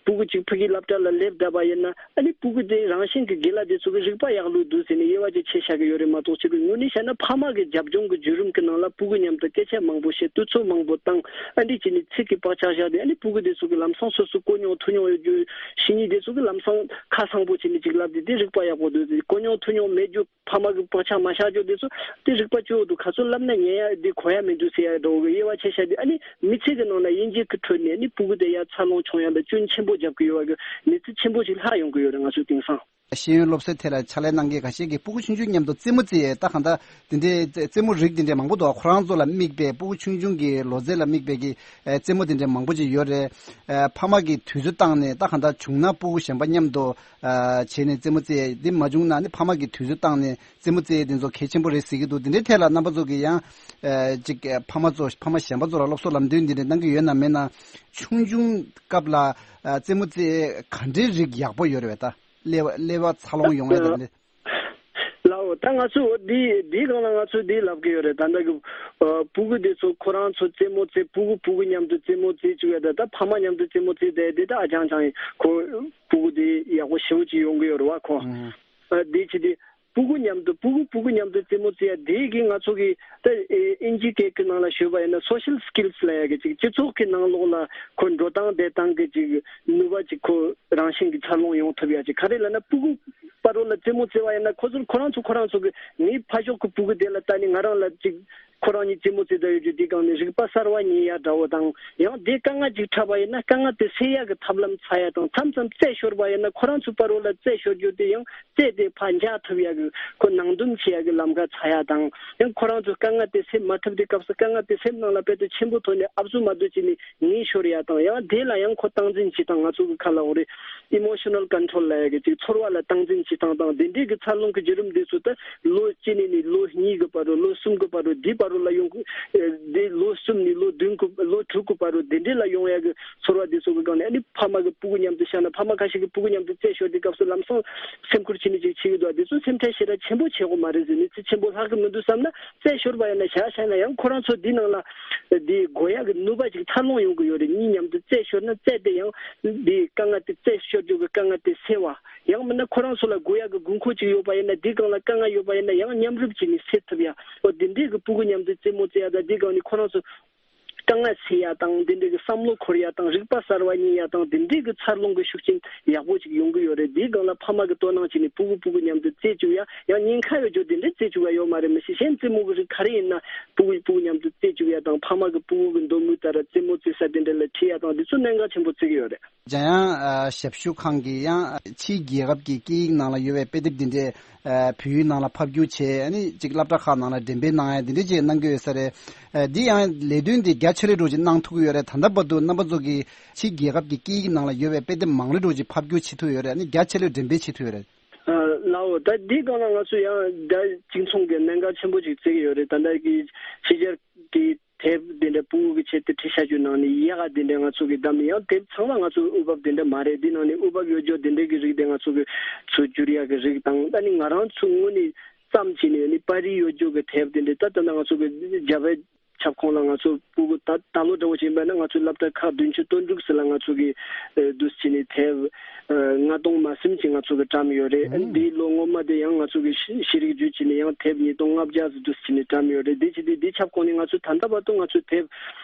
ཕྲུ་གུ་ཅིག་ཕ་གིའི་སློབ་གྲྭ་ལ་སླེབས་བསྡད་པ་ཡིན་ན། ཨ་ནི་ཕྲུ་གུ་དེ་རང་བཞིན་གྱི་དགེ་ལགས་དེ་ཚོ་གི་རིག་པ་ཡག་ལོས་འདུག་ཟེར་ནས་དབྱེ་བ་ཅིག་ཕྱེ་བཞག་གི་ཡོད་རེད་མ་གཏོགས། ཅིག་གི་དངོས་གནས་བཤད་ན་ཕ་མ་གི་རྒྱབ་ལྗོངས་ཀྱི་བརྒྱུད་རིམ་གྱི་ནང་ལ་ཕྲུ་གུ་མཉམ་དུ་སྐད་ཆ་མང་པོ་བཤད། དུས་ཚོད་མང་པོ་བཏང་། ཨ་འདི་བྱས་ནས་ཚིག་གི་བག་ཆགས་བཞག་སྟེ། ཨ་ནི་ཕྲུ་གུ་དེ་ཚོ་གི་ལམ་སང་སོ་སོ་གོ་མྱོང་ཐོས་མྱོང་ཡོད་རྒྱུ་བཤད་མཁན་དེ་ཚོ་གི་ལམ་སང་ཁ་སང་པོ་བྱས་ནས་ཅིག་ལབ་དེ། དེ་རིག་པ་ཡག་པོ་འདུག་ཟེར། གོ་མྱོང་ཐོས་མྱོང་མེད་རྒྱུ་ཕ་མ་གི་བག་ཆགས་མ་བཞག་རྒྱུ་དེ་ཚོ་དེ་རིག་པ་སྐྱོ་བོ་འདུག་ག་ཚོད་ལབ་ན་ཉན་ཡ་དེ་གོ་ཡ་མི་འདུག་ཟེར་ཡ་འདྲ་བོ་གི་དབྱེ་བ་ཕྱེ་བཞག་དེ། ཨ་ནི་མི་ཚེ་གི་ནང་ན་དབྱེ་འབྱེད་ཀྱི་ཁྲོད་ནས་ཨ་ནི་ཕྲུ་གུ་དེ་ཡར་འཚར་ལོངས་བྱུང་ཡ་ལ་སྐྱོན་ཆེན་པོ་རྒྱབ་ཀྱི་ཡོད་པ་གི་གནས་ཚུལ་ཆེན་པོ་ཞིག་ལྷག་ཡོང་གི་ཡོད་རེད། ང་ཚོའི་དེང་སང་། ཤེས་ཡོན་སློབ་གསོའི་ཐད་ལ་ཕྱག་ལས་གནང་མཁན་ཁ་ཤས་ཀྱིས་ཕྲུ་གུ་ཆུང་ཆུང་མཉམ་དུ་རྩེད་མོ་རྩེ་ཡས། ད་གང་ལྟར་དེ་འདྲའི་རྩེད་རྩེད་མོ་རིགས་དེ་འདྲའི་མང་པོ་འདུག་ཁོ་རང་ཚོ་ལ་དམིགས་པའི། ཕྲུ་གུ་ཆུང་ཆུང་གི་ལོ་ཚད་ལ་དམིགས་པའི་གི་ཨེ་རྩེད་མོ་དེ་འདྲའི་མང་པོ་ཅིག་ཡོད་རེད། ཨེ་ཕ་མ་གིས་དུས་ཚོད་བཏང་ནས། ད་གང་ལྟར་བྱུང་ན་ཕྲུ་གུ་གཞན་པ་མཉམ་དུ་ཨ་བྱས་ནས་རྩེད་མོ་རྩེ་ཡས། དེ་མ་བྱུང་ན་ནི་ཕ་མ་གིས་དུས་ཚོད་བཏང་ནས་རྩེད་མོ་རྩེ་ཡས་དེ་ཚོ་གལ་ཆེན་པོ་རེད་ཟེར་གྱི་འདུག་དེ་འདྲའི་ཐད་ལ་རྣམ་པ་ཚོ་གིས་ཡང་ཨེ་ཅིག་ཨེ་ཕ་མ་ཚོ་ཕ་མ་གཞན་པ་ཚོ་ལ་སློབ་གསོ་ལམ་སྟོན་དེ་འདྲ་གནང་གི་ཡོད་ན་མེད་ན། ཆུང་ཆུང་སྐབས་ལ་ཨ་རྩེད་མོ་རྩེ་ཡས་ག་འདྲའི་རིགས་ཡག་པོ་ཡོད་རེད་པས། ད་ཀླད་པ་ཀླད་པ་འཚར་ལོངས་ཡོང་ཡས་དང་དེ། ལའོ། ད་ང་ཚོས་འོ་འདི་འདིའི་སྒང་ལ་ང་ཚོས་འདི་ལབ་ཀྱི་ཡོད་རེད། ད་ལྟ་གི་ཨ་ཕྲུ་གུ་དེ་ཚོ་ཁོ་རང་ཚོ་རྩེད་མོ་རྩེ། ཕྲུ་གུ་ཕྲུ་གུ་མཉམ་དུ་རྩེད་མོ་རྩེ་བཅུག་ཡ་དང་། ད་ཕ་མ་མཉམ་དུ་རྩེད་མོ་རྩེ་བསྡད་དེ། ད་ཨ་ཅང་ཅང་ཁོ་ཕྲུ་གུ་དེ་ཡག་པོ་ཞེ་པོ་ཅིག་ཡོང་གི་ཡོད་རེད་བ་ཁོ། ཨ་དེ་བྱས་ཏེ་ཕྲུ་གུ་མཉམ་དུ་ཕྲུ་གུ་ཕྲུ་གུ་མཉམ་དུ་རྩེད་མོ་རྩེ་ཡ་དེ་གིས་ང་ཚོ་གི་ད་ཨེ་ཨིན་ཇི་སྐད་ཀྱི་ནང་ལ་ཞུས་པ་ཡིན་ན་social skills ལབ་ཡ་གི་ཅིག་སྤྱི་ཚོགས་ཀྱི་ནང་ལོགས་ལ་ཁོ་འགྲོ་སྟངས་བསྡད་སྟངས་ཀྱི་ཅིག་ནུས་པ་ཅིག་ཁོ་རང་བཞིན་གྱིས་འཚར་ལོངས་ཡོང་ཐུབ་ཡ་ཅིག་ག་རེ་ལབ་ན། ཕྲུ་གུ་བར་རོ་ལ་རྩེད་མོ་རྩེ་བ་ཡིན་ན། ཁོ་ཚོར་ཁོ་རང་ཚོ་ཁོ་རང་ཚོ་གི་ངའི་ཕ་ཕྱོགས་ཀྱི་ཕྲུ་གུ་དེ་ལ་ལྟ་ནས་ང་རང་ལ་ཅིག་ཁོ་རང་གཉིས་རྩེད་མོ་རྩེ་བསྡད་ཡོད་རྒྱུ་དེ་སྒང་ནས་རིག་པ་གསར་བ་རྙེད་ཡ་འདྲ་བོ་དང་། ཡང་དེ་དཀའ་ངལ་ཅིག་འཕྲད་པ་ཡིན་ན་དཀའ་ངལ་དེ་སེལ་ཡ་གི་ཐབས་ལམ་འཚོལ་ཡ་དང་། མཚམས་མཚམས་རྩད་ཤོར་བ་ཡིན་ན་ཁོ་རང་ཚོའི་བར་རོ་ལ་རྩད་ཤོར་རྒྱུ་དེ་ཡང་རྩད་དེ་ཕར་འཇགས་ཐུབ་ཡ་གི་ཁོ་ནང་འདུམ་བྱེད་ཡ་གི་ལམ་ཁ་འཚོལ་ཡ་དང་། ཡང་ཁོ་རང་ཚོ་དཀའ་ངལ་དེ་སེལ་མ་ཐུབ་དུས་སྐབས་སུ་དཀའ་ངལ་དེ་སེམས་ནང་ལ་དཔེ་དེ་ཆེན་པོ་ཐོག་ནས་ཨབ་སུ་མ་བསྡད་བྱས་ནས་ངེས་ཤོར་ཡ་དང་། ཡང་དེ་ལ་ཡང་ཁོ་སྟངས་འཛིན་བྱེད་སྟངས། ང་ཚོ་གི་ཁ་ལ་འོ་རེད། emotional control ལབ་ཡ་གི་ཅིག་ཚོར་བ་ལ་སྟངས་འཛིན་བྱེད་སྟངས་དང་། དེ་འདྲའི་གི་འཚར་ལོངས་ཀྱི་བརྒྱུད་རིམ་དེ་ཚོ་ད་ལོ་གཅིག་ནས་ནི་ལོ་གཉིས་ཀྱི་བར་རོ། ལོ་གསུམ་གྱི་བར་རོ། དེའི་བར་རོ་ལ་ཡོང་གི། ཨེ་དེ་ལོ་གསུམ་ནས་ལོ་བདུན་གྱི། ལོ་དྲུག་གི་བར་རོ་དེ་འདྲའི་ལ་ཡོང་ཡ་གི་ཚོར་བ་དེ་ཚོ་གི་སྒང་ནས། ཨ་ནི་ཕ་མ་གི་ཕྲུ་གུ་མཉམ་དུ་བཤད་ན། ཕ་མ་ཁ་ཤས་ཀྱི་ཕྲུ་གུ་མཉམ་དུ་རྩད་ཤོར་དུས་སྐབས་སུ་ལམ་སང་སེམས་ཁུར་བྱེད་ནི་ཅིག་བྱེད་ཀྱི་འདུག་དེ་ཚོ་སེམས་ཁྲལ་ཞེ་དྲག་ཆེན་པོ་བྱེད་དགོས་མ་རེད་ཟེར། ནི་ཚེ་ཆེན་པོ་ལྷག་གི་མི་འདུག་བསམ་ན། རྩད་ཤོར་བ་ཡིན་ན་བཞག་བཞག་ན་ཡང་ཁོ་རང་ཚོ་འདི་ནང་ལ་འདི་དགོས་ཡག་གི་ནུས་པ་ཅིག་འཚར་ལོངས་ཡོང་གི་ཡོད་རེད། གཉིས་མཉམ་དུ་རྩད་ཤོར་ན་རྩད་དེ་ཡང་འདི་དཀའ་ངལ་དེ། རྩད་ཤོར་རྒྱུ་གི་དཀའ་ངལ་དེ་སེལ་བ། ཡང་མིན་ན་ཁོ་རང་ཚོ་ལ་དགོས་ཡག་གི་དགོས་མཁོ་ཅིག་ཡོད་པ་ཡིན་ན། དེའི་སྒང་ལ་དཀའ་ངལ་ཡོད་པ་ཡིན་ན་ཡང་མཉམ་རུབ་བྱས་ནས་སེལ་ཐུབ་ཡ། འོ་དེ་འདྲའི་གི་སྤུ་གུ་མཉམ་དུ་རྩེད་མོ་རྩེ་ཡ་དང་། དེའི་སྒང་ནས་ཁོ་རང་ཚོ་དཀའ་ངལ་སེལ་ཡ་དང་། དེ་འདྲའི་གི་བསམ་བློ་འཁོར་ཡ་དང་། རིག་པ་གསར་བ་རྙེད་ཡ་དང་། དེ་འདྲའི་གི་འཚར་ལོངས་གི་ཤུགས་རྐྱེན་ཡག་པོ་ཅིག་ཡོང་གི་ཡོད་རེད། དེའི་སྒང་ལ་ཕ་མ་གི་དོ་སྣང་བྱས་ནས་སྤུ་གུ་སྤུ་གུ་མཉམ་དུ་རྩེ་བཅུག་ཡ། ཡང་ཉེན་ཁ་ཡོད་རྒྱུ་དེ་འདྲ་རྩེ་བཅུག་ཡ་ཡོད་མ་རེད། མི་ཤེས། གཞན་རྩེད་མོ་གི་རིགས་ག་རེ་ཡིན་ན་སྤུ་གུ་སྤུ་གུ་མཉམ་དུ་རྩེ་བཅུག་ཡ་དང་། ཕ་མ་གི་སྤུ་གུ་གི་འདོད་མོས་ལྟར་རྩེད་མོ་རྩེ་ས་དེ་འདྲ་ལ་ཁྲིད་ཡ་དང་། དེ་ཚོ་གནད་འགག་ཆེན་པོ་བརྩི་གི་ཡོད་རེད། འཇམ་དབྱངས་ཨ་ཞབས་ཞུ་ཁང་གིས་ཡང་ཕྱིའི་རྒྱལ་ཁབ་ཀྱི་སྐད་ཡིག་ནང་ལ་ཡོད་པའི་དཔེ་དེབ་འདི་འདྲས་ཨ་བོད་ཡིག་ནང་ལ་ཕབ་བསྒྱུར་བྱས། ཨ་ནི་ཅིག་སློབ་གྲྭ་ཁག་ནང་ལ་འགྲེམས་སྤེལ་གནང་ཡ་འདི་འདྲས་ཅིག་གནང་གི་ཡོད་ས་རེད། ཨ་འདི་ཡང་ལས་དོན་འདི་རྒྱ་ཆེ་རུ་འགྲོ་ཅིག་གནང་ཐུབ་ཀྱི་ཡོད་རེད། ད་ལྟ་བར་དུ་རྣམ་པ་ཚོ་གིས་ཕྱིའི་རྒྱལ་ཁབ་ཀྱི་སྐད་ཡིག་ནང་ལ་ཡོད་པའི་དཔེ་དེབ་མང་རུ་འགྲོ་ཅིག་ཕབ་བསྒྱུར་བྱེད་ཐུབ་ཡོད་རེད། ཨ་ནི་རྒྱ་ཆེ་རུ་འགྲེམས་སྤེལ་བྱེད་ཐུབ་ཡོད་རེད། ལའོ། ད་འདིའི་སྒང་ལ་ང་ཚོ་ཡང་རྒྱ་གཅིག་མཚུངས་ཀྱི་གནད་འགག་ཆེན་པོ་ཅིག་བརྩི་གི་ཡོད་རེད། ད་ལྟ་གི་ཕྱི་རྒྱལ་གྱི་དེབ་དེ་འདྲ་སྤུ་གུ་གི་ཆེད་དུ་ཁྲིད་བྱ་རྒྱུ་ནང་ནས་ཡག་ག་དེ་འདྲ་ང་ཚོ་གི་བདམས། ཡང་དེབ་ཚང་མ་ང་ཚོ་འོས་འབབ་དེ་འདྲ་མ་རེད། དེ་ནང་ནས་འོས་འབབ་ཡོད་རྒྱུ་དེ་འདྲ་གི་རིགས་དེ་ང་ཚོ་གི་ཚུར་བསྒྱུར་ཡག་གི་རིགས་དང་། ད་ནི་ང་རང་ཚོ་ངོས་ནས་བརྩམས་བྱས་ནས་ནི་པར་རིས་ཡོད་རྒྱུ་གི་དེབ་དེ་འདྲ། ད་ད་ལྟ་ང་ཚོ་གི་རྒྱ་བལ་ཁྱབ་ཁོངས་ལ་ང་ཚོ་སྤུ་གུ་ད་ད་ལོ་འདྲ་བོ་ཅིག་ཡིན་པ་ན། ང་ཚོའི་སློབ་གྲྭ་ཁག་བདུན་ཅུ་དོན་དྲུག་ཟེར་ལ་ང་ཚོ་གི་ཨ་འདུག་སེ་བྱས་ནས་དེབ་ཨ་ལྔ་སྟོང་མ་ཟིན་ཅིག་ང་ཚོ་གི་བཀྲམ་ཡོད་རེད། ཨ་ནི་འདིའི་ལོ་སྔོན་མ་དེ་ཡང་ང་ཚོ་གི་ཤེས་ཤེས་རིག་བརྒྱུད་བྱས་ནས་ཡང་དེབ་ཉིས་སྟོང་ལྔ་བརྒྱ་ཙམ་འདུག་སེ་བྱས་ནས་བཀྲམ་ཡོད་རེད། འདི་བྱས་ཏེ་འདི་ཁྱབ་ཁོངས་ནས་ང་ཚོ་ད་ལྟ་བར་དུ་ང་ཚོ་དེབ་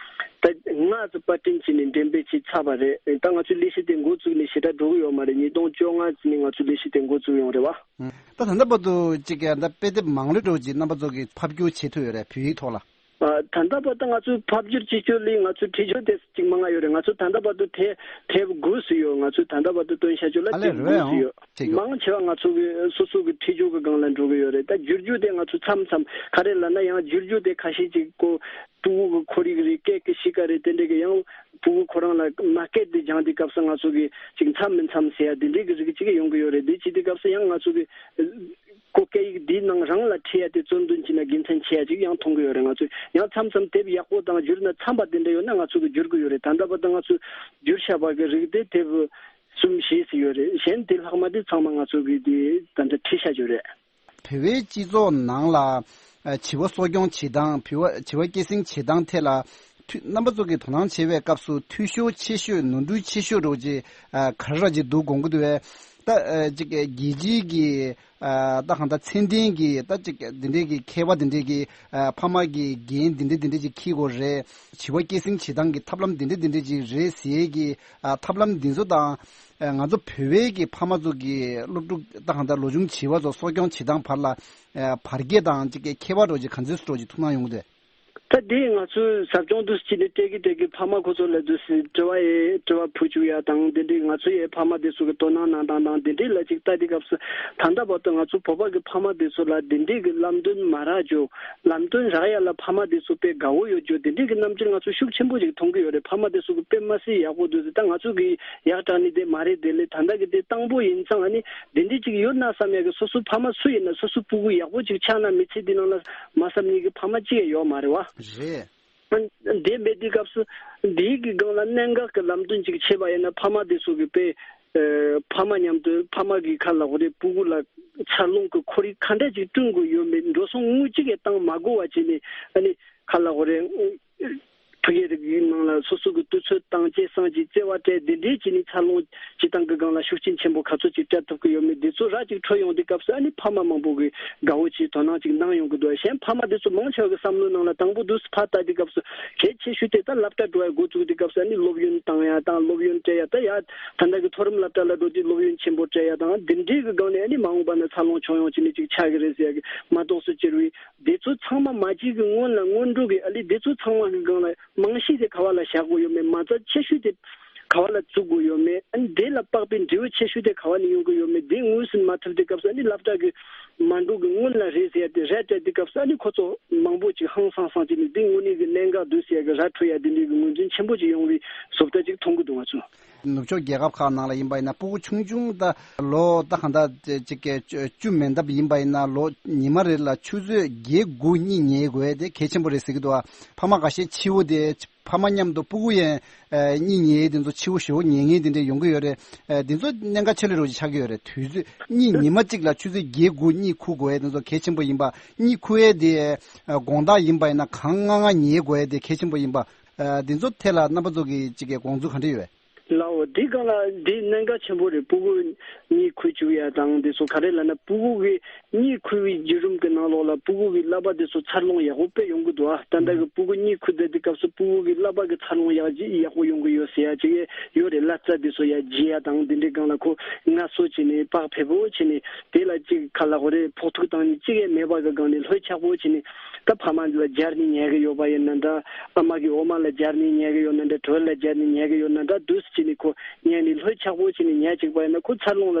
ད་ལྔ་ཙམ་པར་སྐྲུན་བྱས་ནས་འགྲེམས་སྤེལ་བྱས་ཚར་བ་རེད། ད་ང་ཚོའི་ལས་གཞི་དེ་འགོ་བཙུགས་ནས་ཞེ་དྲག་འགྲོ་གི་ཡོད་མ་རེད། ཉིས་སྟོང་བཅོ་ལྔ་ཙམ་ནས་ང་ཚོའི་ལས་གཞི་དེ་འགོ་བཙུགས་ཡོང་རེད་བ། ད་ད་ལྟ་བར་དུ་ཅིག་གི་ད་དཔེ་དེབ་མང་རུ་འགྲོ་ཅིག་རྣམ་པ་ཚོ་གིས་ཕབ་བསྒྱུར་བྱེད་ཐུབ་ཡོད་རེད། བོད་ཡིག་ཐོག་ལ། ཨ་ད་ལྟ་བར་དུ་ང་ཚོས་ཕབ་བསྒྱུར་བྱེད་རྒྱུ་ལས་ང་ཚོས་འབྲི་རྒྱུ་དེ་ཅིག་མང་ང་ཡོད་རེད། ང་ཚོ་ད་ལྟ་བར་དུ་དེ་དེབ་དགུ་ཙམ་ཡོད། ང་ཚོས་ད་ལྟ་བར་དུ་བཏོན་བཞག་རྒྱུ་ལ་ཨ་ལས་དེབ་རོལ་དགུ་ཙམ་ཡང་ཡོད། བྱེད་དགོས། མང་ཆེ་བ་ང་ཚོ་གི་སོ་སོ་གི་འབྲི་རྒྱུ་གི་སྒང་ལ་འགྲོ་གི་ཡོད་རེད། ད་བསྒྱུར་རྒྱུ་དེ་ང་ཚོ་མཚམས་མཚམས་ག་རེ་ལབ་ན། ཡང་བསྒྱུར་རྒྱུ་དེ་ཁ་ཤས་ཅིག་ཁོ་སྤུ་གུ་གི་ཁོར་ཡུག་རེད། སྐད་ཀྱི་གཤིས་ཀ་རེད། དེ་འདྲ་གི་ཡང་སྤུ་གུ་ཁོ་རང་ལ་མ་སྐད་དེ་སྦྱངས་དུས་སྐབས་སུ་ང་ཚོ་གི་ཅིག་མཚམས་མི་མཚམས་ཟེར་ཡ་དེ་འདྲའི་གི་རིགས་ཅིག་ཡོང་གི་ཡོད་རེད། དེ་བྱེད་དུས་སྐབས་སུ་ཡང་ང་ཚོ་གི་ཁོ་སྐད་ཡིག་འདིའི་ནང་རང་ལ་ཁྲིད་ཡ་དེ་གཙོ་འདོན་བྱས་ན་དགེ་མཚན་ཆེ་ཡ་ཅིག་ཡང་མཐོང་གི་ཡོད་རེད། ང་ཚོས་ཡང་མཚམས་མཚམས་དེབ་ཡག་པོ་དང་བསྒྱུར་ན་འཚམ་པ་དེ་འདྲ་ཡོད་ན་ང་ཚོ་གི་བསྒྱུར་གི་ཡོད་རེད། ད་ལྟ་བར་དུ་ང་ཚོས་བསྒྱུར་བཞག་པ་གི་རིགས་དེ་དེབ་གསུམ་བཞི་ཙམ་ཡོད་རེད། གཞན་དེ་ལྷག་མ་དེ་ཚང་མ་ང་ཚོ་གི་དེ་ད་ལྟ་ཁྲིད་བཞག་ཡོད་རེད། བོད་པའི་སྤྱི་ཚོགས་ནང་ལ་ཨ་བྱིས་པ་གསོ་སྐྱོང་བྱེད་སྟངས། བོད་པ་བྱིས་པ་སྐྱེད་སྲིང་བྱེད་སྟངས་ཐད་ལ་འཐུས་རྣམ་པ་ཚོ་གིས་དོ་སྣང་བྱེད་པའི་སྐབས་སུ་འཐུས་ཤོར་ཆེ་ཤོས། ནོར་འཁྲུལ་ཆེ་ཤོས་འདྲ་བོ་ཅིག་ཨ་ག་རེ་འདྲ་ཅིག་འདུག་དགོངས་ཀྱི་འདུག་པས། ད་ཨ་ཅིག་རྒྱལ་སྤྱིའི་གི་ཨ་ད་གང་ལྟར་ཚད་ལྡན་གྱི་ད་ཅིག་འདི་འདྲའི་གི་མཁས་པ་འདི་འདྲའི་གི་ཨ་ཕ་མ་གི་འགན་འདི་འདྲ་འདི་འདྲ་ཅིག་འཁྱེར་དགོས་རེད། བྱིས་པ་སྐྱེད་སྲིང་བྱེད་སྟངས་ཀྱི་ཐབས་ལམ་འདི་འདྲ་འདི་འདྲ་ཅིག་རེད་ཟེར་གི་ཨ་ཐབས་ལམ་འདི་ཚོ་དང་། ཨ་ང་ཚོ་བོད་པའི་གི་ཕ་མ་ཚོ་གི་སློབ་ཕྲུག་ད་གང་ལྟར་ལོ་ཆུང་བྱིས་པ་ཚོ་གསོ་སྐྱོང་བྱེད་སྟངས་བར་ལ་ཨ་བར་ཁྱད་དང་ཅིག་གི་ཁྱད་པར་འདྲ་བོ་ཅིག་ག་ཚོད་འདྲ་བོ་ཅིག་ཐུགས་སྣང་ཡོང་གི་འདུག་ད་དེ་ང་ཚོས་ཟབ་སྦྱོང་དུ་ཅི་ནས་སྤྲད་ཀྱི་སྤྲད་ཀྱི་ཕ་མ་ཁོ་ཚོ་ལ་དུ་སི་དྲི་བ་ཡེ་དྲི་བ་ཕུལ་བཅུག་ཡ་དང་། དེ་འདྲའི་ང་ཚོ་ཡི་ཕ་མ་དེ་ཚོ་གི་དོ་སྣང་གནང་སྟངས་དང་། དེ་འདྲའི་ལ་ཅིག་ལྟ་དུས་སྐབས་སུ་ད་ལྟ་བར་དུ་ང་ཚོ་བོད་པ་གི་ཕ་མ་དེ་ཚོ་ལ་དེ་འདྲའི་གི་ལམ་སྟོན་མ་རག་རྒྱུ། ལམ་སྟོན་རག་ཡ་ལ་ཕ་མ་དེ་ཚོ་དཔེ་དགའ་བོ་ཡོད་རྒྱུ། དེ་འདྲའི་གི་རྣམ་འགྱུར་ང་ཚོ་ཤུགས་ཆེན་པོ་ཅིག་མཐོང་གི་ཡོད་རེད། ཕ་མ་དེ་ཚོ་གི་དཔེ་མ་སྲིད་ཡག་པོ་འདུག་ཟེར། ད་ང་ཚོ་གི་ཡག་དྲག་ནི་དེ་མ་རེད། དེ་ལས་ད་ལྟ་གི་དེ་དང་པོ་ཡིན་ཙང་། ཨ་ནི་དེ་འདྲའི་ཅིག་ཡོད་ན་བསམ་ཡ་གི། སོ་སོ་ཕ་མ་སུ་ཡིན་ན་སོ་སོ་སྤུ་གུ་ཡག་པོ་ཅིག་ཆགས་ན་མི་ཚེ་འདི་ནང་ལ་མ་བསམ་ནི་གི་ཕ་མ་གཅིག་ཡང་ཡོད་མ་རེད་བ། རེད། ཨ་དེ་མེད་དུས་སྐབས་སུ་འདིའི་གི་སྒང་ལ་གནད་འགག་གི་ལམ་སྟོན་ཅིག་བྱས་པ་ཡིན་ན། ཕ་མ་དེ་ཚོ་གི་དཔེ་ཨ་ཕ་མ་མཉམ་དུ་ཕ་མ་གི་ཁ་ལ་འོ་རེ་སྤུ་གུ་ལ་འཚར་ལོངས་ཀྱི་ཁོར་ཡུག་ག་འདྲ་ཅིག་བསྐྲུན་དགོས་ཡོད་མེད། འགྲོ་སོང་དངུལ་གཅིག་གི་བཏང་མ་དགོས་པ་བྱས་ནས། ཨ་ནི་ཁ་ལ་འོ་རེ་ཕ་གི་རིགས་ཀྱི་ནང་ལ་སོ་སོ་གི་དུས་ཚོད་བཏང་། སྐྱེད་སྲིང་གི་བརྩེ་བ་སྤྲད། འདི་འདྲའི་བྱས་ནས་འཚར་ལོངས་བྱེད་སྟངས་ཀྱི་སྒང་ལ་ཤུགས་རྐྱེན་ཆེན་པོ་ག་ཚོད་ཅིག་སྤྲད་ཐུབ་ཀྱི་ཡོད་མེད། འདི་ཚོ་ར་ཅིག་འཕྲོད་ཡོང་དུས་སྐབས་སུ། ཨ་ནི་ཕ་མ་མང་པོ་གིས་དགའ་བོ་བྱས་དོ་སྣང་ཅིག་གནང་ཡོང་གི་འདུག་གཞན་ཕ་མ་འདི་ཚོ་མང་ཆེ་བ་གི་བསམ་བློའི་ནང་ལ་དང་པོ་དུས་སུ་ཕར་ལྟ་དུས་སྐབས་སུ་གལ་ཆེ་ཤོས་དེ་ད་སློབ་གྲྭ་འགྲོ་ཡ་འགོ་བཙུགས་དུས་སྐབས་སུ། ཨ་ནི་སློབ་ཡོན་བཏང་ཡ་དང་། སློབ་ཡོན་སྤྲད་ཡ། ད་ཡ་ད་ལྟ་གི་མཐོ་རིམ་སློབ་གྲྭ་ལ་འགྲོ་དུས་སློབ་ཡོན་ཆེན་པོ་སྤྲད་ཡ་དང་། འདི་འདྲའི་གི་སྒང་ནས་ཨ་ནི་མ་འོངས་པ་ན་འཚར་ལོངས་བྱུང་ཡོང་བྱས་ནས་ཅིག་ཆགས་ཀྱི་རེད་ཟེར་ཡ་གི་མ་རྟོགས་སུ་གྱུར་བའི། འདི་ཚོ་ཚང་མ་མ་གཅིག་གི་སྔོན་ལ་སྔོན་འགྲོ་གི། ཨ་ལས་འདི་ཚོ་ཚང་མ་གི་སྒང་ལ་རྨང་གཞི་དེ་ག་བ་ལ་བཞག་དགོས་ཡོད་མེད། མ་རྩ་ཆེ་ཤོས་དེ་ག་བ་ལ་བཙུགས་དགོས་ཡོད་མེད། ཨ་ནི་དེ་ལ་དཔག་པའི་འབྲས་བུ་ཆེ་ཤོས་དེ་ག་བ་ནས་ཡོང་གི་ཡོད་མེད། དེ་ངོས་ཟིན་མ་ཐུབ་དུས་སྐབས་སུ། ཨ་ནི་སློབ་གྲྭ་གི་མ་འགྲོ་གི་སྔོན་ལ་རེད་ཟེར་ཡ་དེ་ར་སྤྲད་དུས་སྐབས་སུ། ཨ་ནི་ཁོ་ཚོ་མང་པོ་ཅིག་ཧང་སང་སང་བྱས་ནས་དེ་དངོས་གནས་ཀྱི་གནད་འགག་འདུག་ཟེར་ཡ་གི་ར་འཕྲོད་ཡ་དེ་འདྲའི་གི་ངོས་འཛིན་ཆེན་པོ་ཅིག་ཡོང་བའི་བཟོ་ལྟ་ཅིག་མཐོང་གི་འདུག་ང་ཚོས། ནུབ་ཕྱོགས་རྒྱལ་ཁབ་ཁག་ནང་ལ་ཡིན་པ་ཡིན་ན། སྤུ་གུ་ཆུང་ཆུང་ད་ལོ་ད་གང་ལྟར་ཅིག་གི་བཅུ་མན་འདབ་ཡིན་པ་ཡིན་ན། ལོ་ཉི་མ་རེ་ལ་ཆུ་ཚོད་བརྒྱད་དགུ་གཉིད་ཉལ་དགོས་དེ་གལ་ཆེན་པོ་རེད་ཟེར་གི་འདུག་ཨ་ཕ་མ་ཁ་ཤས་ཕྱི་པོ་དེ་ཕ་མ་མཉམ་དུ། སྤུ་གུ་ཡང་གཉིད་ཉལ་དེ་ཚོ་ཕྱི་པོ་ཞེ་པོ་ཉལ་མཁན་དེ་འདྲ་ཡོང་གི་ཡོད་རེད། དེ་ཚོ་གནད་འགག་ཆེ་ལོས་རོགས་ཅིག་ཆགས་ཀྱི་ཡོད་རེད། དུས་ཚོད་གཉིད་ཉི་མ་གཅིག་ལ་ཆུ་ཚོད་བརྒྱད་དགུ་གཉིད་ཁུག་དགོས་དེ་ཚོ་གལ་ཆེན་པོ་ཡིན་པ། གཉིད་ཁུག་ཡས་དེ་དགོང་དག་ཡིན་པ་ཡིན་ན་གང་སྔ་སྔ་ཉལ་དགོས་དེ་གལ་ཆེན་པོ་ཡིན་པ། ཨ་འདི་ཚོ་ཐད་ལ་རྣམ་པ་ཚོ་གི་ཅིག་གི་དགོངས་ཚུལ་ག་འདྲ་ཡོད། ལའོ། འདི་སྒང་ལ་འདི་གནད་འགག་ཆེན་པོ་རེད། སྤུ་གུ་གཉིད་ཁུག་བཅུག་ཡ་དང་འདི་ཚོ། ག་རེ་ལབ་ན་སྤུ་གུ་གི་གཉིད་ཁུག་པའི་བརྒྱུད་རིམ་གྱི་ནང་ལོགས་ལ་སྤུ་གུ་གི་ཀླད་པ་འདི་ཚོ་འཚར་ལོངས་ཡག་པོ་དཔེ་ཡོང་གི་འདུག་ཨ། ད་ལྟ་གི་སྤུ་གུ་གཉིད་ཁུག་བསྡད་དུས་སྐབས་སུ་སྤུ་གུ་གི་ཀླད་པ་གི་འཚར་ལོངས་ཡག་ཅིག་ཡག་པོ་ཡོང་གི་ཡོད་ཟེར་ཡ་ཅིག་ཡོད་རེད། ཀླད་རྩ་འདི་ཚོ་ཡར་རྒྱས་ཡ་དང་འདི་འདྲའི་སྒང་ལ་ཁོ་ངལ་གསོ་བྱས་ནས་བག་ཕེབས་པོ་བྱས་ནས་དེ་ལ་ཅིག་ག་ལབ་དགོས་རེད། ཕོག་ཐུག་བཏང་ནས་ཅིག་ཡང་མེད་པ་གི་སྒང་ནས་ལྷོད་ཆགས་པོ་བྱས་ནས། ད་ཕ་མ་ལ་སྦྱར་ནས་ཉལ་གི་ཡོད་པ་ཡིན་ན་འདྲ། ཨ་མ་གི་འོ་མ་ལ་སྦྱར་ནས་ཉལ་གི་ཡོད་ན་འདྲ། གྲོད་ལ་སྦྱར་ནས་ཉལ་གི་ཡོད་ན་འདྲ། འདུག་སེ་བྱས་ནས་ཁོ་ཉལ་ནས་ལྷོད་ཆགས་པོ་བྱས་ནས་ཉལ་བཅུག་པ་ཡིན་ན་ཁོ་འཚར་ལོངས་ལ་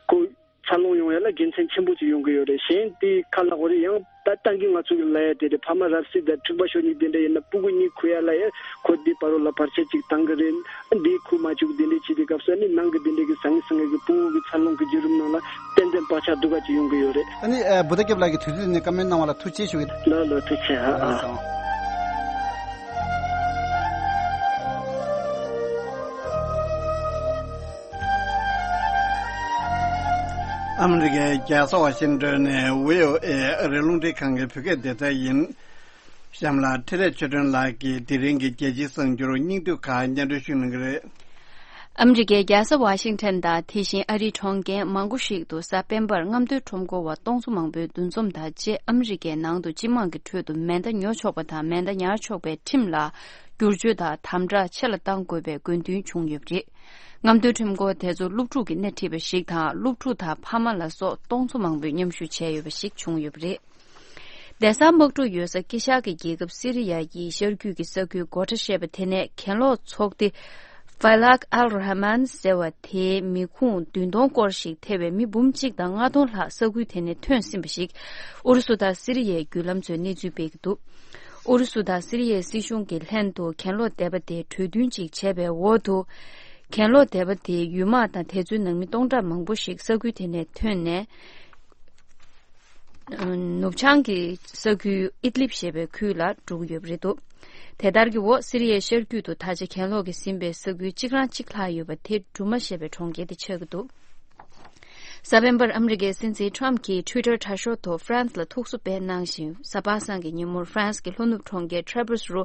ཁོ་འཚར་ལོངས་ཡོང་ཡ་ལ་དགེ་མཚན་ཆེན་པོ་ཅིག་ཡོང་གི་ཡོད་རེད། གཞན་དེ་ག་ལབ་དགོས་རེད། ཡང་ད་ལྟ་གི་ང་ཚོ་གི་ལབ་ཡ་དེ་རེད། ཕ་མ་རབ་གསལ་དང་འཁྲུག་པ་ཤོར་ནས་དེ་འདྲ་ཡིན་ན་སྤུ་གུ་གཉིད་ཁུག་ཡ་ལ་ཡ་ཁོ་དེ་བར་ལ་བར་ཆད་ཅིག་བཏང་གི་རེད། འདི་ཁུག་མ་བཅུག་དེ་འདྲས་བྱས་དུས་སྐབས་སུ་ནི་ནང་གི་དེ་འདྲས་ཀྱི་ཟང་ངེ་ཟིང་ངེ་གི་སྤུ་གུ་གི་འཚར་ལོངས་ཀྱི་བརྒྱུད་རིམ་ནང་ལ་ཏན་ཏན་བག་ཆགས་སྡུག་ག་ཅིག་ཡོང་གི་ཡོད་རེད། ཨ་ནི་ཨ་བུ་ད་སྐྱབས་ལགས་ཀྱིས་དུས་ཚོད་ནས་བཀའ་མོལ་གནང་བ་ལ་ཐུགས་རྗེ་ཆེ་ཞུ་གི། ལགས་ལགས། ཐུགས་རྗེ་ཆེ། ཨ་ཨ། ཨ་མི་རི་ཀའི་རྒྱལ་ས་ཝ་ཤིང་ཏོན་ནས་བྷི་ཨོ་ཨེ་ཨ་རིའི་རླུང་འཕྲིན་ཁང་གི་བོད་སྐད་སྡེ་ཚན་ཡིན། གཤམ་ལ་འཕྲིན་ལས་ཆོས་སྒྲོན་ལགས་ཀྱིས་དེ་རིང་གི་རྒྱལ་སྤྱིའི་གསར་འགྱུར་སྙིང་བསྡུས་ཁག་སྙན་སྒྲོན་ཞུ་གནང་གི་རེད། ཨ་མི་རི་ཀའི་རྒྱལ་ས་ཝ་ཤིང་ཊོན་དང་དེ་བཞིན་ཨ་རིའི་གྲོང་ཁྱེར་མང་པོ་ཞིག་ཏུ་གཟའ་སྤེན་པར་རྔམ་སྟོན་ཁྲོམ་སྐོར་བ་སྟོང་ཚོ་མང་པོའི་འདུ་འཛོམས་དང་བཅས་ཨ་མི་རི་ཀའི་ནང་དུ་སྤྱི་དམངས་ཀྱི་ཁྲོད་དུ་མེ་མདའ་ཉོ་ཆོག་པ་དང་མེ་མདའ་ཉར་ཆོག་པའི་ཁྲིམས་ལ་བསྒྱུར་བཅོས་དང་དམ་དྲག་ཆེ་ལ་གཏང་དགོས་པའི་དགོས་འདུན་བྱུང་ཡོད་པ་རེད། རྔམ་སྟོན་ཁྲོམ་སྐོར་དེ་ཚོ་སློབ་ཕྲུག་གིས་སྣེ་ཁྲིད་པ་ཞིག་དང་སློབ་ཕྲུག་དང་ཕ་མ་ལ་སོགས་སྟོང་ཚོ་མང་པོས་མཉམ་ཞུགས་བྱས་ཡོད་པ་ཞིག་བྱུང་ཡོད་པ་རེད། བསྡད་སར་དམག་འཁྲུག་ཡོད་ས་དཀྱིལ་ཤར་གྱི་རྒྱལ་ཁབ་སི་རི་ཡ་ཡི་ཤར་རྒྱུད་ཀྱི་ས་ཁུལ་སྒོ་ཁྲ་བཤད་པ་དེ་ནས་གྱེན་ལོག་ཚོགས་སྡེ་Falak al-Rahman ཟེར་བ་དེའི་མི་ཁུངས་བདུན་སྟོང་སྐོར་ཞིག་ཐེ་བའི་མི་འབུམ་གཅིག་དང་ལྔ་སྟོང་ལྷག་ས་ཁུལ་དེ་ནས་ཐོན་ཟིན་པ་ཞིག་ཨུ་རུ་སུ་དང་སི་རི་ཡའི་བརྒྱུད་ལམ་ཚོས་གནས་ཚུལ་སྤེལ་གྱི་འདུག་ཨུ་རུ་སུ་དང་སི་རི་ཡའི་སྲིད་གཞུང་གི་ལྷན་དུ་གྱེན་ལོག་སྡེ་པ་དེ་གྲོས་མཐུན་ཅིག་བྱས་པའི་འོག་ཏུ། གྱེན་ལོག་སྡེ་པ་དེའི་ཡུལ་དམག་དང་དེ་ཚོའི་ནང་མི་སྟོང་ཕྲག་མང་པོ་ཞིག་ས་ཁུལ་དེ་ནས་ཐོན་ནས། ནུབ་བྱང་གི་ས་ཁུལ་ཨིད་ལིབ་ཞེས་པའི་ཁུལ་ལ་འགྲོ་གི་ཡོད་པ་རེད་འདུག་དེ་ལྟར་གྱི་འོག་སི་རི་ཡའི་ཤར་རྒྱུད་དུ་ད་ཆ་གྱེན་ལོག་གིས་ཟིན་པའི་ས་ཁུལ་གཅིག་གྲངས་གཅིག་ལྷག་ཡོད་པ་དེ་སྦྲུམ་མ་ཞེས་པའི་གྲོང་ཁྱེར་དེ་ཆགས་ཀྱི་འདུག་གཟའ་སྤེན་པར་ཨ་མི་རི་ཀའི་སྲིད་འཛིན་ཊམ་གྱིས་ཊུའི་ཊར་དྲ་ཤོག་ཐོག་ཧྥ་རན་སི་ལ་ཐུགས་གསོ་སྤེལ་གནང་ཞིང་། གཟའ་པ་སངས་ཀྱི་ཉིན་མོར་ཧྥ་རན་སི་གི་ལྷོ་ནུབ་གྲོང་ཁྱེར་ཊྲ་བྷར་སི་རུ་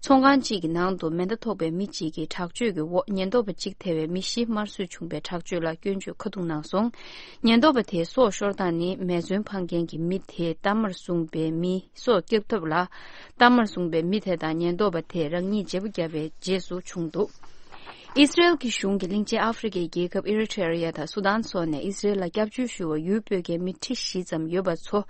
ཚོང་ཁང་གཅིག་གི་ནང་དུ་མེ་མདའ་ཐོགས་པའི་མི་གཅིག་གིས་དྲག་སྤྱོད་ཀྱི་འོག་ཉེན་རྟོག་པ་གཅིག་ཐེ་བའི་མི་བཞི་དམར་གསོད་བྱུང་བའི་དྲག་སྤྱོད་ལ་སྐྱོན་བརྗོད་ཁ་རྡུང་གནང་སོང་། ཉེན་རྟོག་པ་དེས་སྲོག་ཤོར་སྟངས་ནི་མེ་ཟོན་འཕང་མཁན་གྱི་མི་དེས་གཏའ་མར་བཟུང་བའི་མི་སྲོག་བསྐྱབ་ཐབས་ལ་གཏའ་མར་བཟུང་བའི་མི་དེ་དང་ཉེན་རྟོག་པ་དེས་རང་ཉིད་བརྗེ་པོ་བརྒྱབ་པའི་རྗེས་སུ་བྱུང་འདུག་ཨི་སི་རེལ་གྱི་གཞུང་གིས་གླིང་ཆེན་ཨ་ཧྥེ་རི་ཁའི་རྒྱལ་ཁབ་ཨི་རི་ཊ་རི་ཡ་དང་སུ་དཱན་སོགས་ནས་ཨི་སི་རེལ་ལ་སྐྱབས་བཅོལ་ཞུ་བར་ཡུལ་སྤོས་མཁན་མི་ཁྲི་བཞི་ཙམ་ཡོད་པ་ཚོ་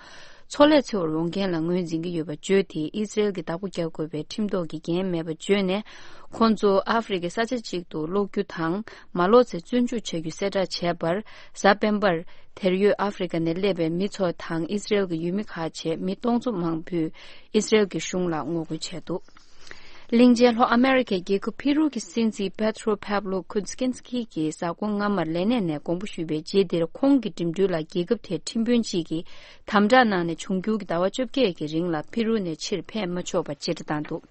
འཚོ་ལས་འཚོལ་བར་འོང་མཁན་ལ་ངོས་འཛིན་གྱི་ཡོད་པ་བརྗོད་དེ། ཨི་སི་རེལ་གྱི་བདག་པོ་རྒྱག་དགོས་པའི་ཁྲིམས་ཐོག་གི་འགན་མེད་པ་བརྗོད་ནས། ཁོང་ཚོ་ཨ་ཧྥེ་རི་ཁའི་ས་ཆ་གཅིག་ཏུ་སློག་རྒྱུ་དང་མ་སློག་ཚེ་བཙོན་འཇུག་བྱ་རྒྱུ་གསལ་བསྒྲགས་བྱས་པར། གཟའ་སྤེན་པར་དེར་ཡོད་ཨ་ཧྥེ་རི་ཁ་ནས་སླེབས་པའི་མི་ཚོ་དང་ཨི་སི་རེལ་གྱི་ཡུལ་མི་ཁག་བཅས་མི་སྟོང་ཚོ་མང་པོས་ཨི་སི་རེལ་གྱི་གཞུང་ལ་ངོ་རྒོལ་བྱས་འདུག་གླིང་ཆེན་ལྷོ་ཨ་མེ་རི་ཁའི་རྒྱལ་ཁབ་ཕི་རུ་གྱི་སྲིད་འཛིན་པེ་ཏྲོ་པེབ་ལོ་ཁུ་ཛི་ཀིན་སི་ཀི་གིས་གཟའ་འཁོར་སྔ་མར་ལས་གནས་ནས་དགོངས་པ་ཞུས་པའི་རྗེས་དེར། ཁོང་གི་འགྲིམ་འགྲུལ་ལ་རྒྱལ་ཁབ་དེའི་ཁྲིམས་དཔོན་གཅིག་གིས་དམ་དྲག་གནང་ནས། འབྱུང་འགྱུར་གྱི་ཟླ་བ་བཅོ་བརྒྱད་ཀྱི་རིང་ལ་ཕི་རུ་ནས་ཕྱིར་ཕེབས་མ་ཆོག་པ་བཅད་ཁྲ་བཏང་འདུག་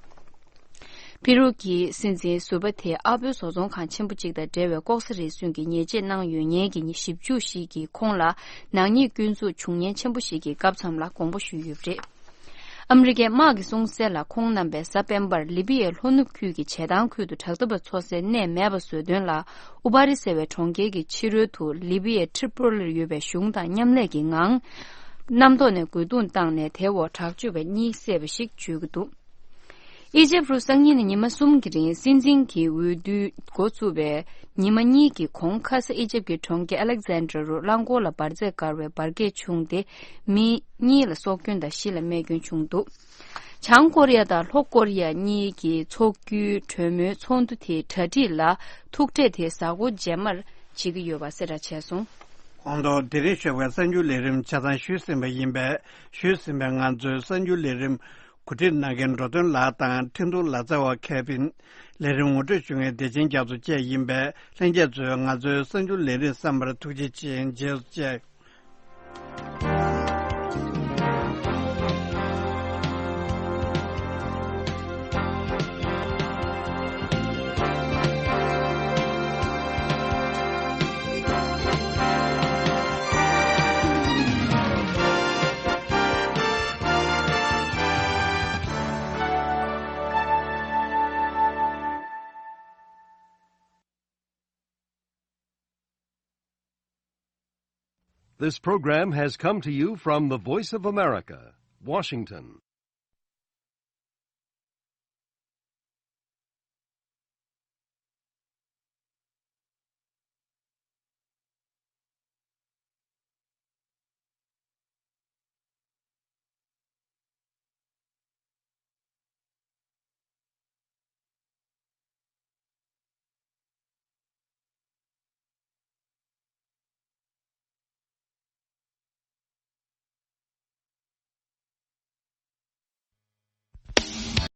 ཕི་རུ་གྱི་སྲིད་འཛིན་ཟུར་པ་དེས་ཨ་ཕོའི་བཟོ་ཚོང་ཁང་ཆེན་པོ་གཅིག་དང་འབྲེལ་བའི་ལྐོག་ཟ་རེ་ཟུང་གི་ཉེས་ཆད་གནང་ཡོད་མཁན་གྱི་ཞིབ་འཇུག་ཞིག་གིས་ཁོང་ལ་ནག་ཉེས་སྐྱོན་འཛུགས་བྱུང་ཉེན་ཆེན་པོ་ཞིག་གི་སྐབས་མཚམས་ལ་དགོངས་པ་ཞུས་ཡོད་པ་རེད། ཨ་མི་རི་ཀའི་དམག་གི་གསུང་གསལ་ལ། ཁོང་རྣམ་པས་གཟའ་སྤེན་པར་ལི་བི་ཡའི་ལྷོ་ནུབ་ཁུལ་གྱི་བྱེ་ཐང་ཁུལ་དུ་དྲག་འཐབ་པ་ཚོ་སའི་གནས་མེད་པ་བཟོ་དོན་ལ། ཨུ་བ་རི་ཟེར་བའི་གྲོང་ཁྱེར་གྱི་ཕྱི་རོལ་དུ་ལི་བི་ཡའི་ཏྲི་པོ་ལིར་ཡོད་པའི་གཞུང་དང་མཉམ་ལས་ཀྱི་ངང་། གནམ་ཐོག་ནས་རྒོལ་རྡུང་བཏང་ནས། དེའི་འོག་དྲག་སྤྱོད་པ་གཉིས་བསད་པ་ཞིག་བརྗོད་ཀྱི་འདུག་ཨི་ཇེབ་རུ་སང་ཉིན་ནས་ཉི་མ་གསུམ་གྱི་རིང་སྲིད་འཛིན་གྱི་འོས་བསྡུ་འགོ་བཙུགས་པའི་ཉི་མ་གཉིས་ཀྱི་གོང་། ཁ་ས་ཨི་ཇེབ་ཀྱི་གྲོང་ཁྱེར་ཨ་ལེག་ཛན་ཌར་རུ་རླངས་འཁོར་ལ་འབར་རྫས་བཀར་བའི་འབར་གས་བྱུང་སྟེ། མི་གཉིས་ལ་སྲོག་སྐྱོན་དང་བཞི་ལ་རྨས་སྐྱོན་བྱུང་འདུག་བྱང་ཀོ་རི་ཡ་དང་ལྷོ་ཀོ་རི་ཡ་གཉིས་ཀྱི་ཚོགས་རྒྱུའི་གྲོས་མོལ་ཚོགས་འདུ་དེའི་གྲ་སྒྲིག་ལ་ཐུག་འཕྲད་དེ་གཟའ་འཁོར་རྗེས་མར་བྱེད་ཀྱི་ཡོད་པ་གསལ་བསྒྲགས་བྱས་སོང་། ཁོང་ཚོ་དེ་རིང་ཞོགས་པའི་གསར་འགྱུར་ལས་རིམ་ཆ་ཚང་ཞུས་ཟིན་པ་ཡིན་པས། ཞུས་ཟིན་པའི་ང་ཚོའི་གསར་འགྱུར་ལས་རིམ་གོ་སྒྲིག་གནང་མཁན་འགྲོ་དོན་ལགས་དང་འཕྲིན་གཏོང་ལག་རྩལ་བ་ཁེ་ཕིན། ལས་རིམ་ངོ་སྤྲོད་ཞུ་མཁན་བདེ་ཆེན་རྒྱ་མཚོ་བཅས་ཡིན་པས། ལྷན་རྒྱས་ཚོས་ང་ཚོའི་གསར་འགྱུར་ལས་རིམ་གསན་པར་ཐུགས་རྗེ་ཆེ། རྗེས་སུ་མཇལ། This program has come to you from the Voice of America, Washington.